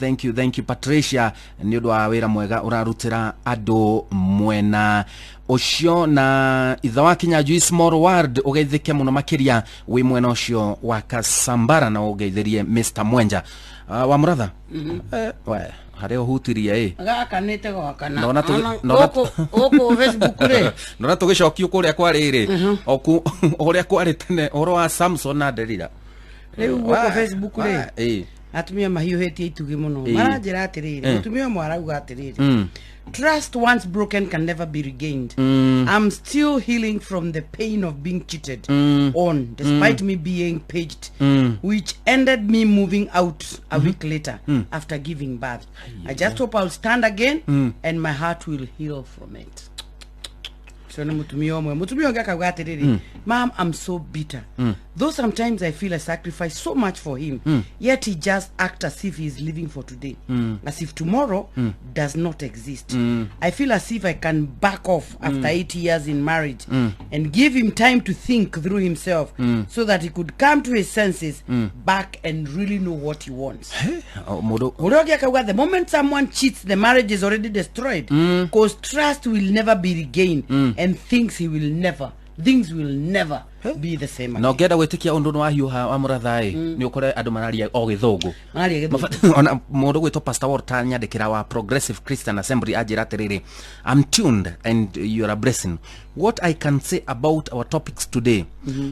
thank you, thank you Patricia nĩ ũndũ wa wĩra mwega ũrarutĩra andũ mwena ũcio. Na ithe wa Kinyanjui Small World, ũgeithĩke mũno makĩria wĩ mwena ũcio wa Kasambara na ũgeithĩrie Mr Mwenja. Wa mũratha, we harĩa ũhutirie ĩ Gaka nĩte gwakana. Ndona Ona gũkũ Facebook rĩ. Ndona tũgĩcokio kũrĩa kwarĩ rĩ oku ũrĩa kwarĩ tene ũhoro wa Samson na Delila. Rĩu gũkũ Facebook rĩ, ĩ atumia mahiũhĩtie itugĩ mũno. Ĩ. Maranjĩra atĩrĩrĩ, mũtumia ũmwe arauga atĩrĩrĩ, "Trust once broken can never be regained. I'm still healing from the pain of being cheated on, despite me being paged, which ended me moving out a week later after giving birth. I just hope I'll stand again and my heart will heal from it." So nĩ mũtumia ũmwe. Mũtumia ũngĩ akauga atĩrĩrĩ, "Mam, I'm so bitter. Though sometimes I feel I sacrifice so much for him, yet he just act as if he is living for today, as if tomorrow does not exist. I feel as if I can back off after 8 years in marriage and give him time to think through himself so that he could come to his senses back and really know what he wants." O, mũndũ Ũrĩa ũngĩ akauga, "The moment someone cheats, the marriage is already destroyed 'cause trust will never be regained and things will never be the same." Na ũngĩenda gwĩtĩkia ũndũ nĩ wahiũha wa mũratha ĩ nĩ ũkore andũ mararia o gĩthũngũ. Mararia gĩthũngũ. Ona mũndũ gwĩtwo Pastor Walter nyandĩkĩra wa Progressive Christian Assembly anjĩra atĩrĩrĩ, "I'm tuned and you're a blessing. What I can say about our topics today,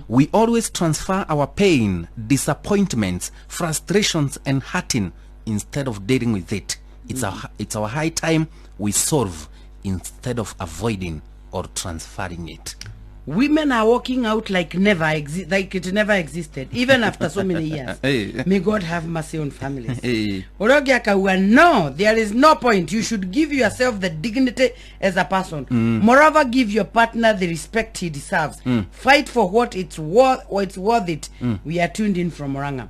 we always transfer our pain, disappointments, frustrations and hurting instead of dealing with it. It's our high time we solve instead of avoiding or transferring it." Women are walking out like it never existed, even after so many years. Hey. May God have mercy on families. Hey. Ũrĩa ũngĩ akauga, "No, there is no point. You should give yourself the dignity as a person. Moreover, give your partner the respect he deserves. Fight for what it's worth or it's worth it. We are tuned in from Murang'a."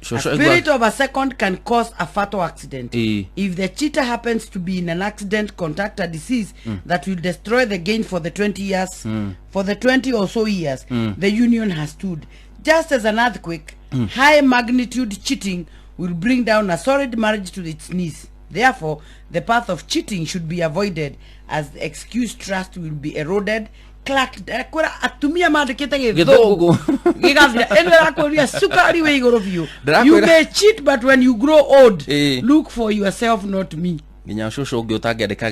Sure, A sure, spirit of a second can cause a fatal accident. If the cheater happens to be in an accident, contact a disease that will destroy the gain for the 20 years, for the 20 or so years the union has stood. Just as an earthquake, high magnitude cheating will bring down a solid marriage to its knees. Therefore, the path of cheating should be avoided as the excuse trust will be eroded. Clark kwĩra atumia mandĩkĩte gĩthũngũ gĩgathira ĩno ĩrakũria cukari wĩ igũrũ biũ. Ndĩrakwĩra- You may cheat, but when you grow old, Ĩ. look for yourself, not me. Nginya cũcũ ũngĩ ũtangĩandĩka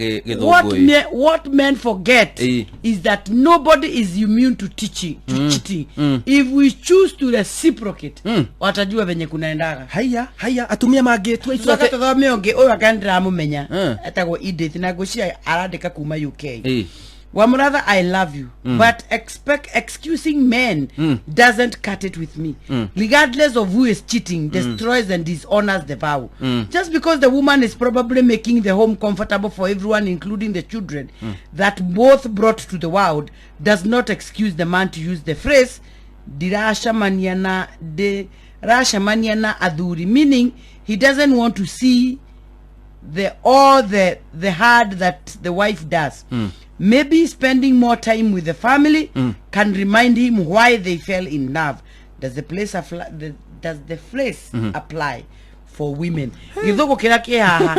What, gĩthũngũ ĩ. what men forget Ĩ. is that nobody is immune to cheating. If we choose to reciprocate, watajua venye kunaendaga. Haiya haiya, atumia mangĩtua itua Tucoke tũthome ũngĩ ũyũ anga nĩndĩramũmenya, Mm. etagwo Edith na ngwĩciria arandĩka kuma UK. Ĩ. Wamuratha, I love you, but expect excusing men doesn't cut it with me. Regardless of who is cheating, destroys and dishonors the vow. Just because the woman is probably making the home comfortable for everyone, including the children that both brought to the world, does not excuse the man to use the phrase "Ndiracemania na ndiracemania na athuri," meaning he doesn't want to see the all the hard that the wife does. Maybe spending more time with the family can remind him why they fell in love. Does the place apply, does the phrase apply for women? Gĩthũngũ kĩrĩa kĩ haha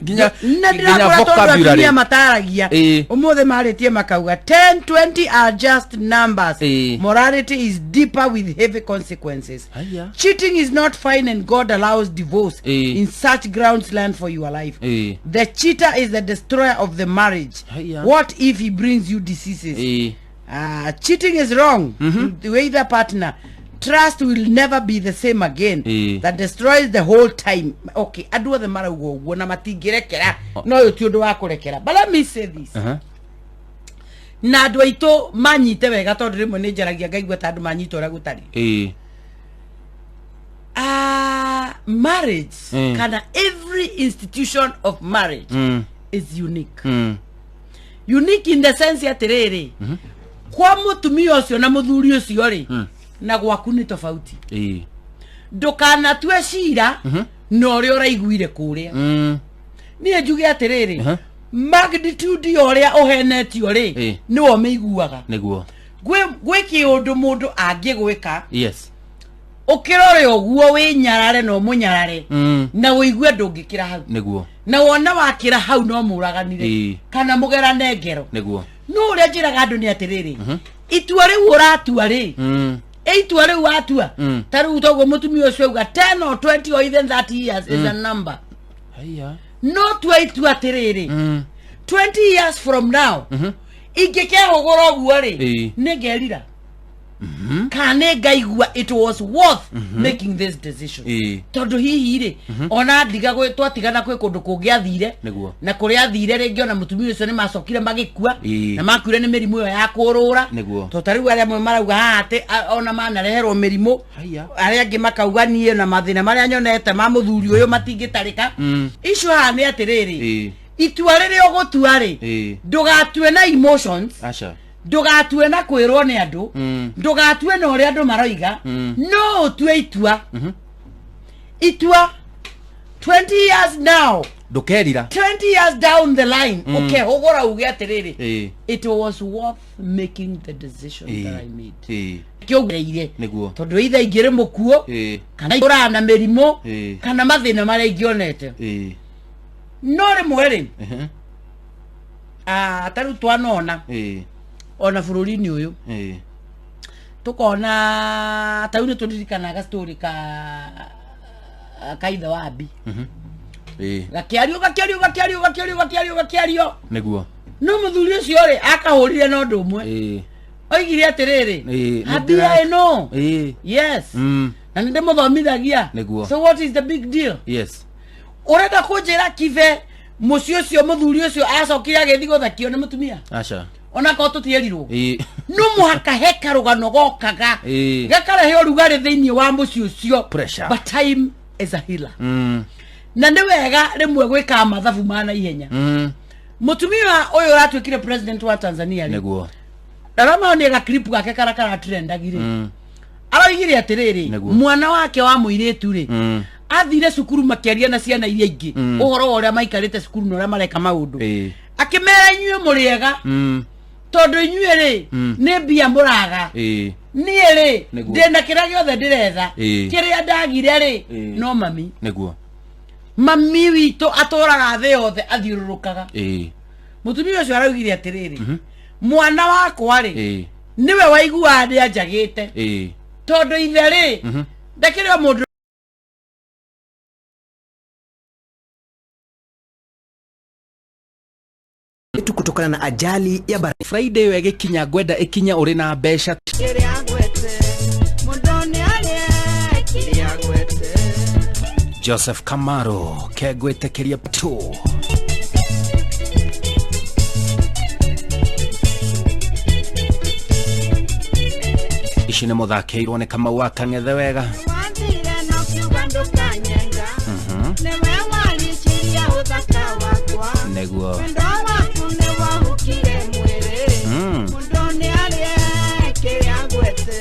Nginya- na nginya ndĩrakora tondũ vocabulary. atumia mataragia ũmũthĩ marĩtie makauga 10 20 are just numbers. Morality is deeper with heavy consequences. Aya. Cheating is not fine and God allows divorce. Eh. In such grounds, learn for your life. Eh. The cheater is the destroyer of the marriage. Haya. What if he brings you diseases? Cheating is wrong to either partner. Trust will never be the same again. That destroys the whole time. Okay, andũ othe marauga ũguo na matingĩrekera, no ũyũ ti ũndũ wa kũrekera. But let me say this, na andũ aitũ manyite wega, tondũ rĩmwe nĩ njaragia ngaigua ta andũ manyita ũrĩa gũtarĩ. Marriage kana every institution of marriage is unique. Unique in the sense atĩrĩrĩ, kwa mũtumia ũcio na mũthuri ũcio rĩ, na gwaku nĩ tofauti. Ndũkanatue cira na ũrĩa ũraiguire kũrĩa. Niĩ njuge atĩrĩrĩ, magnitude ya ũrĩa ũhenetio rĩ, nĩwe ũmĩiguaga. Nĩguo. Gwĩ kĩũndũ mũndũ angĩgwĩka, ũkĩrore ũguo wĩnyarare na ũmũnyarare, na ũigue ndũngĩkĩra hau, Nĩguo. Na wona wakĩra hau no mũraganire kana mũgerane ngero. No ũrĩa njĩraga andũ nĩ atĩrĩrĩ, itua rĩu ũratua rĩ, ĩ itua rĩu watua, ta rĩu toguo mũtumia ũcio auga 10 or 20 or even 30 years is a number. Haya. No tua itua atĩrĩrĩ, 20 years from now ingĩkehũgũra ũguo rĩ, nĩ ngerira kana nĩ ngaigua it was worth making this decision, tondũ hihi rĩ, ona ndiga twatigana kwĩ kũndũ kũngĩ athire, na kũrĩa athire rĩngĩ ona mũtumia ũcio nĩ macokire magĩkua, na makuire nĩ mĩrimũ ĩyo ya kũrũra. To ta rĩu arĩa amwe marauga haha atĩ ona manareherwo mĩrimũ, arĩa angĩ makauga niĩ na mathĩna marĩa nyonete ma mũthuri ũyũ matingĩtarĩka. Icio haha nĩ atĩrĩrĩ, itua rĩrĩa ũgũtua rĩ, ndũgatue na emotions, Aca. Ndũgatue na kwĩrwo nĩ andũ, ndũgatue na ũrĩa andũ maroiga, no ũtue itua, itua 20 years now, Ndũkerira. 20 years down the line, ũkehũgũra uge atĩrĩrĩ, it was worth making the decision that I made. Kĩũgereire, tondũ either ingĩrĩ mũkuo, kana ũraga na mĩrimũ, kana mathĩna marĩa ingĩonete. No rĩmwe rĩ, ta rĩu twanona ona bũrũri-inĩ ũyũ, tukona ta rĩu nĩ tũririkanaga story ka ithe wa Abi, gakĩario gakĩario gakĩario gakĩario gakĩario gakĩario. No mũthuri ũcio rĩ, akahũrire na ũndũ ũmwe, oigire atĩrĩrĩ, Abi, I know, yes, na nĩ ndĩmũthomithagia. So what is the big deal? Ũrenda kũnjĩra kibe mũciĩ ũcio mũthuri ũcio acokire agĩthiĩ gũthekio nĩ mũtumia? Aca. Onakorwo tũtierirwo, no mũhaka he karũgano gokaga gakarehe ũrugarĩ thĩinĩ wa mũciĩ ũcio. Pressure. But time is a healer. Na nĩ wega rĩmwe gwĩkaga mathabu ma naihenya. Mũtumia ũyũ ũratuĩkire president wa Tanzania rĩ, ndaramonire ga clip gake karĩa karatrendagire, aroigire atĩrĩrĩ, mwana wake wa mũirĩtu rĩ, athire cukuru makĩaria na ciana iria ingĩ ũhoro wa ũrĩa maikarĩte cukuru na ũrĩa mareka maũndũ, akĩmera inyuĩ mũrĩega, tondũ inyuĩ rĩ, nĩ mbia mũraga, niĩ rĩ, ndĩna kĩrĩa gĩothe ndĩretha. Kĩrĩa ndagire rĩ, no mami. Mami witũ atũraga thĩ yothe athiũrũrũkaga. Mũtumia ũcio araugire atĩrĩrĩ, mwana wakwa rĩ, nĩwe waiguaga nĩ anjagĩte, tondũ ithe rĩ, ndakĩrĩ o mũndũ. Yetu kutokana na ajali ya barabara. Friday ĩyo ĩgĩkinya ngwenda ĩkinya ũrĩ na mbeca. Kĩrĩa ngwete mũndũ nĩ arĩe kĩrĩa ngwete. Joseph Kamaro kegwĩtĩkĩria tu. Ũcio nĩ mũthakĩirwo nĩ Kamau wa Kang'ethe wega. Wathire na ũkiuga ndũkanyenga. Nĩwe wariciria ũthaka wakwa. Nĩguo. Wendo waku nĩwahukire mwĩrĩ. Mũndũ nĩarĩe kĩrĩa agwete.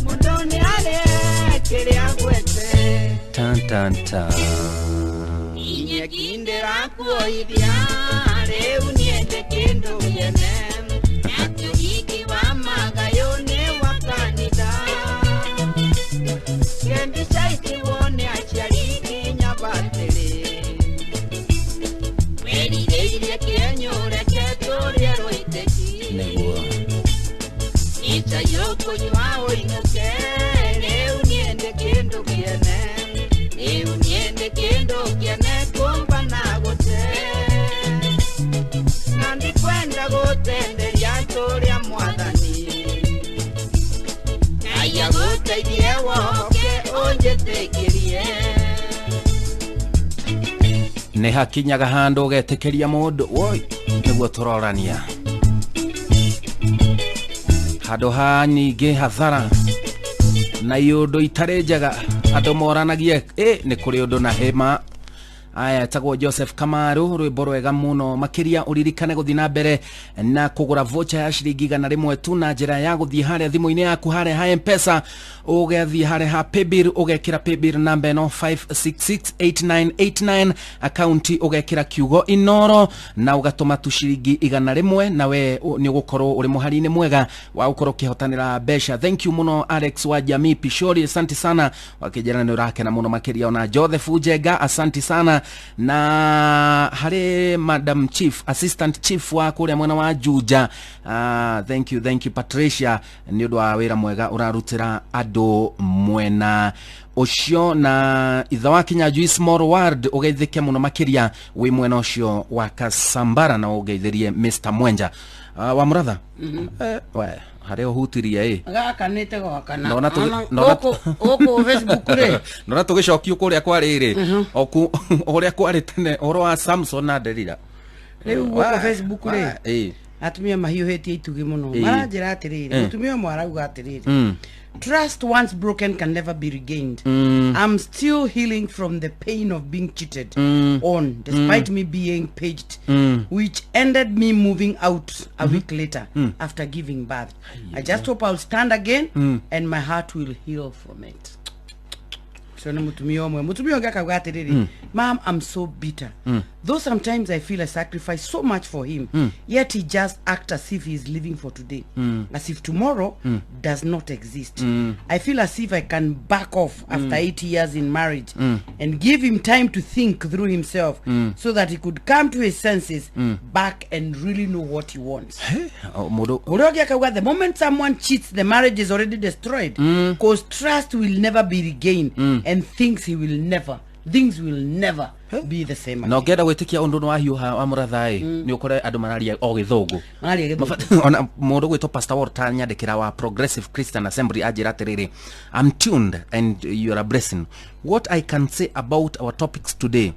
Mũndũ nĩarĩe kĩrĩa agwete. Tan tan tan. Inyeki ndĩrakuoithia rĩu niende kĩndũ kĩene. Atĩ ũhiki wa magayũ nĩ wa kanitha. Kĩmbica itigwo nĩ aciari nginya batĩrĩ. Wĩrirĩirie kĩenyũreke tũrĩe rũitĩki. Nĩguo. Ica ũkũnyua ũinũke rĩu niende kĩndũ kĩene. Rĩu niende kĩndũ kĩene kũmba na gũte. Na ndikwenda gũtenderia tũrĩa mwathani. Ngai agũteithie woke ũnjĩtĩkĩrie. Nĩ hakinyaga handũ ũgetĩkĩria mũndũ woi nĩguo tũrorania handũ ha nyingĩ hathara na iũndũ itarĩ njega andũ moranagie nĩ kũrĩ ũndũ na hema. Aya etagwo Joseph Kamaru, rwĩmbo rwega mũno makĩria. Ũririkane gũthiĩ na mbere na kũgũra voucher ya ciringi 100 tu na njĩra ya gũthiĩ harĩa thimũ-inĩ yaku harĩa ha M-Pesa, ũgathiĩ harĩa ha paybill, ũgekĩra paybill namba ĩno 5668989, akaunti ũgekĩra kiugo Inoro na ũgatũma tu ciringi 100, nawe nĩ ũgũkorwo ũrĩ mũhari-inĩ mwega wa gũkorwo ũkĩhotanĩra mbeca. Thank you mũno Alex wa Jamii Pishori, asante sana wakĩnjĩra nĩ ũrakena mũno makĩria. Ona Joseph Njenga, asante sana. Na harĩ Madam Chief, Assistant Chief wa kũrĩa mwena wa Juja, thank you, thank you Patricia nĩ ũndũ wa wĩra mwega ũrarutĩra andũ mwena ũcio. Na ithe wa Kinyanjui Small World, ũgeithĩke mũno makĩria wĩ mwena ũcio wa Kasambara na ũgeithĩrie Mr Mwenja. Wa mũratha, we harĩa ũhutirie ĩ Gaka nĩte gwakana. Nona Gũkũ Facebook rĩ. Nona tũgĩcokio kũrĩa kwarĩ rĩ oku ũrĩa kwarĩ tene ũhoro wa Samson na Delila. Rĩu gũkũ Facebook rĩ atumia mahiũhĩtie itugĩ mũno. Maranjĩra atĩrĩrĩ, mũtumia ũmwe arauga atĩrĩrĩ, trust once broken can never be regained. I'm still healing from the pain of being cheated on, despite me being paged, which ended me moving out a week later after giving birth. I just hope I'll stand again and my heart will heal from it. So nĩ mũtumia ũmwe. Mũtumia ũngĩ akauga atĩrĩrĩ, ma'am, I'm so bitter. Though sometimes I feel I sacrifice so much for him, yet he just acts as if he is living for today, as if tomorrow does not exist. I feel as if I can back off after 8 years in marriage and give him time to think through himself so that he could come to his senses back and really know what he wants. Mũndũ Ũrĩa ũngĩ akauga, the moment someone cheats, the marriage is already destroyed, cause trust will never be regained and things will never be the same Na again. ũngĩenda gwĩtĩkia ũndũ nĩ wahiũha wa mũratha ĩ, nĩ ũkore andũ mararia o gĩthũngũ. Mararia gĩthũngũ. Ona mũndũ gwĩtwo Pastor Walter nyandĩkĩra wa Progressive Christian Assembly anjĩra atĩrĩrĩ, I'm tuned and you are a blessing. What I can say about our topics today,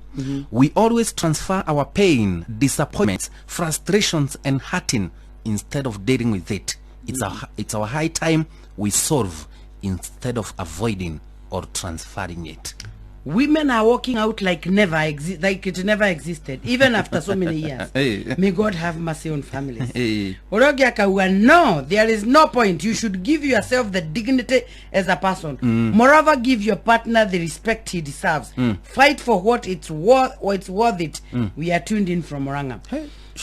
we always transfer our pain, disappointments, frustrations and hurting instead of dealing with it. It's our high time we solve instead of avoiding or transferring it. Women are walking out like like it never existed, even after so many years. May God have mercy on families. Ũrĩa ũngĩ akauga, no, there is no point. You should give yourself the dignity as a person. Moreover, give your partner the respect he deserves. Fight for what it's worth, or it's worth it. We are tuned in from Murang'a.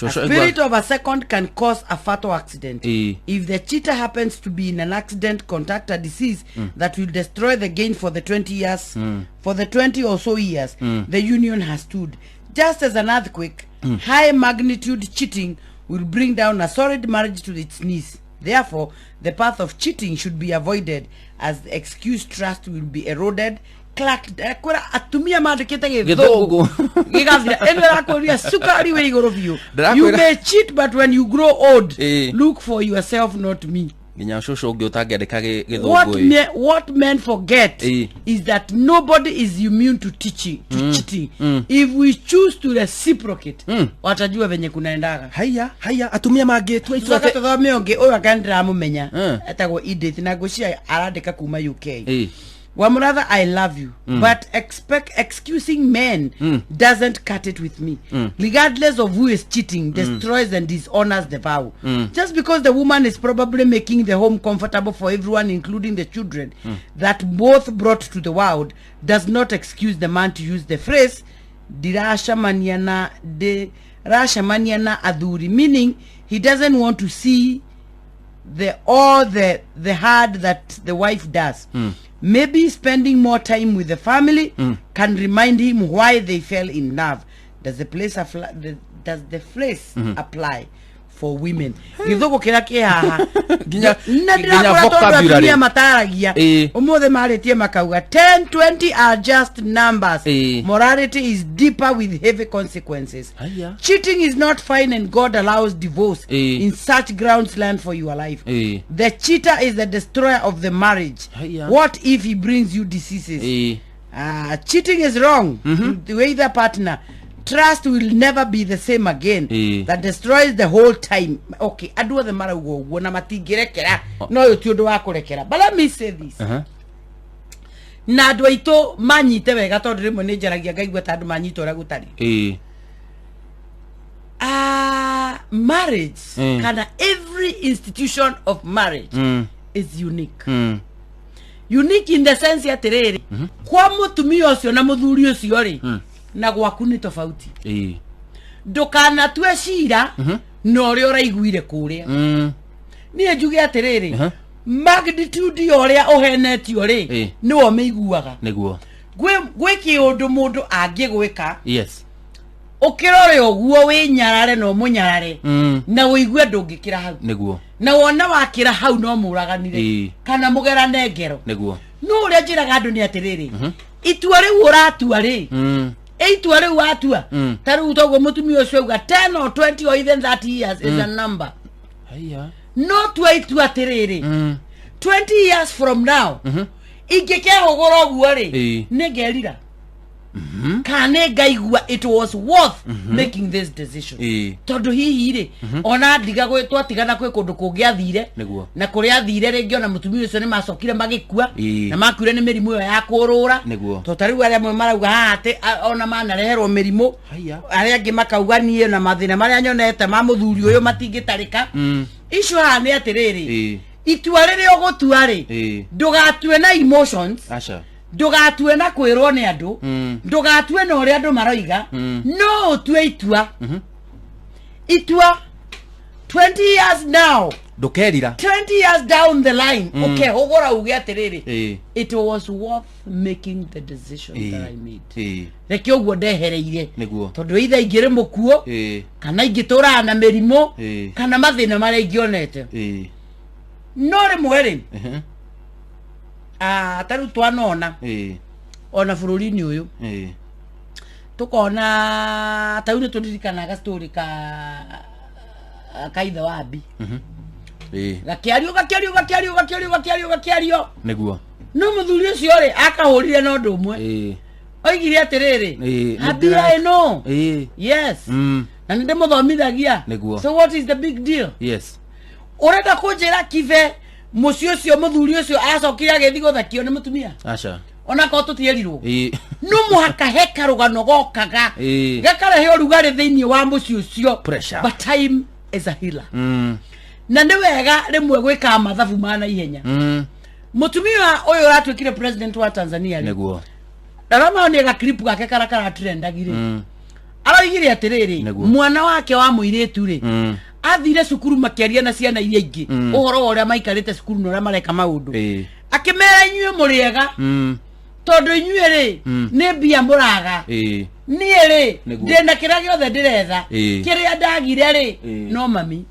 A spirit of a second can cause a fatal accident. If the cheater happens to be in an accident, contact a disease that will destroy the gain for the 20 years, for the 20 or so years the union has stood. Just as an earthquake, high magnitude cheating will bring down a solid marriage to its knees. Therefore, the path of cheating should be avoided, as the excuse trust will be eroded. Kwĩra atumia mandĩkĩte gĩthũngũ gĩgathira. Ĩno ĩrakũria cukari wĩ igũrũ biũ. You may cheat, but when you grow old, look for yourself, not me. Nginya cũcũ ũngĩ ũtangĩandĩka What, gĩthũngũ ĩ. what men forget is that nobody is immune to teaching, to cheating. If we choose to reciprocate, watajua venye kunaendaga. Haya haya, atumia mangĩtua itua Tucoke tũthome ũngĩ ũyũ anga ndĩramũmenya, etagwo Edith na ngwĩciria arandĩka kuma UK. Wamuratha, I love you, but expect excusing men doesn't cut it with me. Regardless of who is cheating, destroys and dishonors the vow. Just because the woman is probably making the home comfortable for everyone, including the children that both brought to the world, does not excuse the man to use the phrase "Ndiracemania na ndiracemania na athuri," meaning he doesn't want to see the all the hard that the wife does. Maybe spending more time with the family can remind him why they fell in love. Does the place apply, does the phrase apply for women? Gĩthũngũ kĩrĩa kĩ haha Nginya na ndĩrakora tondũ vocabulary. Atumia mataragia ũmũthĩ marĩtie makauga 10 20 are just numbers. Morality is deeper with heavy consequences. Haya. Cheating is not fine and God allows divorce in such grounds. Learn for your life. The cheater is the destroyer of the marriage. Haya. What if he brings you diseases? Cheating is wrong to either partner. Trust will never be the same again. That destroys the whole time. Okay, andũ othe marauga ũguo na matingĩrekera, no ũyũ ti ũndũ wa kũrekera, but let me say this. Na andũ aitũ manyite wega, tondũ rĩmwe nĩ njaragia ngaigua ta andũ manyita ũrĩa gũtarĩ. Marriage kana every institution of marriage is unique. Unique in the sense atĩrĩrĩ, kwa mũtumia ũcio na mũthuri ũcio rĩ, na gwaku nĩ tofauti. Ndũkanatue cira na ũrĩa ũraiguire kũrĩa. Niĩ njuge atĩrĩrĩ, magnitude ya ũrĩa ũhenetio rĩ, nĩwe ũmĩiguaga. Gwĩ kĩũndũ mũndũ angĩgwĩka, ũkĩrore ũguo wĩnyarare na ũmũnyarare, na ũigue ndũngĩkĩra hau, na wona wakĩra hau no mũraganire kana mũgerane ngero. No ũrĩa njĩraga andũ nĩ atĩrĩrĩ, itua rĩu ũratua rĩ, ĩ itua rĩu watua, ta rĩu toguo mũtumia ũcio auga 10 or 20 or even 30 years is a number. Haya. No tua itua atĩrĩrĩ, 20 years from now ingĩkehũgũra ũguo rĩ, nĩ ngerira kana nĩ ngaigua it was worth making this decision, tondũ hihi rĩ, ona ndiga twatigana kwĩ kũndũ kũngĩ athire, na kũrĩa athire rĩngĩ ona mũtumia ũcio nĩ macokire magĩkua, na makuire nĩ mĩrimũ ĩyo ya kũrũra. To ta rĩu arĩa amwe marauga haha atĩ ona manareherwo mĩrimũ, arĩa angĩ makauga niĩ na mathĩna marĩa nyonete ma mũthuri ũyũ matingĩtarĩka. Icio haha nĩ atĩrĩrĩ, itua rĩrĩa ũgũtua rĩ, ndũgatue na emotions, Aca. Ndũgatue na kwĩrwo nĩ andũ, ndũgatue na ũrĩa andũ maroiga, no ũtue itua, itua 20 years now, Ndũkerira. 20 years down the line, ũkehũgũra uge atĩrĩrĩ, it was worth making the decision that I made. Reke ũguo ndehereire, tondũ either ingĩrĩ mũkuo, kana ingĩtũraga na mĩrimũ, kana mathĩna marĩa ingĩonete. No rĩmwe rĩ, ta rĩu twanona ona bũrũri-inĩ ũyũ, tukona ta rĩu nĩ tũririkanaga story ka ithe wa Abi, gakĩario gakĩario gakĩario gakĩario gakĩario gakĩario. No mũthuri ũcio rĩ, akahũrire na ũndũ ũmwe, oigire atĩrĩrĩ, Abi, I know, yes, na nĩ ndĩmũthomithagia. So what is the big deal? Ũrenda kũnjĩra kibe mũciĩ ũcio mũthuri ũcio acokire agĩthiĩ gũthekio nĩ mũtumia? Aca. Onakorwo tũtierirwo, no mũhaka he karũgano gokaga gakarehe ũrugarĩ thĩinĩ wa mũciĩ ũcio. Pressure. But time is a healer. Na nĩ wega rĩmwe gwĩkaga mathabu ma naihenya. Mũtumia ũyũ ũratuĩkire president wa Tanzania rĩ, ndaramonire gaclip gake karĩa karatrendagire, aroigire atĩrĩrĩ, mwana wake wa mũirĩtu rĩ, athire cukuru makĩaria na ciana iria ingĩ ũhoro wa ũrĩa maikarĩte cukuru na ũrĩa mareka maũndũ, akĩmera inyuĩ mũrĩega, tondũ inyuĩ rĩ, nĩ mbia mũraga, niĩ rĩ, ndĩna kĩrĩa gĩothe ndĩretha. Kĩrĩa ndagire rĩ, no mami.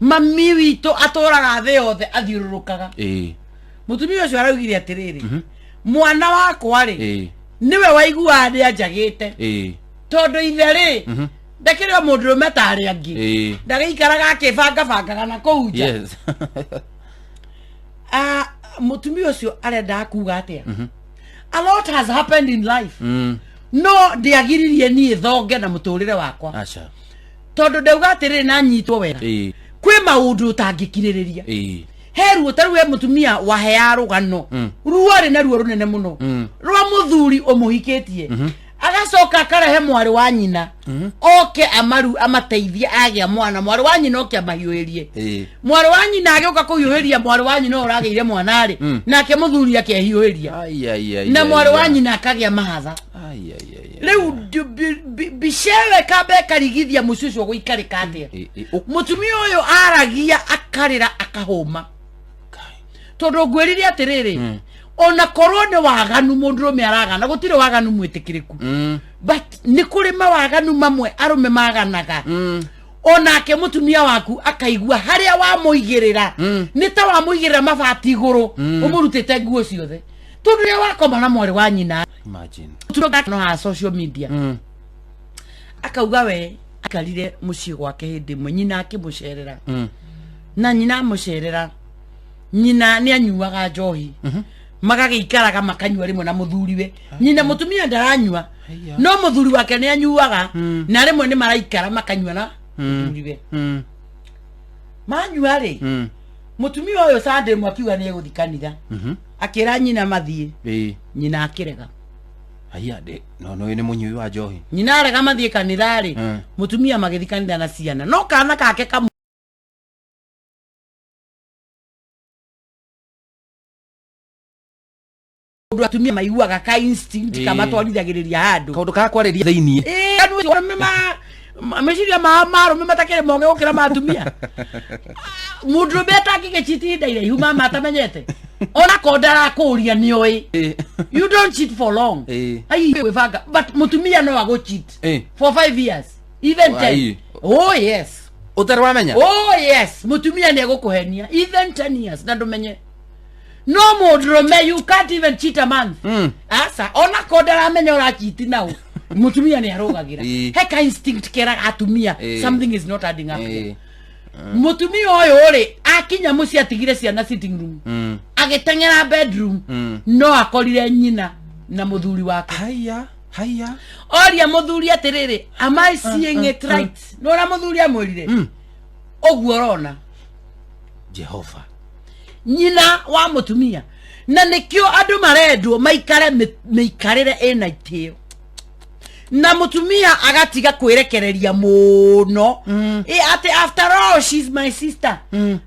Mami witũ atũraga thĩ yothe athiũrũrũkaga. Mũtumia ũcio araugire atĩrĩrĩ, mwana wakwa rĩ, nĩwe waiguaga nĩ anjagĩte, tondũ ithe rĩ, Ndakĩrĩ o mũndũrũme ta arĩa angĩ. Ndagĩikaraga akĩbangabangaga na kũu nja. Ah, mũtumia ũcio arendaga kuga atĩa? A lot has happened in life. No ndiagiririe niĩ thonge na mũtũrĩre wakwa. Aca. Tondũ ndauga atĩrĩrĩ na nyitwo wega. Kwĩ maũndũ ũtangĩkirĩrĩria. He ruo ta rĩu he mũtumia waheaga rũgano. Ruo arĩ naruo rũnene mũno. Rwa mũthuri ũmũhikĩtie. Agacoka akarehe mwarĩ wa nyina. Oke amaru amateithie agĩa mwana. Mwarĩ wa nyina oke amahiũhĩrie. Mwarĩ wa nyina agĩũka kũhiũhĩria mwarĩ wa nyina ũyũ ũragĩire mwana rĩ. Nake mũthuri akehiũhĩria. Ai ai ai. Na ai, mwarĩ wa ai. nyina akagĩa mahatha. Ai ai ai. Rĩu mbica ĩyo ĩkamba ĩkarigithia mũciĩ ũcio gũikarĩka atĩa. Mũtumia ũyũ aragia akarĩra akahũma. Tondũ ngwĩrire atĩrĩrĩ, ona korwo nĩ waganu mũndũrũme aragana, gũtirĩ waganu mwĩtĩkĩrĩku. But nĩ kũrĩ mawaganu mamwe arũme maganaga. Onake mũtumia waku akaigua harĩa wamũigĩrĩra nĩ ta wamũigĩrĩra mabati igũrũ ũmũrutĩte nguo ciothe tondũ rĩrĩa wakoma na mwarĩ wa nyina. Imagine. No ha social media akauga we aikarire mũciĩ gwake hĩndĩ ĩmwe nyina akĩmũcerera na nyina amũcerera nyina nĩ anyuaga njohi magagĩikaraga makanyua rĩmwe na mũthuriwe. Nyina mũtumia ndaranyua no mũthuri wake nĩ anyuaga na rĩmwe nĩ maraikara makanyua na mũthuriwe manyua rĩ mũtumia ũyũ Sunday ĩmwe akiuga nĩ egũthiĩ kanitha akĩra nyina mathiĩ nyina akĩrega. Haya de no no nĩ mũnyui wa njohi. Nyina arega mathiĩ kanitha rĩ mũtumia magĩthiĩ kanitha na ciana no kana kake kamwe ũndũ atumia maiguaga ka instinct kamatwarithagĩrĩria handũ kaũndũ ka kwarĩria thĩiniĩ. Ĩĩ, andũ acio arũme meciria ma marũme matakĩrĩ moge gũkĩra ma atumia. Mũndũrũme atangĩgĩchiti ihinda iraihu mama atamenyete ona ko ndarakũria nĩoĩ you don't cheat for long. Ai gwĩbanga but mũtumia no agũ cheat for 5 years, even 10. Ai. Oh yes. Ũtarĩ wamenya. Oh yes, mũtumia nĩ egũkũhenia even 10 years na ndũmenye no mũndũrũme you can't even cheat a month. Aca ona ko ndaramenya ũrachiti nao mũtumia nĩ arũgagĩra. He ka instinct keraga atumia something is not adding up here. Mũtumia ũyũ rĩ akinya mũciĩ atigire ciana sitting room agĩteng'era bedroom no akorire nyina na mũthuri wake. Haya haya. Oria mũthuri atĩrĩrĩ, am I seeing it right? No ũrĩa mũthuri amwĩrire ũguo ũrona. Jehova. Nyina wa mũtumia na nĩkĩo andũ marendwo maikare mĩikarĩre ĩna itĩo na mũtumia agatiga kwĩrekereria mũno. Ĩ, atĩ after all she's my sister,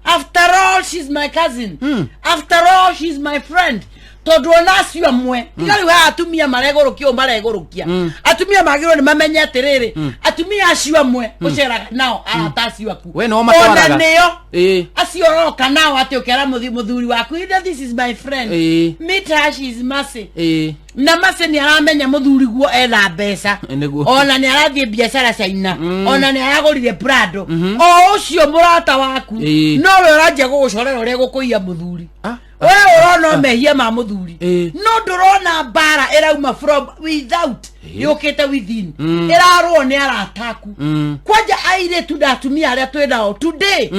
after all she's my cousin, after all she's my friend, tondũ ona acio amwe tiga rĩu haha atumia maregũrũkia ũũ maregũrũkia atumia magĩrĩirwo nĩ mamenye atĩrĩrĩ atumia acio amwe ũceraga nao arata acio aku We nĩo matwaraga. ona nĩo acio ũroka nao atĩ ũkera mũthuri waku, "Either this is my friend, meet her, she is Mercy." Na Mercy nĩ aramenya mũthuri guo ena mbeca. Nĩguo. Ona nĩ arathiĩ biacara China ona nĩ aragũrire Prado o ũcio mũrata waku nowe ũranjia gũgũcorera ũrĩa gũkũiya mũthuri we ũrona o mehia ma mũthuri no ndũrona mbara ĩrauma from without yũkĩte within ĩrarũo nĩ arata aku. Kwanja airĩtu na atumia arĩa twĩ nao today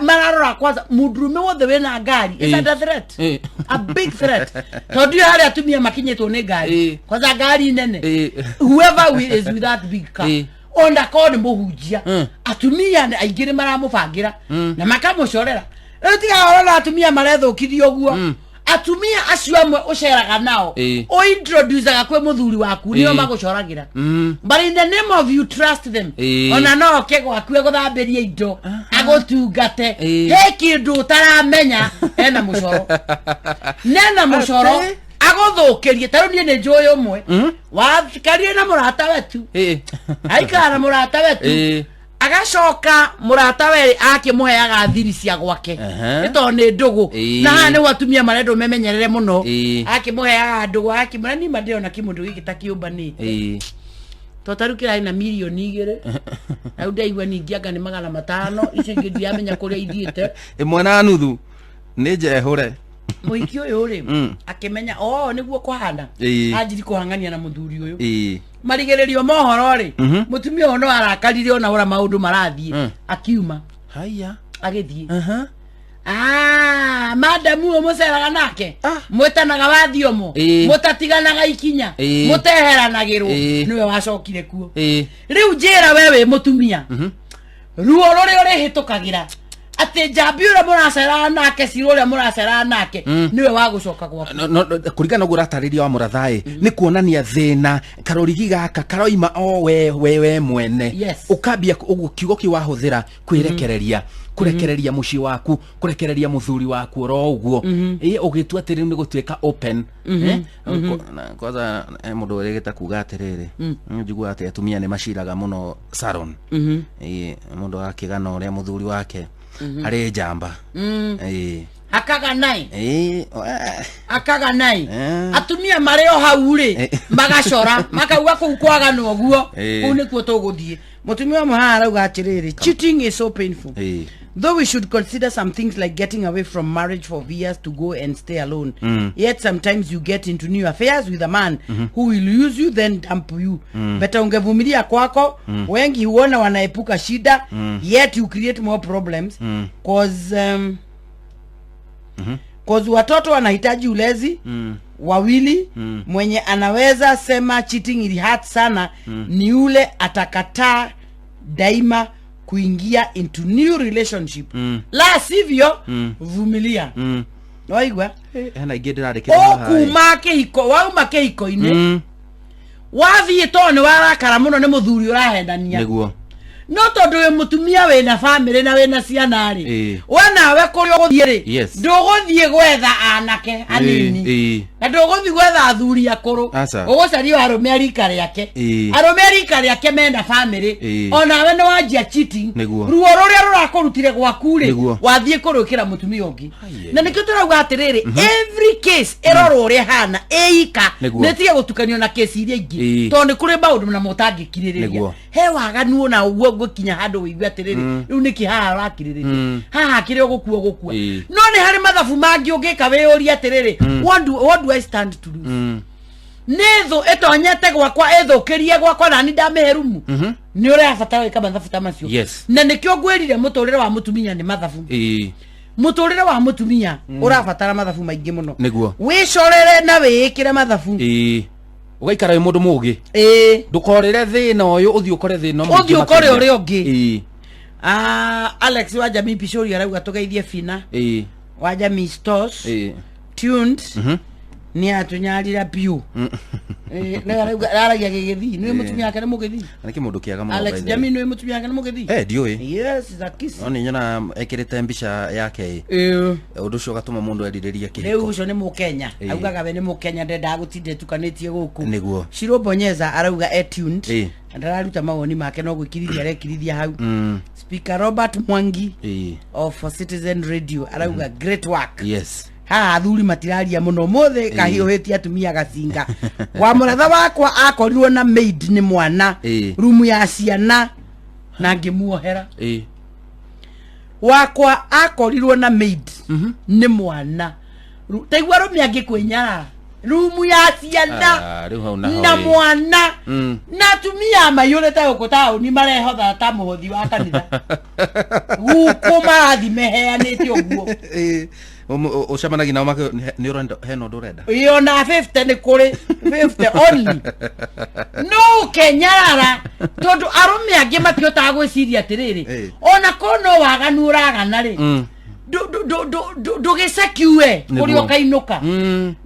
mararora kwanza mũndũrũme wothe wĩna ngari is under threat, a big threat, tondũ iyo harĩa atumia makinyĩtwo nĩ ngari kwanza ngari nene whoever is with that big car ona korwo nĩ mũhunjia atumia aingĩ nĩ maramũbangĩra na makamũcorera. Rĩu tiga ũrona atumia marethũkithia ũguo atumia acio amwe ũceraga nao ũintroducaga kwĩ mũthuri waku nĩo magũcoragĩra but in the name of you trust them ona no oke gwaku egũthambĩrie indo agũtungate he kĩndũ ũtaramenya ena mũcoro nena mũcoro agũthũkĩrie. Ta rĩu niĩ nĩ njũĩ ũmwe wakarire na mũrata wetu aikara na mũrata wetu agacoka mũrata we akĩmũheaga thiri cia gwake nĩ tondũ nĩ ndũgũ na haha nĩho atumia marendwo memenyerere mũno akĩmũheaga ndũgũ akĩmwĩra nima ndĩrona kĩmũndũ gĩkĩ ta kĩũmbanĩte to ta rĩu kĩrarĩ na 2 mirioni rĩu ndaigua ningĩ anga nĩ 500 icio ingĩ ndiramenya kũrĩa ithiĩte. Ĩmwe na nuthu nĩ njehũre. Mũhiki ũyũ rĩ, akĩmenya o nĩguo kũhana, anjiri kũhang'ania na mũthuri ũyũ. Marigĩrĩrio mohoro rĩ, mũtumia ũyũ no arakarire ona ũrĩa maũndũ marathiĩ, akiuma. Haya. Agĩthiĩ. Ah, madamu ũyũ mũceraga nake, mwĩtanaga wathiomo, mũtatiganaga ikinya, mũteheranagĩrwo, nĩwe wacokire kuo. Rĩu njĩra we wĩ mũtumia, ruo rũrĩa ũrĩhĩtũkagĩra atĩ njambi ũrĩa mũraceraga nake, cira ũrĩa mũraceraga nake, nĩwe wa gũcoka gwaku. No, no, no, kũringana ũguo ũratarĩria wa mũrathaĩ, nĩ kuonania thĩna karũrigi gaka karoima o we mwene. Ũkambia ũguo kiugo kĩu wahũthĩra kwĩrekereria, kũrekereria mũciĩ waku, kũrekereria mũthuri waku oro ũguo. Ĩ ũgĩtua atĩ rĩu nĩ gũtuĩka open. Eh? Kwanza mũndũ ũrĩgĩte kuga atĩrĩrĩ, njiguaga atĩ atumia nĩ maciraga mũno salon. Ĩ, mũndũ agakĩgana ũrĩa mũthuri wake arĩ njamba. Ĩ. Akaganai. Ĩ, akaganai. Atumia marĩ o hau rĩ, magacora makauga kũu kwagana ũguo, kũu nĩkuo tũgũthiĩ. Mũtumia ũmwe haha arauga atĩrĩrĩ, cheating is so painful. Though we should consider some things like getting away from marriage for years to go and stay alone. Yet sometimes you get into new affairs with a man who will use you then dump you. Better ungevumilia kwako. Wengi huona wanaepuka shida, yet you create more problems, cause cause watoto wanahitaji ulezi wawili. Mwenye anaweza sema cheating ili hurt sana ni yule atakataa daima kuingia into new relationship. La sivyo, vumilia. Waigua? Hena ingĩ ndĩrarĩkĩra haha, ĩ. Ũkuma kĩhiko, wauma kĩhiko-inĩ, wathiĩ tondũ nĩ warakara mũno nĩ mũthuri ũrahendania, no tondũ wĩ mũtumia wĩna bamĩrĩ na wĩna ciana rĩ, we nawe kũrĩa ũgũthiĩ rĩ, ndũgũthiĩ gwetha anake anini, na ndũgũthiĩ gwetha athuri akũrũ. Aca. Ũgũcaria arũme a rika rĩake, arũme a rika rĩake mena bamĩrĩ. Onawe nĩ wanjia cheating. Ruo rũrĩa rũrakũrutire gwaku rĩ, wathiĩ kũrwĩkĩra mũtumia ũngĩ. Na nĩkĩo tũrauga atĩrĩrĩ, every case ĩrorwo ũrĩa ĩhana ĩika, nĩ tige gũtukanio na kesi iria ingĩ, tondũ nĩ kũrĩ maũndũ na mũtangĩkirĩrĩria. He waganu ona ũguo ngũkinya handũ wĩigue atĩrĩrĩ, rĩu nĩkĩ haha ũrakirĩrĩria? Haha kĩrĩa ũgũkua ũgũkua. No nĩ harĩ mathabu mangĩ ũngĩka wĩyũrie atĩrĩrĩ, what do I stand to lose? Nĩ thũ ĩtonyete gwakwa ĩthũkĩrie gwakwa nani ndamĩhe rumu? Nĩ ũrabatara gwĩka mathabu ta macio. Na nĩkĩo ngwĩrire mũtũrĩre wa mũtumia nĩ mathabu. Mũtũrĩre wa mũtumia ũrabatara mathabu maingĩ mũno. Wĩcorere na wĩĩkĩre mathabu. Ũgaikara wĩ mũndũ mũgĩ. Ndũkorĩre thĩna ũyũ ũthiĩ ũkore thĩna mũingĩ Ũthiĩ ũkore makĩria. ũrĩa ũngĩ. Ah, Alex wa Jamii Pishori arauga tũgeithie Fina wa Jamii Stores, tuned, nĩ atũnyarira biũ. Nĩ arauga aragia gĩgĩthii, nĩ mũtumia wake nĩ mũgĩthii. Na nĩ kĩmũndũ kĩega mũno, Alex by the way. Jamii nĩ mũtumia wake nĩ mũgĩthii. Eh, ndiũĩ. Yes, is a kiss. No nĩ nyonaga ekĩrĩte mbica yake ĩ. Ũndũ ũcio ũgatũma mũndũ erirĩrie Rĩu kĩhiko. ũcio nĩ mũkenya. Augaga we nĩ mũkenya, ndendaga gũtinda ĩtukanĩtie gũkũ. Shiro Bonyeza arauga e tuned, na ndararuta mawoni make, no gwĩkirithia arekirithia hau. Speaker Robert Mwangi of Citizen Radio arauga great work. Haha athuri matiraria mũno mũthĩ, kahiũhĩtie atumia gacinga. Wa mũratha wakwa akorirwo na maid nĩ mwana, rumu ya ciana, na ngĩmuohera. Wakwa akorirwo na maid nĩ mwana. Taigua arũme angĩ kwĩnyarara rumu ya ciana Ah, rĩu hau naho na ĩ. mwana, na atumia maiyũrĩte gũkũ taũni marehotha ta mũhothi wa kanitha gũkũ marathi meheanĩte ũguo. Ĩ, ũcemanagia nao nĩ ũrenda hena ũndũ ũrenda. Ĩ, ona 50 nĩ kũrĩ 50 only, no ũkenyarara tondũ arũme angĩ matihotaga gwĩciria atĩrĩrĩ, ona korwo no waganu ũragana rĩ, ndũgĩcekue kũrĩa ũkainũka,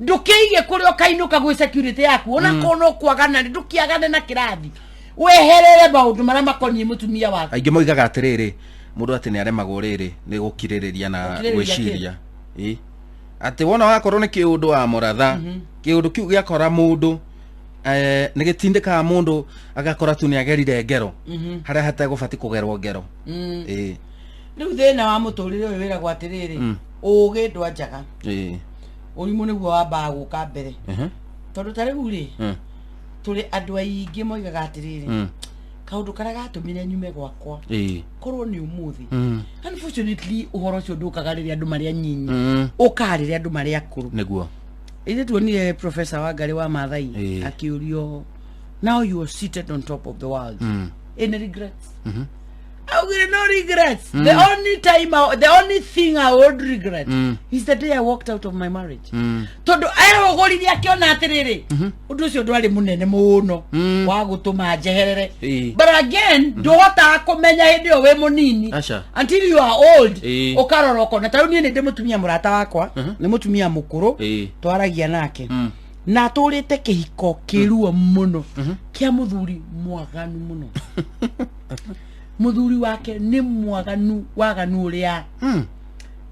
ndũkĩige kũrĩa ũkainũka gwĩ security yaku. Ona korwo no kwagana rĩ, ndũkĩagane na kĩrathi, weherere maũndũ marĩa makoniĩ mũtumia waku. Aingĩ moigaga atĩrĩrĩ, mũndũ atĩ nĩ aremagwo rĩrĩ nĩ gũkirĩrĩria na Gũkirĩrĩria? Gwĩciria. Ĩ. Atĩ wona wakorwo nĩ kĩũndũ wa mũratha, kĩũndũ kĩu gĩakora mũndũ, nĩ gĩtindĩkaga mũndũ agakora tu nĩ agerire ngero harĩa hategũbati kũgerwo ngero. Ĩ. Rĩu thĩna wa mũtũrĩre ũyũ wĩragwo atĩrĩrĩ, ũgĩ ndwanjaga, ũrimũ nĩguo wambaga gũka mbere, tondũ ta rĩu rĩ, tũrĩ andũ aingĩ moigaga atĩrĩrĩ, Kaũndũ karĩa gatũmire nyume gwakwa korwo nĩ ũmũthĩ, unfortunately ũhoro ũcio ndũkaga rĩrĩa andũ marĩ anyinyi, ũkaga rĩrĩa andũ marĩ akũrũ. Nĩguo. Ithe tuonire Professor Wangari wa Maathai akĩũrio, "Now you are seated on top of the world, any regrets?" Augire, "No regrets. The only time the only thing I would regret is the day I walked out of my marriage." Tondũ ehũgũrire akĩona atĩrĩrĩ, ũndũ ũcio ndwarĩ mũnene mũno wa gũtũma njeherere. But again, ndũhotaga kũmenya hĩndĩ ĩyo wĩ mũnini Aca. until you are old, ũkarora ũkona. Ta rĩu niĩ nĩ ndĩ mũtumia, mũrata wakwa nĩ mũtumia mũkũrũ, twaragia nake na atũrĩte kĩhiko kĩruo mũno kĩa mũthuri mwaganu mũno. Mũthuri wake nĩ mwaganu, waganu ũrĩa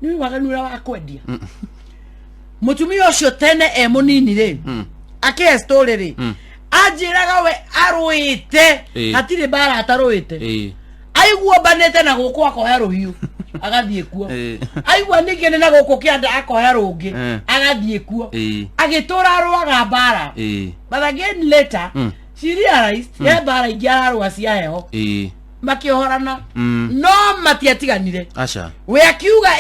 nĩ waganu ũrĩa wa kwendia. Mũtumia ũcio tene e mũnini rĩ, akĩhe story rĩ, anjĩraga we arũĩte, hatirĩ mbara atarũĩte. Aigua mbanĩte na gũkũ akoya rũhiũ agathiĩ kuo, aigua ningĩ nĩ na gũkũ kĩanda akoya rũngĩ agathiĩ kuo, agĩtũra arũaga mbara. But again, later she realized he mbara ingĩ ararũa cia heho. Makĩohorana, no matiatiganire. Aca. We akiuga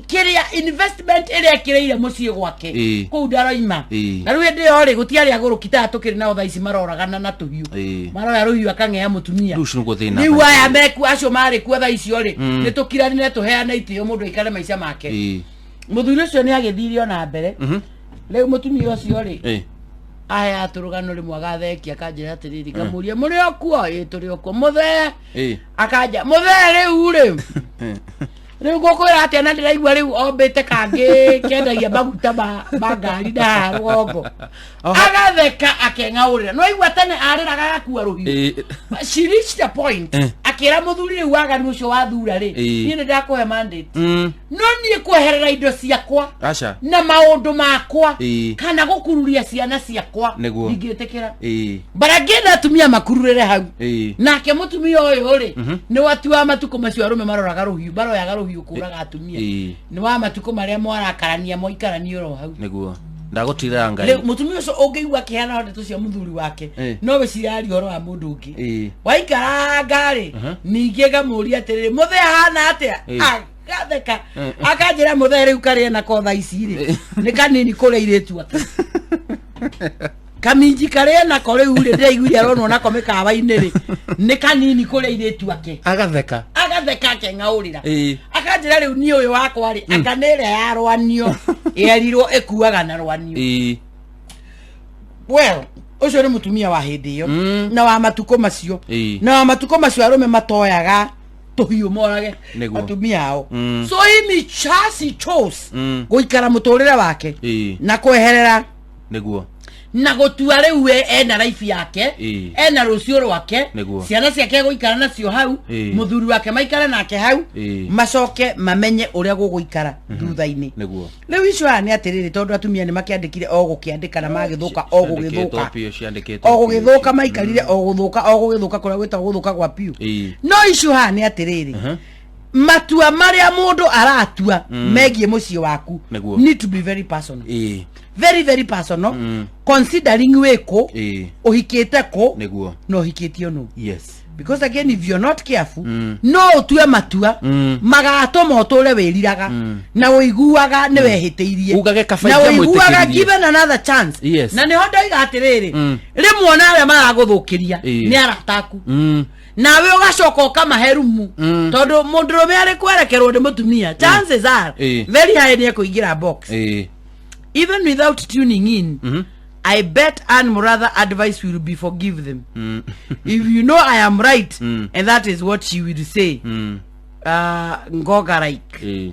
kĩrĩa investment ĩrĩa ĩkĩrĩire mũciĩ gwake kũu ndaroima. Na rĩu hĩndĩ ĩyo rĩ, gũtiarĩ agũrũki ta tũkĩrĩ nao thaa ici maroragana na tũhiũ, maroya rũhiũ akang'ea mũtumia. Rĩu ũcio nĩguo thĩna. Rĩu aya meku acio marĩ kuo thaa icio rĩ, nĩ tũkiranire tũheane itĩo, mũndũ aikare maica make. Mũthuri ũcio nĩ agĩthire ona mbere. Rĩu mũtumia ũcio rĩ, aheaga tũrũgano rĩmwe agathekia, akanjĩra atĩrĩrĩ, ngamũria, "Mũrĩ o kuo?" "Ĩ, tũrĩ o kuo, mũthee." Akanja, "Mũthee, rĩu rĩ, rĩu ngũkwĩra atĩa, na ndĩraigua rĩu ombĩte kangĩ kendagia maguta ma ngari na haha rũgongo." Agatheka akeng'aũrĩra. No aigua tene arĩraga agakua rũhiũ. She reached a point akĩra mũthuri, "Rĩu waganu ũcio wathura rĩ, niĩ nĩ ndakũhe mandate, no niĩ kweherera indo ciakwa Aca. na maũndũ makwa kana gũkururia ciana ciakwa, ndingĩtĩkĩra." But again, atumia makururĩre hau. Nake mũtumia ũyũ rĩ, nĩ wati wa matukũ macio arũme maroraga rũhiũ, maroyaga rũhiũ kũraga atumia. Nĩ wa matukũ marĩa mwarakarania, mwaikarania oro hau. Nĩguo ndagũtirĩra Ngai. Rĩu mũtumia ũcio ũngĩigua akĩheana ndeto cia mũthuri wake, no wĩciraria ũhoro wa mũndũ ũngĩ. Waikaranga rĩ, ningĩ ngamũria atĩrĩrĩ, "Mũthee ahana atĩa?" Agatheka akanjĩra, "Mũthee rĩu karĩa nako thaa ici rĩ, nĩ kanini kũrĩa irĩtu ake kaminji karĩa nako rĩu rĩ, ndĩraiguire aronwo nako mĩkawa-inĩ rĩ, nĩ kanini kũrĩa irĩtu ake." Agatheka. Agatheka akeng'aũrĩra, akanjĩra, "Rĩu niĩ ũyũ wakwa rĩ, anga nĩ ĩrĩa ya rwanio yerirwo ĩkuaga na rwanio." Well, ũcio nĩ mũtumia wa hĩndĩ ĩyo na wa matukũ macio, na wa matukũ macio arũme matoyaga tũhiũ morage atumia ao. So him he chose gũikara mũtũrĩre wake na kweherera na gũtua rĩu we ena life yake, ena rũciũ rwake, ciana ciake gũikara nacio hau, mũthuri wake maikare nake hau, macoke mamenye ũrĩa gũgũikara thutha-inĩ. Rĩu icio aya nĩ atĩrĩrĩ, tondũ atumia nĩ makĩandĩkire o gũkĩandĩka na magĩthũka o gũgĩthũka, Ciandĩkĩtwo biũ, ciandĩkĩtwo o biũ. gũgĩthũka, maikarire o gũthũka o gũgĩthũka, kũrĩa gwĩtagwo gũthũka gwa piũ. No icio haha nĩ atĩrĩrĩ, matua marĩa mũndũ aratua megiĩ mũciĩ waku need to be very personal, very very personal, considering wĩ kũ, ũhikĩte kũ, na ũhikĩtio nũ. Because again, if you're not careful, no ũtue matua magatũma ũtũre wĩriraga na ũiguaga nĩ wehĩtĩirie, Ugage kaba na ũiguaga ingĩamwĩtĩkĩririe. given another chance. Na nĩho ndoiga atĩrĩrĩ, rĩmwe ona arĩa maragũthũkĩria nĩ arata aku, nawe ũgacoka ũkamahe rumu, tondũ mũndũrũme arĩ kwerekerwo nĩ mũtumia, chances are very high nĩ ekũingĩra box. Even without tuning in, I bet Ann Muratha advice will be forgive them. If you know I am right, and that is what she will say. Ngoga like.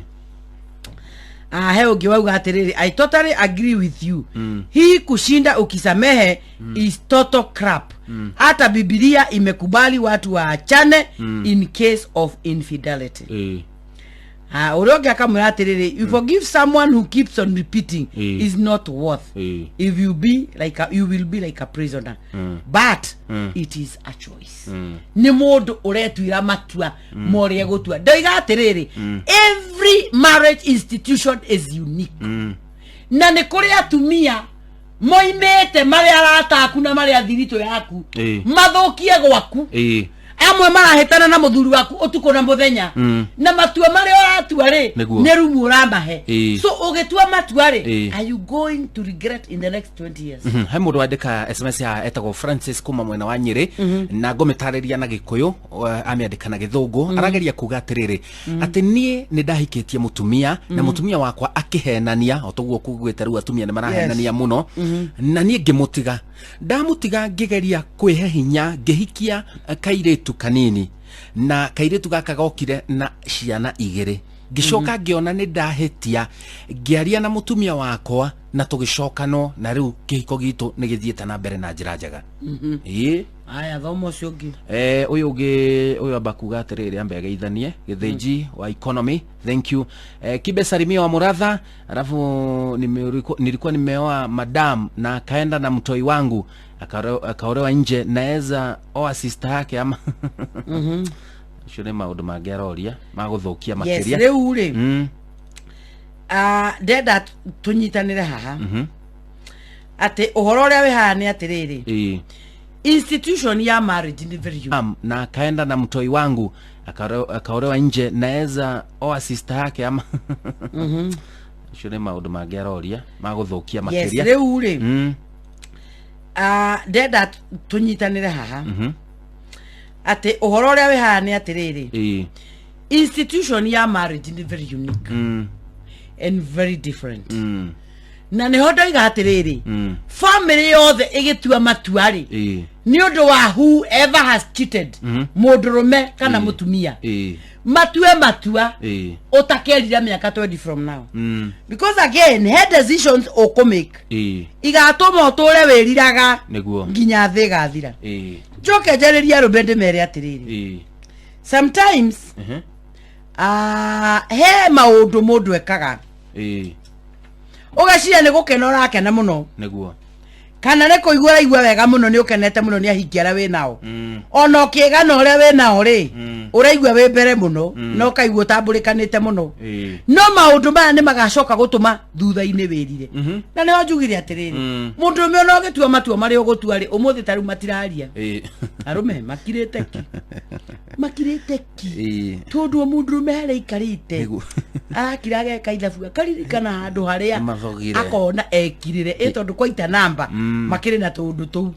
He ũngĩ wauga atĩrĩrĩ, "I totally agree with you. Hii kushinda ukisamehe is total crap. Hata Bibilia imekubali watu waachane in case of infidelity." Ah, ũrĩa ũngĩ akamwĩra atĩrĩrĩ, "You forgive someone who keeps on repeating is not worth. If you be like a, you will be like a prisoner. But it is a choice." Nĩ mũndũ ũretuĩra matua morĩa gũtua. Ndoiga atĩrĩrĩ, every marriage institution is unique, na nĩ kũrĩ atumia moimĩte marĩ arata aku na marĩ athiritũ yaku, mathũkie gwaku, Amwe marahĩtana na mũthuri waku ũtukũ na mũthenya, na matua marĩa ũratua rĩ, Nĩguo. nĩ rumu ũramahe. So ũgĩtua matua rĩ, are you going to regret in the next 20 years? He mũndũ wandĩka SMS ya etagwo Francis kuma mwena wa Nyĩrĩ, na ngũmĩtarĩria na Gĩkũyũ, amĩandĩka na Gĩthũngũ. Arageria kuga atĩrĩrĩ, atĩ niĩ nĩ ndahikĩtie mũtumia na mũtumia wakwa akĩhenania, o toguo kugĩte rĩu atumia nĩ marahenania mũno, na niĩ ngĩmũtiga. Ndamũtiga ngĩgeria kwĩhe hinya, ngĩhikia kairĩtu kanini, na kairĩtu gaka gokire na ciana igĩrĩ. Ngĩcoka ngĩona nĩ ndahĩtia, ngĩaria na mũtumia wakwa na tũgĩcokanwo, na rĩu kĩhiko gitũ nĩ gĩthiĩte na mbere na njĩra njega. Ĩĩ. Aya, thoma ũcio ũngĩ. Ũyũ ũngĩ, ũyũ amba kuga atĩrĩrĩ, ambe ageithanie Gĩthĩnji wa economy, thank you. Kibe salimia wa Muratha, alafu nilikuwa nimeoa madam na akaenda na mtoi wangu akaolewa nje, naweza oa sister yake ama? Acio nĩ maũndũ mangĩ aroria magũthũkia makĩria. Rĩu rĩ, ndenda tũnyitanĩre haha atĩ ũhoro ũrĩa wĩ haha nĩ atĩrĩrĩ, institution ya marriage nĩ very unique. Na akaenda na mtoi wangu akaolewa nje, naweza oa sister yake ama? Acio nĩ maũndũ mangĩ aroria magũthũkia makĩria. Rĩu rĩ, ndenda tũnyitanĩre haha atĩ ũhoro ũrĩa wĩ haha nĩ atĩrĩrĩ, institution ya marriage nĩ very unique and very different, na nĩho ndoiga atĩrĩrĩ, family yothe ĩgĩtua matua rĩ, nĩ ũndũ wa whoever has cheated, mũndũrũme kana mũtumia, matue matua ũtakerira mĩaka 20 from now, because again he decisions ũkũmake igatũma ũtũre wĩriraga nginya thĩ ĩgathira. Njoke njarĩrie arũme ndĩmere atĩrĩrĩ, sometimes he maũndũ mũndũ ekaga ũgeciria nĩ gũkena ũrakena mũno, kana nĩ kũigua ũraigua wega mũno, nĩ ũkenete mũno nĩ ahingi arĩa wĩ nao, ona ũkĩgana ũrĩa wĩ nao rĩ, ũraigua wĩ mbere mũno, na ũkaigua ũtambũrĩkanĩte mũno, no maũndũ maya nĩ magacoka gũtũma thutha-inĩ wĩrire. Na nĩho njugire atĩrĩrĩ, mũndũ ũmwe ona ũgĩtua matua marĩa ũgũtua rĩ, ũmũthĩ ta rĩu matiraria, arũme makirĩte ki, makirĩte ki, tondũ o mũndũrũme harĩa aikarĩte arakira ageka ithabu, akaririkana handũ harĩa Nĩmathogire. akona ekirĩre ĩ tondũ kwaita namba makĩrĩ na tũndũ tũu.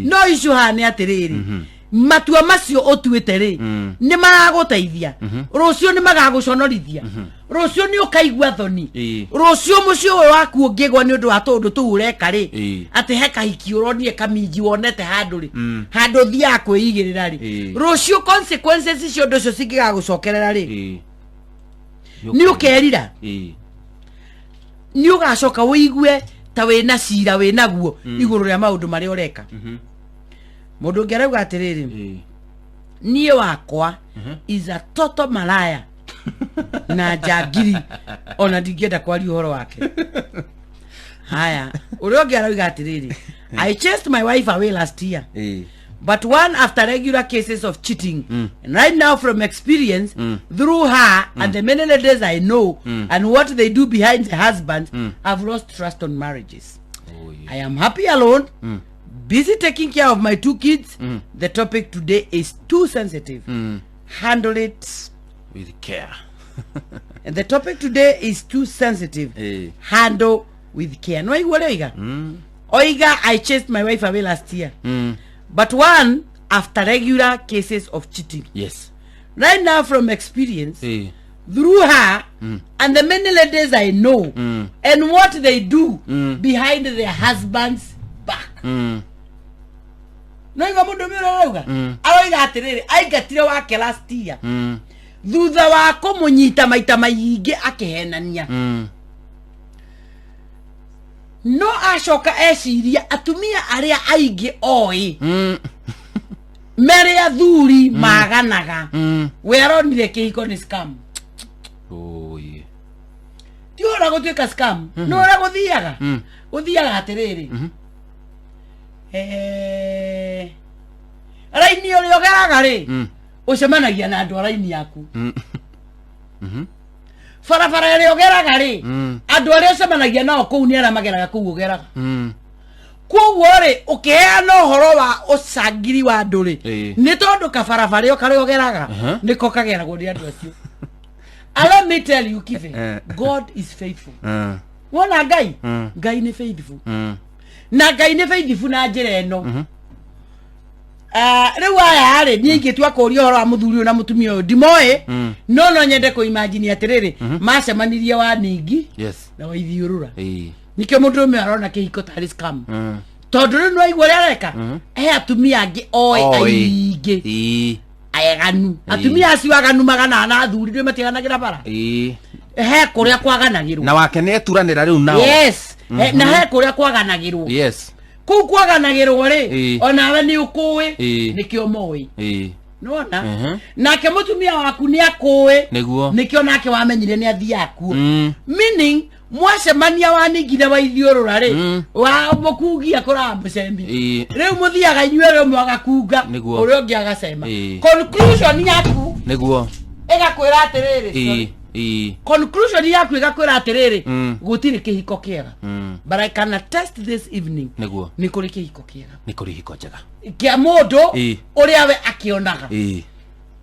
No icio haha nĩ atĩrĩrĩ, matua macio ũtuĩte rĩ, nĩ maragũteithia rũciũ, nĩ magagũconorithia rũciũ, nĩ ũkaigua thoni rũciũ mũciĩ ũyũ waku ũngĩgwa nĩ ũndũ wa tũndũ tũu ũreka rĩ, atĩ he kahiki ũronire kaminji wonete handũ rĩ, handũ ũthiaga kwĩigĩrĩra rĩ, rũciũ consequences icio, ũndũ ũcio cingĩgagũcokerera rĩ, nĩ ũkerira, nĩ ũgacoka ũigue ta wĩna cira wĩnaguo igũrũ rĩa maũndũ marĩa ũreka. Mũndũ ũngĩ arauga atĩrĩrĩ, niĩ wakwa is a total malaya na njangiri, ona ndingĩenda kwaria ũhoro wake. Haya, ũrĩa ũngĩ arauga atĩrĩrĩ, I chased my wife away last year, but one after regular cases of cheating, and right now from experience through her and the many ladies I know and what they do behind the husbands, I've lost trust on marriages. I am happy alone, busy taking care of my two kids. The topic today is too sensitive, handle it with care. And the topic today is too sensitive, handle with care. No igua oiga, oiga I chased my wife away last year, but one after regular cases of cheating. Right now from experience through her and the many ladies I know and what they do behind their husbands' back. No igua mũndũ ũmwe ũrauga, aroiga atĩrĩrĩ, aingatire wake last year thutha wa kũmũnyita maita maingĩ akĩhenania, no acoka eciria atumia arĩa aingĩ oĩ merĩ athuri maganaga, we aronire kĩhiko nĩ scam. Oh, yeah. Ti ũrĩa gũtuĩka scam, nĩ ũrĩa gũthiaga, gũthiaga atĩrĩrĩ, raini ũrĩa ũgeraga rĩ, ũcemanagia na andũ a raini yaku. Barabara ĩrĩa ũgeraga rĩ, andũ arĩa ũcemanagia nao kũu nĩ arĩa mageraga kũu ũgeraga. Koguo rĩ, ũkĩheana ũhoro wa ũcangiri wa andũ rĩ, Ĩĩ. nĩ tondũ kabarabara o karĩa ũgeraga Aha. nĩko kageragwo nĩ andũ acio. And let me tell you, Kibe, God is faithful. Wona Ngai, Ngai nĩ faithful. Na Ngai nĩ faithful na njĩra ĩno. Ah, rĩu aya rĩ, niĩ ingĩtua kũria ũhoro wa mũthuri ũyũ na mũtumia ũyũ, ndimoĩ, no no nyende kũimagine atĩrĩrĩ, macemanirie wa ningi na waithiũrũra. Nĩkĩo mũndũrũme arona kĩhiko tarĩ scam, tondũ rĩu nĩwaigua ũrĩa areka. He atumia angĩ oĩ Oĩ. aingĩ aganu. Atumia acio aganu magana na athuri ndĩ matiganagĩra bara. He kũrĩa kwaganagĩrwo. Na wake nĩ eturanĩra rĩu nao. Yes. Na he kũrĩa kwaganagĩrwo. Kũu kwaganagĩrwo rĩ, onawe nĩ ũkũĩ. Nĩkĩo moĩ. Nĩwona? Nake mũtumia waku nĩ akũĩ. Nĩkĩo nake wamenyire nĩ athiaga kuo. Meaning mwacemania waningire waithiũrũra rĩ, wa mũkungia kũraga mũcemi. Rĩu mũthiaga inyuĩ, ũmwe agakunga, ũrĩa ũngĩ agacema. Conclusion yaku ĩgakwĩra atĩrĩrĩ, sorry. Conclusion yaku ĩgakwĩra atĩrĩrĩ, gũtirĩ kĩhiko kĩega. But I can attest this evening, nĩ kũrĩ kĩhiko kĩega. Nĩ kũrĩ hiko njega. Kĩa mũndũ ũrĩa we akĩonaga.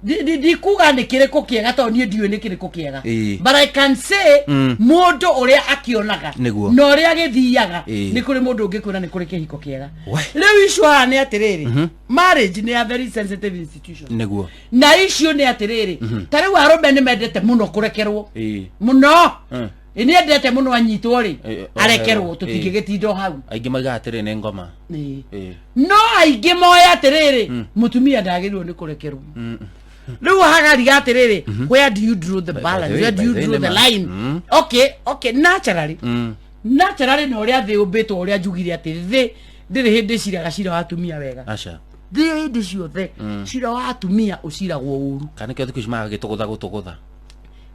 Ndikuga nĩ kĩrĩkũ kĩega tondũ niĩ ndiũĩ nĩ kĩrĩkũ kĩega. But I can say, mũndũ ũrĩa akĩonaga na ũrĩa agĩthiaga, nĩ kũrĩ mũndũ ũngĩkwĩra nĩ kũrĩ kĩhiko kĩega. Rĩu icio haha nĩ atĩrĩrĩ, marriage nĩ a very sensitive institution. Na icio nĩ atĩrĩrĩ, ta rĩu arũme nĩ mendete mũno kũrekerwo mũno. Nĩ endete mũno anyitwo rĩ, arekerwo, tũtingĩgĩtinda o hau. Aingĩ maigaga atĩrĩ nĩ ngoma. No aingĩ moe atĩrĩrĩ, mũtumia ndagĩrĩirwo nĩ kũrekerwo. Rĩu hagariga atĩrĩrĩ, where do you draw the balance? Way, Where do by you the way, draw the nĩ ma. line? Okay, naturally, naturally, na ũrĩa thĩ ũmbĩtwo, ũrĩa njugire atĩ thĩ ndĩrĩ hĩndĩ ciraga cira wa atumia wega. Aca. Thĩ hĩndĩ ciothe cira wa atumia ũciragwo ũru. Kana nĩkĩo thikũ ici magagĩtũgũtha gũtũgũtha.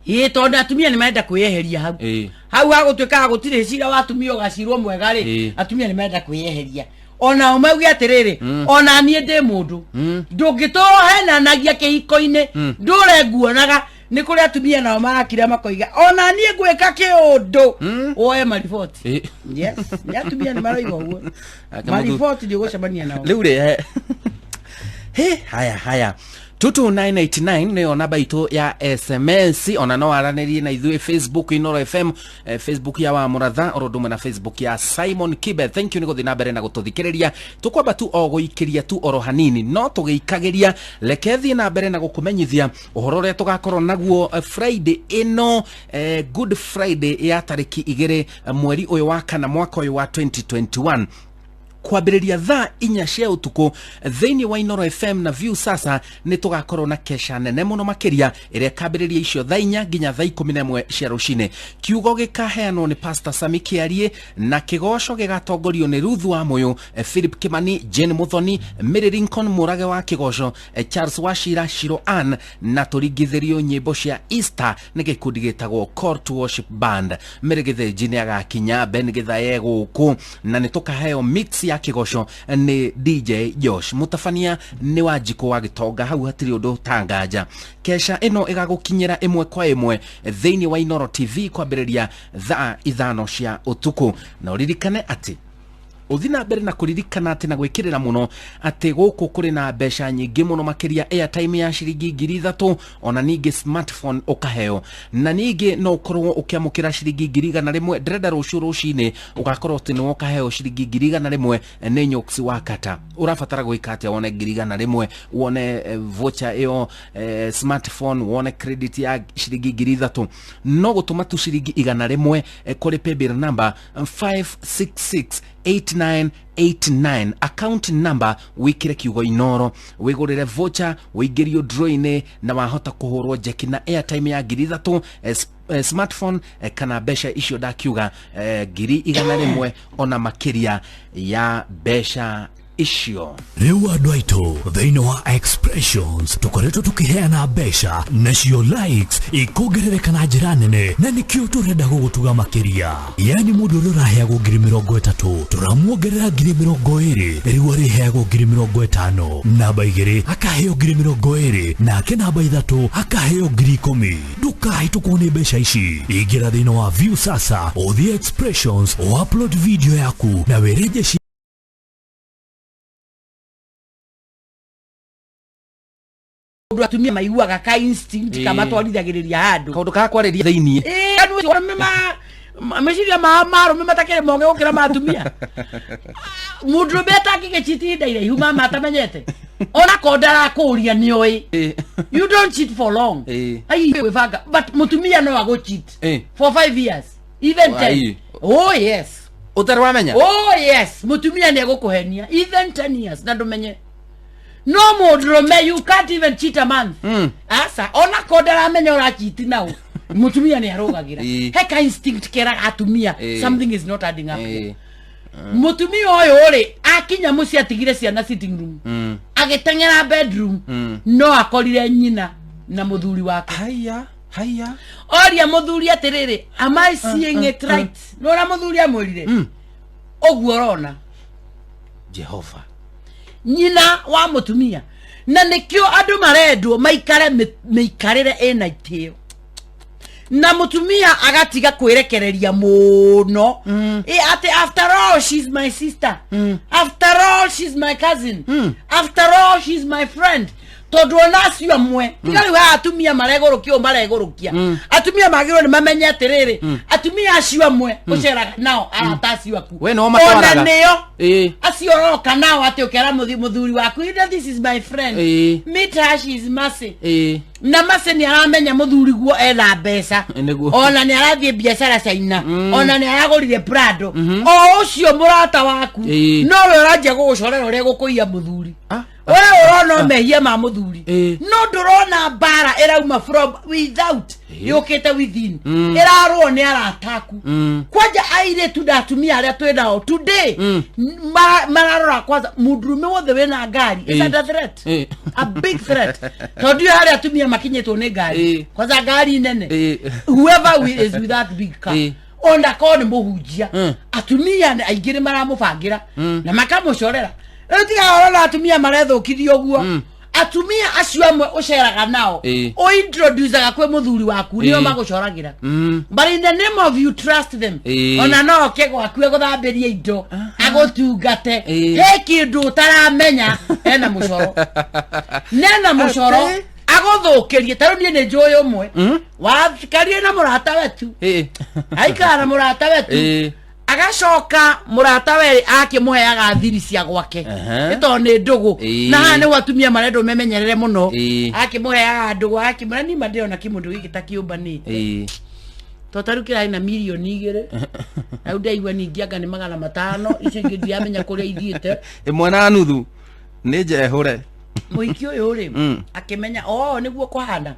Ĩĩ, tondũ atumia nĩ marenda kwĩyeheria hau. Hau hagũtuĩkaga gũtirĩ cira wa atumia ũgacirwo mwega rĩ, atumia nĩ marenda kwĩyeheria, onao mauge atĩrĩrĩ, ona niĩ ndĩ mũndũ, ndũngĩtũrwo henanagia kĩhiko-inĩ, ndũre nguonaga. Nĩ kũrĩ atumia nao marakira makoiga, ona niĩ ngwĩka kĩũndũ woe mariboti. Yes, nĩ atumia nĩ maroiga ũguo. Ake mũthu- Mariboti nĩ ũgũcemania nao. Rĩu rĩ, he haya haya, 22989 nĩyo namba itũ ya SMS. Ona no aranĩrie na ithuĩ Facebook, Inoro FM, Facebook ya wa Mũratha oro ũndũ ũmwe na Facebook ya Simon Kibe. Thank you nĩ gũthiĩ na mbere na gũtũthikĩrĩria. Tũkwamba tu o gũikĩria tu oro hanini, no tũgĩikagĩria reke thiĩ na mbere na gũkũmenyithia ũhoro ũrĩa tũgakorwo naguo Friday ĩno, Good Friday ya tarĩki 2 mweri ũyũ wa kana mwaka ũyũ wa 2021, kwambĩrĩria thaa 4 cia ũtukũ thĩinĩ wa Inoro FM na View Sasa. Nĩ tũgakorwo na kesha nene mũno makĩria ĩrĩa ĩkambĩrĩria icio thaa 4 nginya thaa 11 cia rũcinĩ. Kiugo gĩkaheanwo nĩ Pastor Sami Kĩarie na kĩgoco gĩgatongorio nĩ Ruth wa Mũyũ, Philip Kimani, Jane Muthoni, Mary Lincoln Mũrage wa kĩgoco, Charles Wachira, Shiro Ann, na tũringithĩrio nyĩmbo cia Easter nĩ gĩkundi gĩtagwo Call to Worship Band. Mary Gĩthĩnji nĩ agakinya, Ben Gĩthaye gũkũ, na nĩ tũkaheo mix ya kĩgoco nĩ DJ Josh. Mũtabania nĩ wa Njikũ wa Gĩtonga, hau hatirĩ ũndũ tanganja. Kesha ĩno ĩgagũkinyĩra ĩmwe kwa ĩmwe thĩinĩ wa Inoro TV kwambĩrĩria thaa 5 cia ũtukũ, na ũririkane atĩ ũthi na mbere na kũririkana atĩ na gwĩkĩrĩra mũno atĩ gũkũ kũrĩ na mbeca nyingĩ mũno makĩria, airtime ya ciringi 3,000, ona ningĩ smartphone ũkaheo, na ningĩ no ũkorwo ũkĩamũkĩra ciringi 100,000. Ndĩrenda rũciũ rũcinĩ ũgakorwo atĩ nĩwe ũkaheo ciringi 100,000 nĩ Nyox wa Kata. Ũrabatara gwĩka atĩa wone 100,000, wone voucher ĩyo, smartphone, wone credit ya ciringi 3,000? No gũtũma tu ciringi 100 kũrĩ paybill number 566 8989, account number wikire kiugo Inoro, wigurire voucher, wĩingĩrio draw-inĩ na wahota kũhũrwo njeki na airtime ya 3,000, smartphone, kana mbeca icio ndakiuga, 100,000 ona makĩria ya mbeca icio. Rĩu andũ aitũ, thĩinĩ wa Expressions tũkoretwo tũkĩheana mbeca nacio likes ikongerereka na njĩra nene, na nĩkĩo tũrenda gũgũtuga makĩria. Yani mũndũ ũrĩa ũraheagwo 30,000 tũramuongerera 20,000, rĩu arĩheagwo 50,000. Namba 2 akaheo 20,000, nake namba 3 akaheo 10,000. Ndũkahĩtũkwo nĩ mbeca ici. Ingĩra thĩinĩ wa View Sasa, ũthiĩ Expressions, upload video yaku na wĩrejeshe. Kaũndũ atumia maiguaga ka instinct kamatwarithagĩrĩria handũ. Kaũndũ ka kwarĩria thĩiniĩ. Ĩĩ, andũ acio arũme meciria ma marũme matakĩrĩ moge gũkĩra ma atumia. Mũndũrũme atangĩgĩchiti ihinda iraihu mama atamenyete, ona ko ndarakũria nĩoĩ you don't cheat for long. Ai, gwĩbanga, but mũtumia no agũcheat for 5 years, even 10. Ai. Oh yes. Ũtarĩ wamenya. Oh yes, mũtumia nĩ egũkũhenia even 10 years na ndũmenye. No mũndũrũme, you can't even cheat a month. Aca, ona ko ndaramenya ũrachiti nao, mũtumia nĩ arũgagĩra. He ka instinct keraga atumia something is not adding up here. Mũtumia ũyũ rĩ, akinya mũciĩ atigire ciana sitting room, agĩteng'era bedroom, no akorire nyina na mũthuri wake. Haya, haya. Oria mũthuri atĩrĩrĩ, "Am I seeing it right?" Nĩ ũrĩa mũthuri amwĩrire, ũguo ũrona. Jehova. Nyina wa mũtumia. Na nĩkĩo andũ marendwo maikare mĩikarĩre ĩna itĩo, na mũtumia agatiga kwĩrekereria mũno. Ĩ, atĩ after all she's my sister, after all she's my cousin, after all she's my friend, tondũ ona acio amwe tiga rĩu haha atumia maregũrũkia ũũ maregũrũkia. Atumia magĩrĩirwo nĩ mamenye atĩrĩrĩ, atumia acio amwe ũceraga nao, arata acio aku, We nĩo matwaraga. Ona nĩo acio ũroka nao atĩ ũkera mũthuri waku, "You know, this is my friend, meet her, she is Mercy." Na Mercy nĩ aramenya mũthuri guo ena mbeca. Ona nĩ arathiĩ biacara China, ona nĩ aragũrire Prado. O ũcio mũrata waku nowe ũranjia gũgũcorera ũrĩa gũkũiya mũthuri. We ũrona o mehia ma mũthuri, no ndũrona mbara ĩrauma from without yũkĩte within, ĩrarũo nĩ arata aku. Kwanja airĩtu na atumia arĩa twĩ nao today, mararora kwanza mũndũrũme wothe wĩna ngari is under threat, a big threat, tondũ iyo harĩa atumia makinyĩtwo nĩ ngari, kwanza ngari nene, whoever is with that big car, ona korwo nĩ mũhunjia, atumia aingĩ nĩ maramũbangĩra na makamũcorera. Rĩu tiga ũrona atumia marethũkithia ũguo. Atumia acio amwe ũceraga nao, ũintroducaga kwĩ mũthuri waku, nĩo magũcoragĩra, but in the name of you trust them, ona no oke gwaku egũthambĩrie indo, agũtungate, he kĩndũ ũtaramenya ena mũcoro, nena mũcoro agũthũkĩrie. Ta rĩu niĩ nĩ njũĩ ũmwe wakarire na mũrata wetu, aikara na mũrata wetu, agacoka mũrata we akĩmũheaga thiri cia gwake, nĩ tondũ nĩ ndũgũ. Na haha nĩho atumia marendwo memenyerere mũno. Akĩmũheaga ndũgũ, akĩmwĩra, "Nima ndĩrona kĩmũndũ gĩkĩ ta kĩũmbanĩte, to tarĩu kĩrarĩ na 2 mirioni, rĩu ndaigua ningĩ anga nĩ 500, icio ingĩ ndiramenya kũrĩa ithiĩte." Ĩmwe na nuthu nĩ njehũre. Mũhiki ũyũ rĩ, akĩmenya o nĩguo kũhana,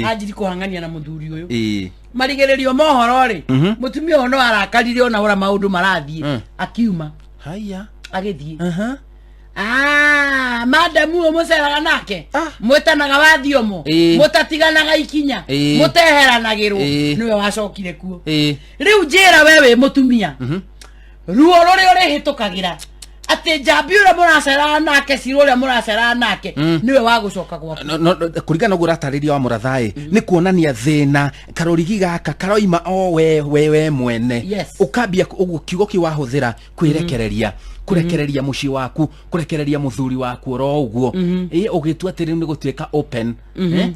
anjiri kũhang'ania na mũthuri ũyũ. Marigĩrĩrio mohoro rĩ, mũtumia ũyũ no arakarire ona ũrĩa maũndũ marathiĩ, akiuma. Haya. Agĩthiĩ. Ah, madamu ũyũ mũceraga nake, mwĩtanaga wathiomo, mũtatiganaga ikinya, mũteheranagĩrwo, nĩwe wacokire kuo. Rĩu njĩra, we wĩ mũtumia, ruo rũrĩa ũrĩhĩtũkagĩra atĩ njambi ũrĩa mũraceraga nake, cira ũrĩa mũraceraga nake, nĩwe wa gũcoka gwaku. No, kũringana ũguo ũratarĩria wa mũrathaĩ, nĩ kuonania thĩna karũrigi gaka karoima o we mwene. Ũkambia ũguo kiugo kĩu wahũthĩra, kwĩrekereria, kũrekereria mũciĩ waku, kũrekereria mũthuri waku oro ũguo. Ĩ, ũgĩtua atĩ rĩu nĩ gũtuĩka open. Eh?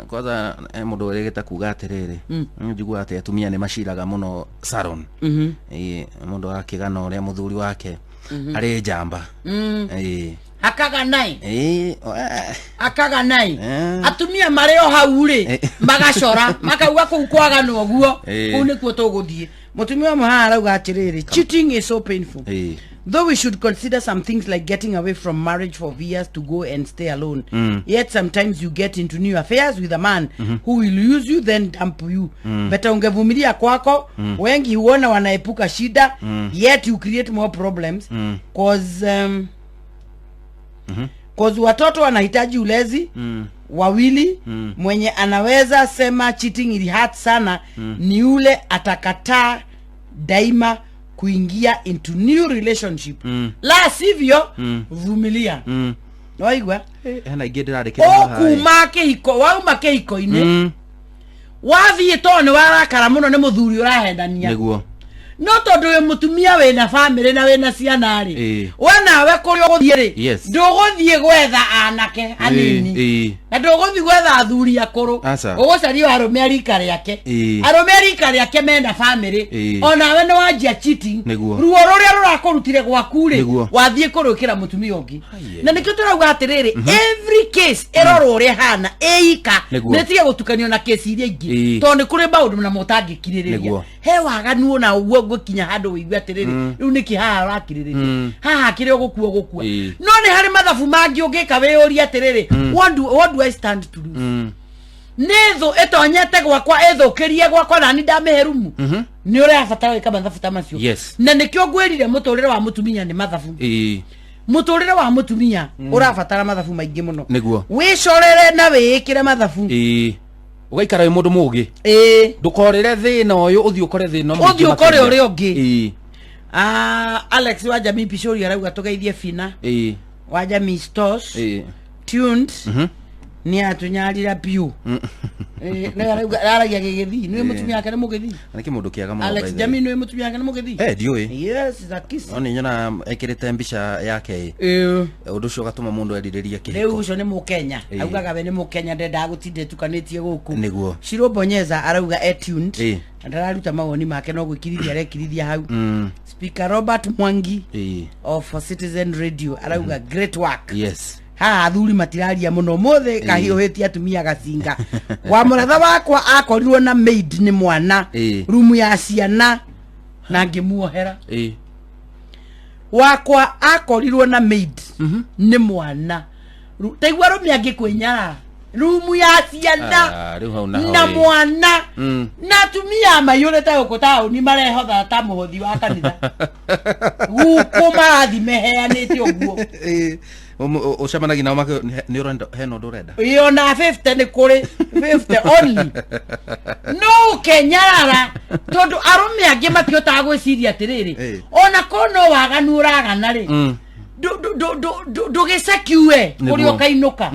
Kwanza mũndũ ũrĩgĩte kuga atĩrĩrĩ, njiguaga atĩ atumia nĩ maciraga mũno salon. Ĩ, mũndũ agakĩgana ũrĩa mũthuri wake arĩ njamba. Ĩ. Akaga nai. Ĩ, akaga nai. Atumia marĩ o hau rĩ, magacora makauga kũu kwagana ũguo, kũu nĩkuo tũgũthiĩ. Mũtumia ũmwe haha arauga atĩrĩrĩ, "Cheating is so painful. Though we should consider some things like getting away from marriage for years to go and stay alone. Yet sometimes you get into new affairs with a man who will use you, then dump you. Better ungevumilia kwako. Wengi huona wanaepuka shida, yet you create more problems cause watoto wanahitaji ulezi wawili. Mwenye anaweza sema cheating ili hurt sana ni yule atakataa daima kuingia into new relationship. La sivyo, vumilia." Waigua? Hena ingĩ ndĩrandĩkĩra. Ũkuma kĩhiko, wauma kĩhiko-inĩ, wathiĩ tondũ nĩ warakara mũno nĩ mũthuri ũrahendania, no tondũ wĩ mũtumia wĩna bamĩrĩ na wĩna ciana rĩ, we nawe kũrĩa ũgũthiĩ rĩ, ndũgũthiĩ gwetha anake anini. Na ndũgũthiĩ gwetha athuri akũrũ. Aca. Ũgũcaria arũme a rika rĩake. Arũme a rika rĩake mena bamĩrĩ. Onawe nĩ wanjia cheating. Nĩguo. Ruo rũrĩa rũrakũrutire gwaku rĩ, Nĩguo. wathiĩ kũrwĩkĩra mũtumia ũngĩ. Na nĩkĩo tũrauga atĩrĩrĩ, every case ĩrorwo ũrĩa ĩhana ĩika, nĩtige gũtukanio na kesi iria ingĩ, tondũ nĩ kũrĩ maũndũ namo ũtangĩkirĩrĩria. He waganu ona ũguo ngũkinya handũ wĩigue atĩrĩrĩ, rĩu nĩkĩ haha ũrakirĩrĩria, haha kĩrĩa ũgũkua ũgũkua. No nĩ harĩ mathabu mangĩ ũngĩka wĩyũrie atĩrĩrĩ, what do I stand to lose? Nĩ thũ ĩtonyete gwakwa ĩthũkĩrie gwakwa nani ndamĩhe rumu. Nĩ ũrabatara gwĩka mathabu ta macio. Na nĩkĩo ngwĩrire mũtũrĩre wa mũtumia nĩ mathabu. Mũtũrĩre wa mũtumia ũrabatara mathabu maingĩ mũno. Wĩcorere na wĩĩkĩre mathabu. Ũgaikara wĩ mũndũ mũgĩ. Ndũkorĩre thĩna ũyũ ũthiĩ ũkore thĩna mũingĩ Ũthiĩ ũkore makĩria. ũrĩa ũngĩ. Alex wa Jamii Pishori arauga tũgeithie Fina wa Jamii Stores tuned nĩ atũnyarira biũ. Nĩ arauga aragia gĩgĩthii nĩ mũtumia wake nĩ mũgĩthii. Na nĩ kĩmũndũ kĩega mũno, Alex by the way. Jamii nĩ mũtumia wake nĩ mũgĩthii. Ndiũĩ. Yes, is a kiss. No nĩ nyonaga ekĩrĩte mbica yake ĩ. Ũndũ ũcio ũgatũma mũndũ erirĩrie Rĩu kĩhiko. ũcio nĩ mũkenya. Augaga we nĩ mũkenya, ndendaga gũtinda ĩtukanĩtie gũkũ. Shiro Bonyeza arauga e tuned na ndararuta mawoni make, no gwĩkirithia arekirithia hau. Speaker Robert Mwangi of Citizen Radio arauga great work. Haha athuri matiraria mũno mũthĩ, kahiũhĩtie atumia gacinga wa mũratha wakwa akorirwo na maid nĩ mwana rumu ya ciana na ngĩmuohera. Wakwa akorirwo na maid nĩ mwana. Taigua arũme angĩ kwĩnyarara rumu ya ciana Ah, rĩu hau naho na ĩ. mwana, na atumia maiyũrĩte gũkũ taũni marehotha ta mũhothi wa kanitha gũkũ marathi meheanĩte ũguo. Ũcemanagia nao nĩ ũrenda hena ũndũ ũrenda. Ĩyo na 50 nĩ kũrĩ 50 only no ũkenyarara, tondũ arũme angĩ matihotaga gwĩciria atĩrĩrĩ, ona korwo no waganu ũragana rĩ, ndũgĩcekue kũrĩa ũkainũka,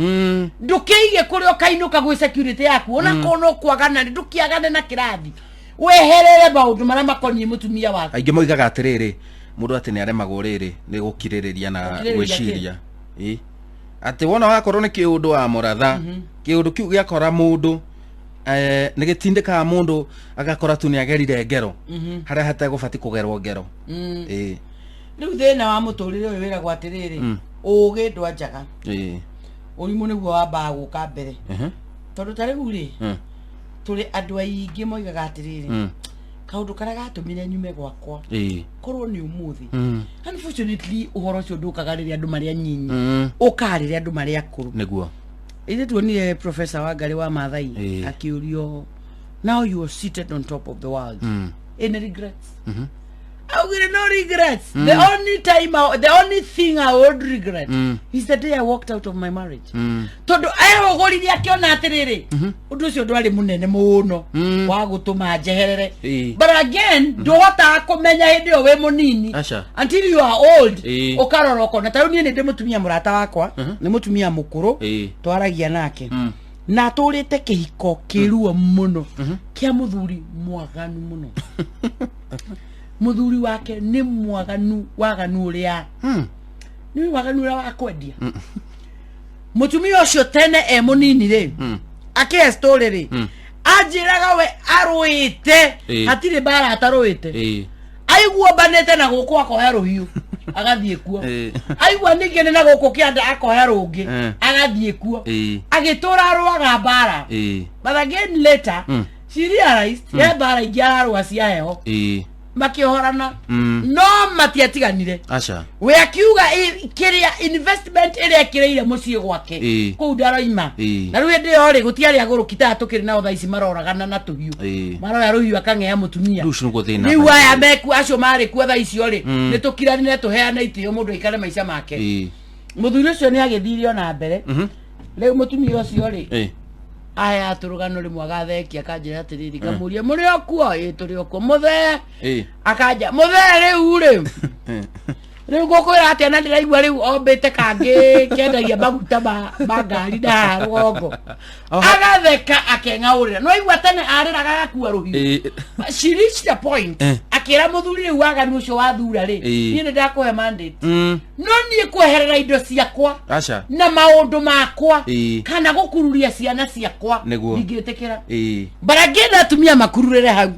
ndũkĩige kũrĩa ũkainũka gwĩ security yaku. Ona korwo no kwagana rĩ, ndũkĩagane na kĩrathi, weherere maũndũ marĩa makoniĩ mũtumia waku. Aingĩ moigaga atĩrĩrĩ, mũndũ atĩ nĩ aremagwo rĩrĩ nĩ gũkirĩrĩria na Gũkirĩrĩria? Gwĩciria. Atĩ wona wakorwo nĩ kĩũndũ wa mũratha, kĩũndũ kĩu gĩakora mũndũ, nĩ gĩtindĩkaga mũndũ agakora tu nĩ agerire ngero harĩa hategũbati kũgerwo ngero. Rĩu thĩna wa mũtũrĩre ũyũ wĩragwo atĩrĩrĩ, ũgĩ ndwanjaga, ũrimũ nĩguo wambaga gũka mbere, tondũ ta rĩu rĩ, tũrĩ andũ aingĩ moigaga atĩrĩrĩ, kaũndũ karĩa gatũmire nyume gwakwa korwo nĩ ũmũthĩ. Unfortunately ũhoro ũcio ndũkaga rĩrĩa andũ marĩ anyinyi, ũkaga rĩrĩa andũ marĩ akũrũ. Ithe tuonire Professor Wangarĩ wa Maathai akĩũrio, "Now you are seated on top of the world, any regrets?" Augire, "No regrets. The only time I, the only thing I would regret is the day I walked out of my marriage." Tondũ ehũgũrire akĩona atĩrĩrĩ, ũndũ ũcio ndwarĩ mũnene mũno wa gũtũma njeherere. But again, ndũhotaga kũmenya hĩndĩ ĩyo wĩ mũnini Aca. until you are old, ũkarora ũkona. Ta rĩu niĩ nĩ ndĩ mũtumia mũrata wakwa, nĩ mũtumia mũkũrũ, twaragia nake na atũrĩte kĩhiko kĩruo mũno kĩa mũthuri mwaganu mũno. Mũthuri wake nĩ mwaganu, waganu ũrĩa nĩ waganu ũrĩa wa kwendia. Mũtumia ũcio tene e mũnini rĩ, akĩhe story rĩ, anjĩraga we arũĩte, hatirĩ mbara atarũĩte. Aigua mbanĩte na gũkũ akoya rũhiũ agathiĩ kuo, aigua ningĩ nĩ na gũkũ kĩanda akoya rũngĩ agathiĩ kuo, agĩtũra arũaga mbara. But again later she realized he mbara ingĩ ararũa cia heho. Makĩohorana, no matiatiganire. Aca. We akiuga kĩrĩa investment ĩrĩa ĩkĩrĩire mũciĩ gwake kũu ndaroima. Na rĩu hĩndĩ ĩyo rĩ, gũtiarĩ agũrũki ta tũkĩrĩ nao thaa ici maroragana na tũhiũ, maroya rũhiũ akang'ea mũtumia. Rĩu ũcio nĩguo thĩna. Rĩu aya meku acio marĩ kuo thaa icio rĩ, nĩ tũkiranire tũheane itĩo, mũndũ aikare maica make. Mũthuri ũcio nĩ agĩthire ona mbere. Rĩu mũtumia ũcio rĩ, aya tũrũgano rĩmwe agathekia akanjĩra atĩrĩrĩ, ngamũria, "Mũrĩ o kuo?" "Ĩ, tũrĩ o kuo, mũthee." Akanja, "Mũthee, rĩu rĩ, rĩu ngũkwĩra atĩa, na ndĩraigua rĩu ombĩte kangĩ kendagia maguta ma ngari na haha rũgongo." Agatheka akeng'aũrĩra, no aigua tene arĩraga agakua rũhiũ. She reached a point. Akĩra mũthuri rĩu waganu ũcio wathura rĩ, Ĩĩ. niĩ nĩ ndakũhe mandate, no niĩ kweherera indo ciakwa Aca. na maũndũ makwa Ĩĩ. kana gũkururia ciana ciakwa, Nĩguo. ndingĩtĩkĩra. Ĩĩ. But again atumia makururĩre hau.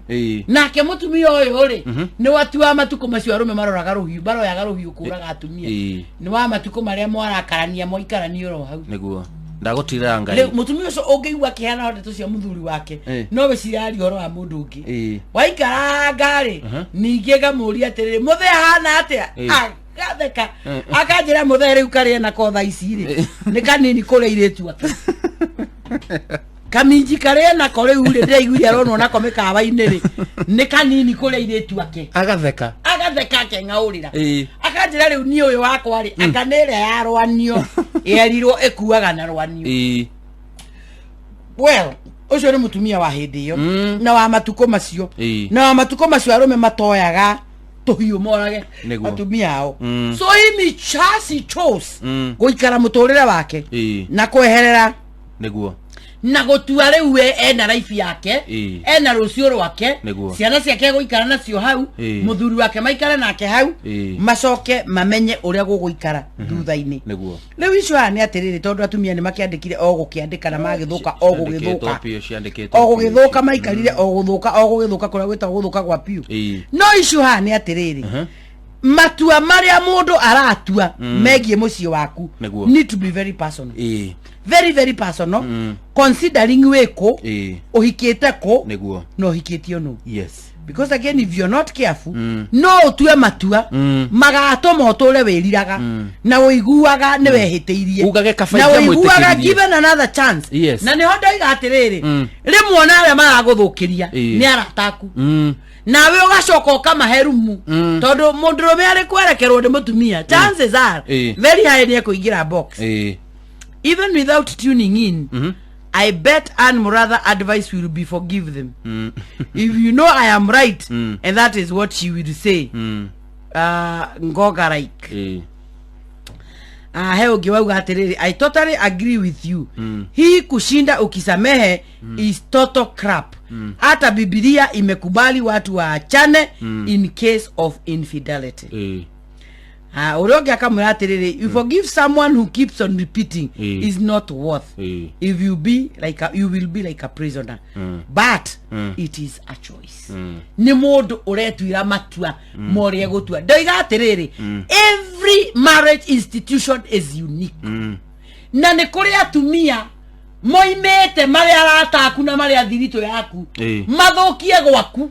Nake mũtumia ũyũ rĩ, nĩ watua matukũ macio arũme maroraga rũhiũ, maroyaga rũhiũ kũraga atumia. Nĩ wa matukũ marĩa mwarakarania, mwaikarania oro hau. Nĩguo. Ndagũtirĩra Ngai. Rĩu mũtumia ũcio ũngĩigua akĩheana ndeto cia mũthuri wake, no wĩciraria ũhoro wa mũndũ ũngĩ. Waikaranga rĩ, ningĩ ngamũria atĩrĩrĩ, mũthee ahana atĩa? Agatheka, akanjĩra mũthee rĩu karĩa nako thaa ici rĩ, nĩ kanini kũrĩa irĩtu ake. Kaminji karĩa nako rĩu rĩ, ndĩraiguire aronwo nako mĩkawa-inĩ rĩ, nĩ kanini kũrĩa irĩtu ake. Agatheka. Agatheka, akeng'aũrĩra, akanjĩra rĩu niĩ ũyũ wakwa rĩ, anga nĩ ĩrĩa ya rwanio yerirwo ĩkuaga na rwanio. Well, ũcio nĩ mũtumia wa hĩndĩ ĩyo na wa matukũ macio, na wa matukũ macio arũme matoyaga tũhiũ morage atumia ao. So him he chose gũikara mũtũrĩre wake na kweherera na gũtua rĩu we ena life yake, ena rũciũ rwake, ciana ciake gũikara nacio hau, mũthuri wake maikare nake hau, macoke mamenye ũrĩa gũgũikara thutha-inĩ. Rĩu icio haha nĩ atĩrĩrĩ, tondũ atumia nĩ makĩandĩkire o gũkĩandĩka na magĩthũka o gũgĩthũka. Ciandĩkĩtwo biũ, ciandĩkĩtwo O biũ. Gũgĩthũka, maikarire o gũthũka o gũgĩthũka, kũrĩa gwĩtagwo gũthũka gwa piũ. No icio haha nĩ atĩrĩrĩ, matua marĩa mũndũ aratua megiĩ mũciĩ waku need to be very personal, very very personal, considering wĩ kũ, ũhikĩte kũ, na ũhikĩtio nũ. Because again, if you're not careful, no ũtue matua magatũma ũtũre wĩriraga na ũiguaga nĩ wehĩtĩirie, Ugage kaba na ũiguaga ingĩamwĩtĩkĩririe. given another chance. Na nĩho ndoiga atĩrĩrĩ, rĩmwe ona arĩa maragũthũkĩria nĩ arata aku, nawe ũgacoka ũkamahe rumu, tondũ mũndũrũme arĩ kwerekerwo nĩ mũtumia, chances are very high nĩ ekũingĩra box. Even without tuning in, I bet Ann Muratha advice will be forgive them. If you know I am right, and that is what she will say. Ngoga like. He ũngĩ wauga atĩrĩrĩ, "I totally agree with you. Hii kushinda ukisamehe is total crap. Hata Bibilia imekubali watu waachane in case of infidelity." Ah, ũrĩa ũngĩ akamwĩra atĩrĩrĩ, "You forgive someone who keeps on repeating is not worth. If you be like a, you will be like a prisoner, but it is a choice." Nĩ mũndũ ũretuĩra matua morĩa gũtua. Ndoiga atĩrĩrĩ, every marriage institution is unique, na nĩ kũrĩ atumia moimĩte marĩ arata aku na marĩ athiritũ yaku, mathũkie gwaku.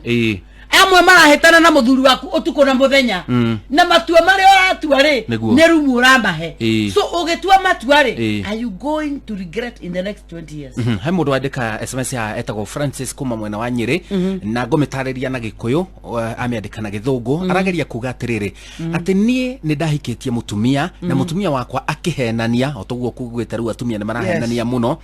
Amwe marahĩtana na mũthuri waku ũtukũ na mũthenya, na matua marĩa ũratua rĩ, nĩ rumu ũramahe. So ũgĩtua matua rĩ, are you going to regret in the next 20 years? He mũndũ wandĩka SMS ya etagwo Francis kuma mwena wa Nyĩrĩ, na ngũmĩtarĩria na Gĩkũyũ, amĩandĩka na Gĩthũngũ. Arageria kuga atĩrĩrĩ, atĩ niĩ nĩ ndahikĩtie mũtumia na mũtumia wakwa akĩhenania, o toguo kugĩte rĩu atumia nĩ marahenania mũno,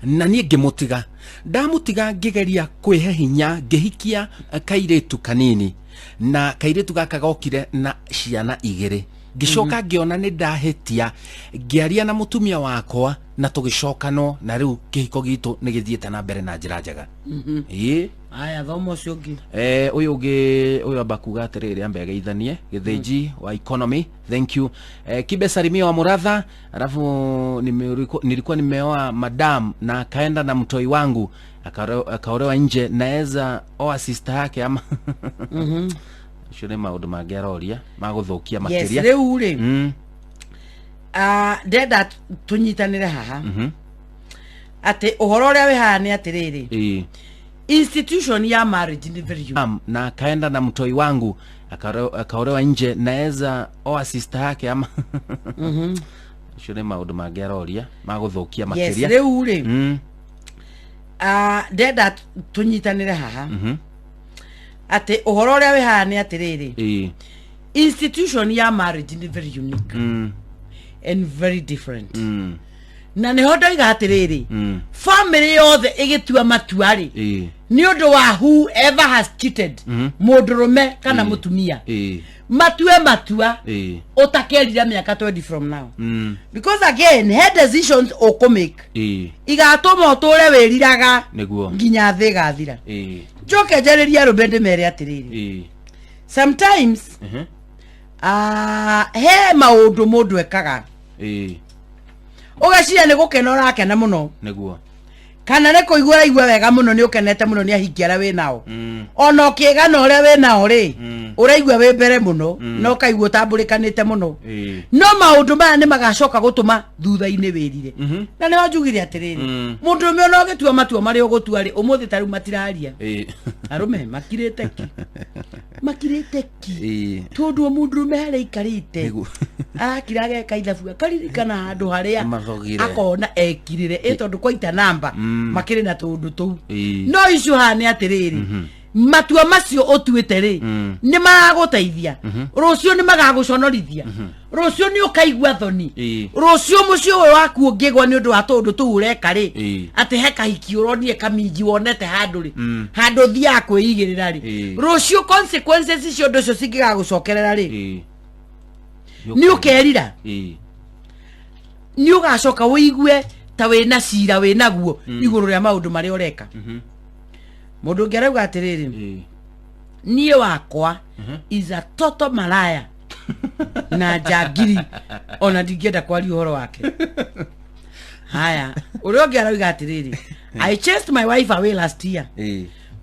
na niĩ ngĩmũtiga. Ndamũtiga, ngĩgeria kwĩhe hinya, ngĩhikia kairĩtu kanini, na kairĩtu gaka gokire na ciana igĩrĩ. Ngĩcoka ngĩona nĩ ndahĩtia, ngĩaria na mũtumia wakwa na tũgĩcokanwo, na rĩu kĩhiko gitũ nĩ gĩthiĩte na mbere na njĩra njega. Ĩĩ. Aya, thoma ũcio ũngĩ. Ũyũ ũngĩ, ũyũ amba kuga atĩrĩrĩ, ambe ageithanie Gĩthĩnji wa economy, thank you. Kibe salimia wa Muratha. Alafu nilikuwa nimeoa madam na akaenda na mtoi wangu akaolewa nje, naweza oa sister yake ama? Ũcio nĩ maũndũ mangĩ aroria magũthũkia makĩria. Rĩu rĩ, ah, ndenda tũnyitanĩre haha atĩ ũhoro ũrĩa wĩ haha nĩ atĩrĩrĩ, institution ya marriage nĩ very unique. Na akaenda na mtoi wangu akaolewa nje, naweza oa sister yake ama? Ũcio nĩ maũndũ mangĩ aroria magũthũkia makĩria. Rĩu rĩ, ah, ndenda tũnyitanĩre haha atĩ ũhoro ũrĩa wĩ haha nĩ atĩrĩrĩ, institution ya marriage nĩ very unique and very different, na nĩho ndoiga atĩrĩrĩ, family yothe ĩgĩtua matua rĩ, nĩ ũndũ wa whoever has cheated, mũndũrũme kana mũtumia, matue matua ũtakerira mĩaka 20 from now, because again he decisions ũkũmake igatũma ũtũre wĩriraga nginya thĩ ĩgathira. Njoke njarĩrie arũme ndĩmere atĩrĩrĩ, Sometimes he maũndũ mũndũ ekaga ũgeciria nĩ gũkena ũrakena mũno Nĩguo. kana nĩ kũigua ũraigua wega mũno nĩ ũkenete mũno nĩ ahingi arĩa wĩ nao ona ũkĩgana ũrĩa wĩ nao rĩ ũraigua wĩ mbere mũno na ũkaigua ũtambũrĩkanĩte mũno no maũndũ maya nĩ magacoka gũtũma thutha-inĩ wĩrire na nĩho njugire atĩrĩrĩ mũndũ ũmwe ona ũgĩtua matua marĩa ũgũtua rĩ ũmũthĩ ta rĩu matiraria arũme makirĩte ki makirĩte ki tondũ o mũndũrũme harĩa aikarĩte Nĩguo. arakira ageka ithabu akaririkana handũ harĩa Mathogire. akona ekirire ĩ tondũ kwaita namba makĩrĩ na tũũndũ tũu no icio haha nĩ atĩrĩrĩ matua macio ũtuĩte rĩ nĩ maragũteithia rũciũ nĩ magagũconorithia rũciũ nĩ ũkaigua thoni rũciũ mũciĩ ũyũ waku ũngĩgwa nĩ ũndũ wa tũũndũ tũu ũreka rĩ atĩ he kahiki ũronire kaminji wonete handũ rĩ handũ ũthiaga kwĩigĩrĩra rĩ rũciũ consequences icio ũndũ ũcio cingĩgagũcokerera rĩ nĩ ũkerira nĩ ũgacoka ũigue ta wĩna cira wĩnaguo igũrũ rĩa maũndũ marĩa ũreka mũndũ ũngĩ arauga atĩrĩrĩ niĩ wakwa is a total malaya na njangiri ona ndingĩenda kwaria ũhoro wake haya ũrĩa ũngĩ arauga atĩrĩrĩ I chased my wife away last year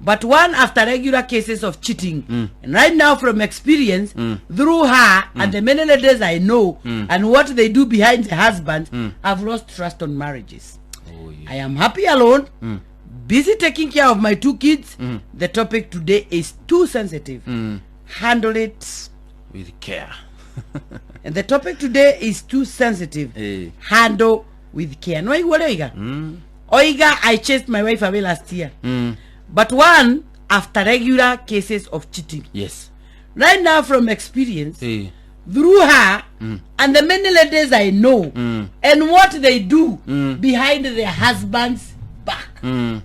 but one after regular cases of cheating and right now from experience through her and the many ladies I know and what they do behind the husbands I've lost trust on marriages. I am happy alone, busy taking care of my two kids. The topic today is too sensitive. Handle it. With care. And the topic today is too sensitive. Handle with care. No igua oiga oiga I chased my wife away last year but one after regular cases of cheating. Yes. Right now from experience through her and the many ladies I know and what they do behind their husbands back. No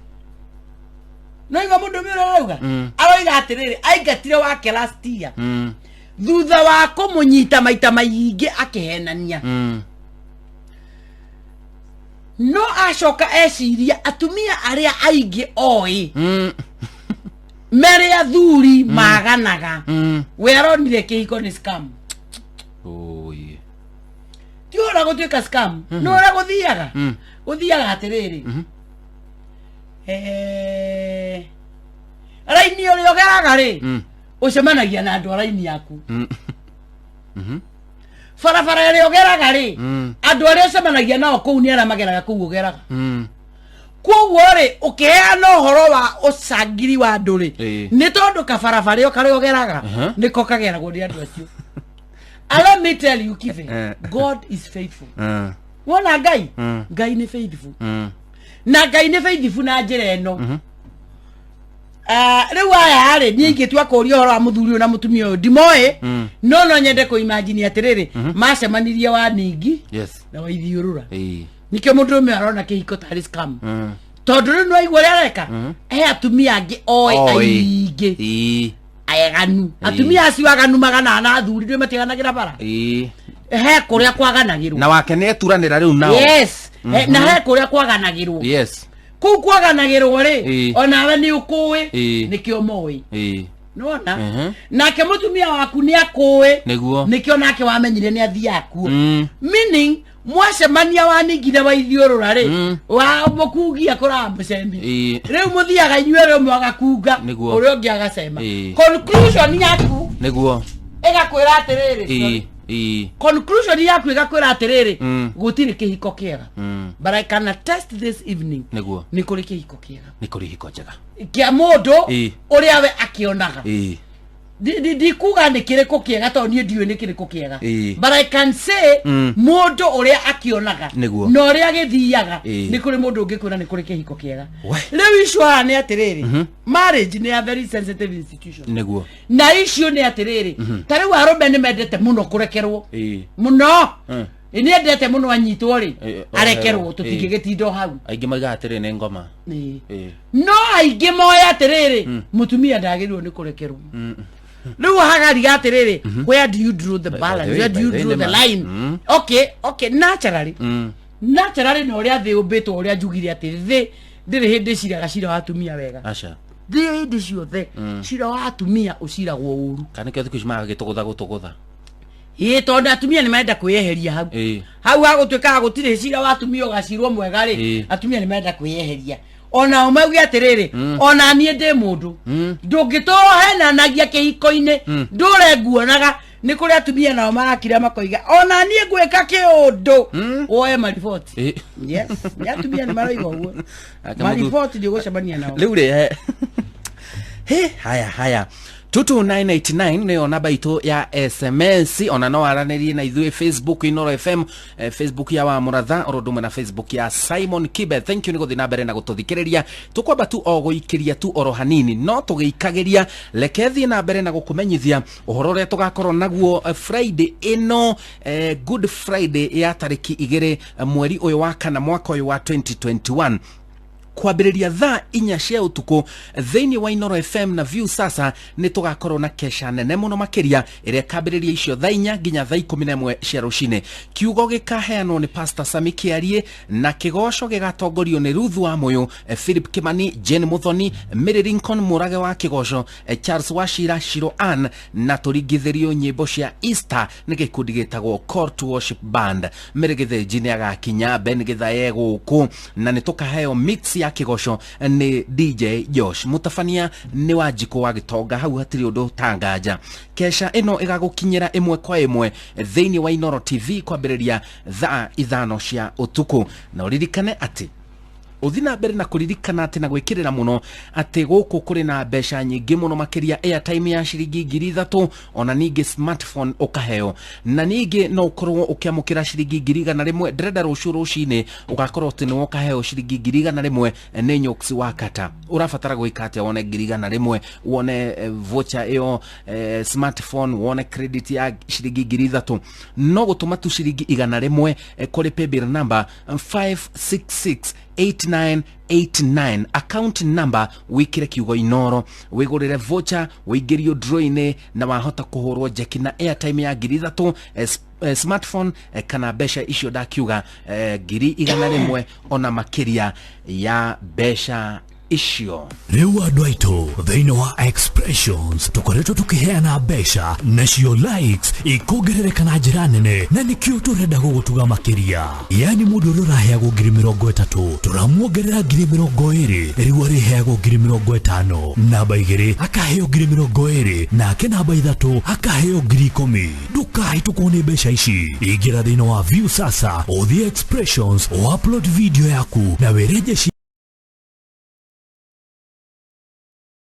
igua mũndũ ũmwe ũrĩa arauga aroiga atĩrĩrĩ aingatire wake last year thutha wa kũmũnyita maita maingĩ akĩhenania no acoka eciria atumia arĩa aingĩ oĩ merĩ athuri maganaga we aronire kĩhiko nĩ scam ti ũrĩa gũtuĩka scam no ũrĩa gũthiaga gũthiaga atĩrĩrĩ raini ũrĩa ũgeraga rĩ ũcemanagia na andũ a raini yaku barabara ĩrĩa ũgeraga rĩ andũ arĩa ũcemanagia nao kũu nĩ arĩa mageraga kũu ũgeraga koguo rĩ ũkĩheana ũhoro wa ũcangiri wa andũ rĩ nĩ tondũ kabarabara ĩyo karĩa ũgeraga nĩko kageragwo nĩ andũ acio. And let me tell you, Kibe, God is faithful. Wona Ngai Ngai nĩ faithful na Ngai nĩ faithful na njĩra ĩno. Rĩu aya rĩ niĩ ingĩtua kũria ũhoro wa mũthuri ũyũ na mũtumia ũyũ ndimoĩ no no nyende kũimagine atĩrĩrĩ macemanirie wa ningi na waithiũrũra nikĩo mũndũ ũmwe arona kĩhiko tarĩ scam tondũ rĩu nĩwaigua ũrĩa areka he atumia angĩ oĩ aingĩ aganu atumia acio aganu maganaga na athuri ndĩ matiganagĩra bara he kũrĩa kwaganagĩrwo na wake nĩ eturanĩra rĩu nao. Yes. Na he kũrĩa kwaganagĩrwo kũu kwaganagĩrwo rĩ onawe nĩ ũkũĩ nĩkĩo moĩ nĩwona nake mũtumia waku nĩ akũĩ nĩkĩo nake wamenyire nĩ athiaga kuo meaning mwacemania wa ningine wa ithiũrũra rĩ wa mũkungia kũraga mũcemi rĩu mũthiaga inyuĩ ũrĩa ũmwe agakunga ũrĩa ũngĩ agacema conclusion yaku nĩguo ĩgakwĩra atĩrĩrĩ conclusion yaku ĩgakwĩra atĩrĩrĩ gũtirĩ kĩhiko kĩega but I can attest this evening nĩguo nĩ kũrĩ kĩhiko kĩega nĩ kũrĩ ihiko njega kĩa mũndũ ũrĩa we akĩonaga ndikuga nĩ kĩrĩkũ kĩega tondũ niĩ ndiũĩ nĩ kĩrĩkũ kĩega but I can say mũndũ ũrĩa akĩonaga na ũrĩa agĩthiaga nĩ kũrĩ mũndũ ũngĩkwĩra nĩ kũrĩ kĩhiko kĩega rĩu icio haha nĩ atĩrĩrĩ marriage nĩ a very sensitive institution nĩguo na icio nĩ atĩrĩrĩ ta rĩu arũme nĩ mendete mũno kũrekerwo mũno nĩ endete mũno anyitwo rĩ arekerwo tũtingĩgĩtinda o hau aingĩ maigaga atĩrĩ nĩ ngoma no aingĩ moe atĩrĩrĩ mũtumia ndagĩrĩirwo nĩ kũrekerwo rĩu hagariga atĩrĩrĩ where do you draw the balance, where do you draw the line? Okay, okay, naturally naturally na ũrĩa thĩ ũmbĩtwo ũrĩa njugire atĩ thĩ ndĩrĩ hĩndĩ ciraga cira wa atumia wega aca Hĩndĩ ciothe cira wa atumia ũciragwo ũru. Kana nĩkĩo thikũ ici magagĩtũgũtha gũtũgũtha. Ĩĩ, tondũ atumia nĩ marenda kwĩyeheria hau. Hau hagũtuĩkaga gũtirĩ cira wa atumia ũgacirwo mwega rĩ, atumia nĩ marenda kwĩyeheria, onao mauge atĩrĩrĩ, ona niĩ ndĩ mũndũ, ndũngĩtũhenanagia kĩhiko-inĩ, ndũre nguonaga. Nĩ kũrĩ atumia nao marakira makoiga, ona niĩ ngwĩka kĩũndũ woe mariboti. Yes, nĩ atumia nĩ maroiga ũguo. Ake mũthu- Mariboti nĩ ũgũcemania nao. Rĩu rĩ, he haya haya, 22989 nĩyo namba itũ ya SMS. Ona no aranĩrie na ithuĩ Facebook, Inoro FM, Facebook ya wa Mũratha oro ũndũ ũmwe na Facebook ya Simon Kibe. Thank you nĩ gũthiĩ na mbere na gũtũthikĩrĩria. Tũkwamba tu o gũikĩria tu oro hanini, no tũgĩikagĩria, reke thiĩ na mbere na gũkũmenyithia ũhoro ũrĩa tũgakorwo naguo Friday ĩno, Good Friday ya tarĩki 2 mweri ũyũ wa kana mwaka ũyũ wa 2021, kwambĩrĩria thaa 4 cia ũtukũ thĩinĩ wa Inoro FM na View Sasa. Nĩ tũgakorwo na kesha nene mũno makĩria ĩrĩa ĩkambĩrĩria icio thaa 4 nginya thaa 11 cia rũcinĩ. Kiugo gĩkaheanwo nĩ Pastor Sami Kĩarie na kĩgoco gĩgatongorio nĩ Ruth wa Mũyũ, Philip Kimani, Jane Muthoni, Mary Lincoln Mũrage wa kĩgoco, Charles Wachira, Shiro Ann, na tũringithĩrio nyĩmbo cia Easter nĩ gĩkundi gĩtagwo Call to Worship Band. Mary Gĩthĩnji nĩ agakinya, Ben Gĩthaye gũkũ, na nĩ tũkaheo mix ya kĩgoco nĩ DJ Josh. Mũtabania nĩ Wanjikũ wa Gĩtonga. Hau hatirĩ ũndũ tanganja. Kesha ĩno ĩgagũkinyĩra ĩmwe kwa ĩmwe thĩinĩ wa Inoro TV kwambĩrĩria thaa 5 cia ũtukũ, na ũririkane atĩ ũthi na mbere na kũririkana atĩ na gwĩkĩrĩra mũno atĩ gũkũ kũrĩ na mbeca nyingĩ mũno makĩria, airtime ya ciringi 3,000, ona ningĩ smartphone ũkaheo, na ningĩ no ũkorwo ũkĩamũkĩra ciringi 100,000. Ndĩrenda rũciũ rũcinĩ ũgakorwo atĩ nĩ ũkaheo ciringi 100,000 nĩ Nyox wa Kata. Ũrabatara gwĩka atĩa wone 100,000, wone voucher ĩyo, smartphone, wone credit ya ciringi 3,000? No gũtũma tu ciringi 100 kũrĩ paybill number 566 8989, account number wikire kiugo Inoro, wigurire voucher, wĩingĩrio draw-inĩ na wahota kũhũrwo njeki na airtime ya 3,000, smartphone, kana mbeca icio ndakiuga, 100,000 ona makĩria ya mbeca icio. Rĩu andũ aitũ, thĩinĩ wa Expressions tũkoretwo tũkĩheana mbeca, nacio likes ikongerereka na njĩra nene, na nĩkĩo tũrenda gũgũtuga makĩria. Yani mũndũ ũrĩa ũraheagwo 30,000 tũramuongerera 20,000, rĩu arĩheagwo 50,000. Namba 2 akaheo 20,000, nake namba 3 akaheo 10,000. Ndũkahĩtũkwo nĩ mbeca ici. Ingĩra thĩinĩ wa View Sasa, ũthiĩ Expressions, upload video yaku na wĩrejeshi.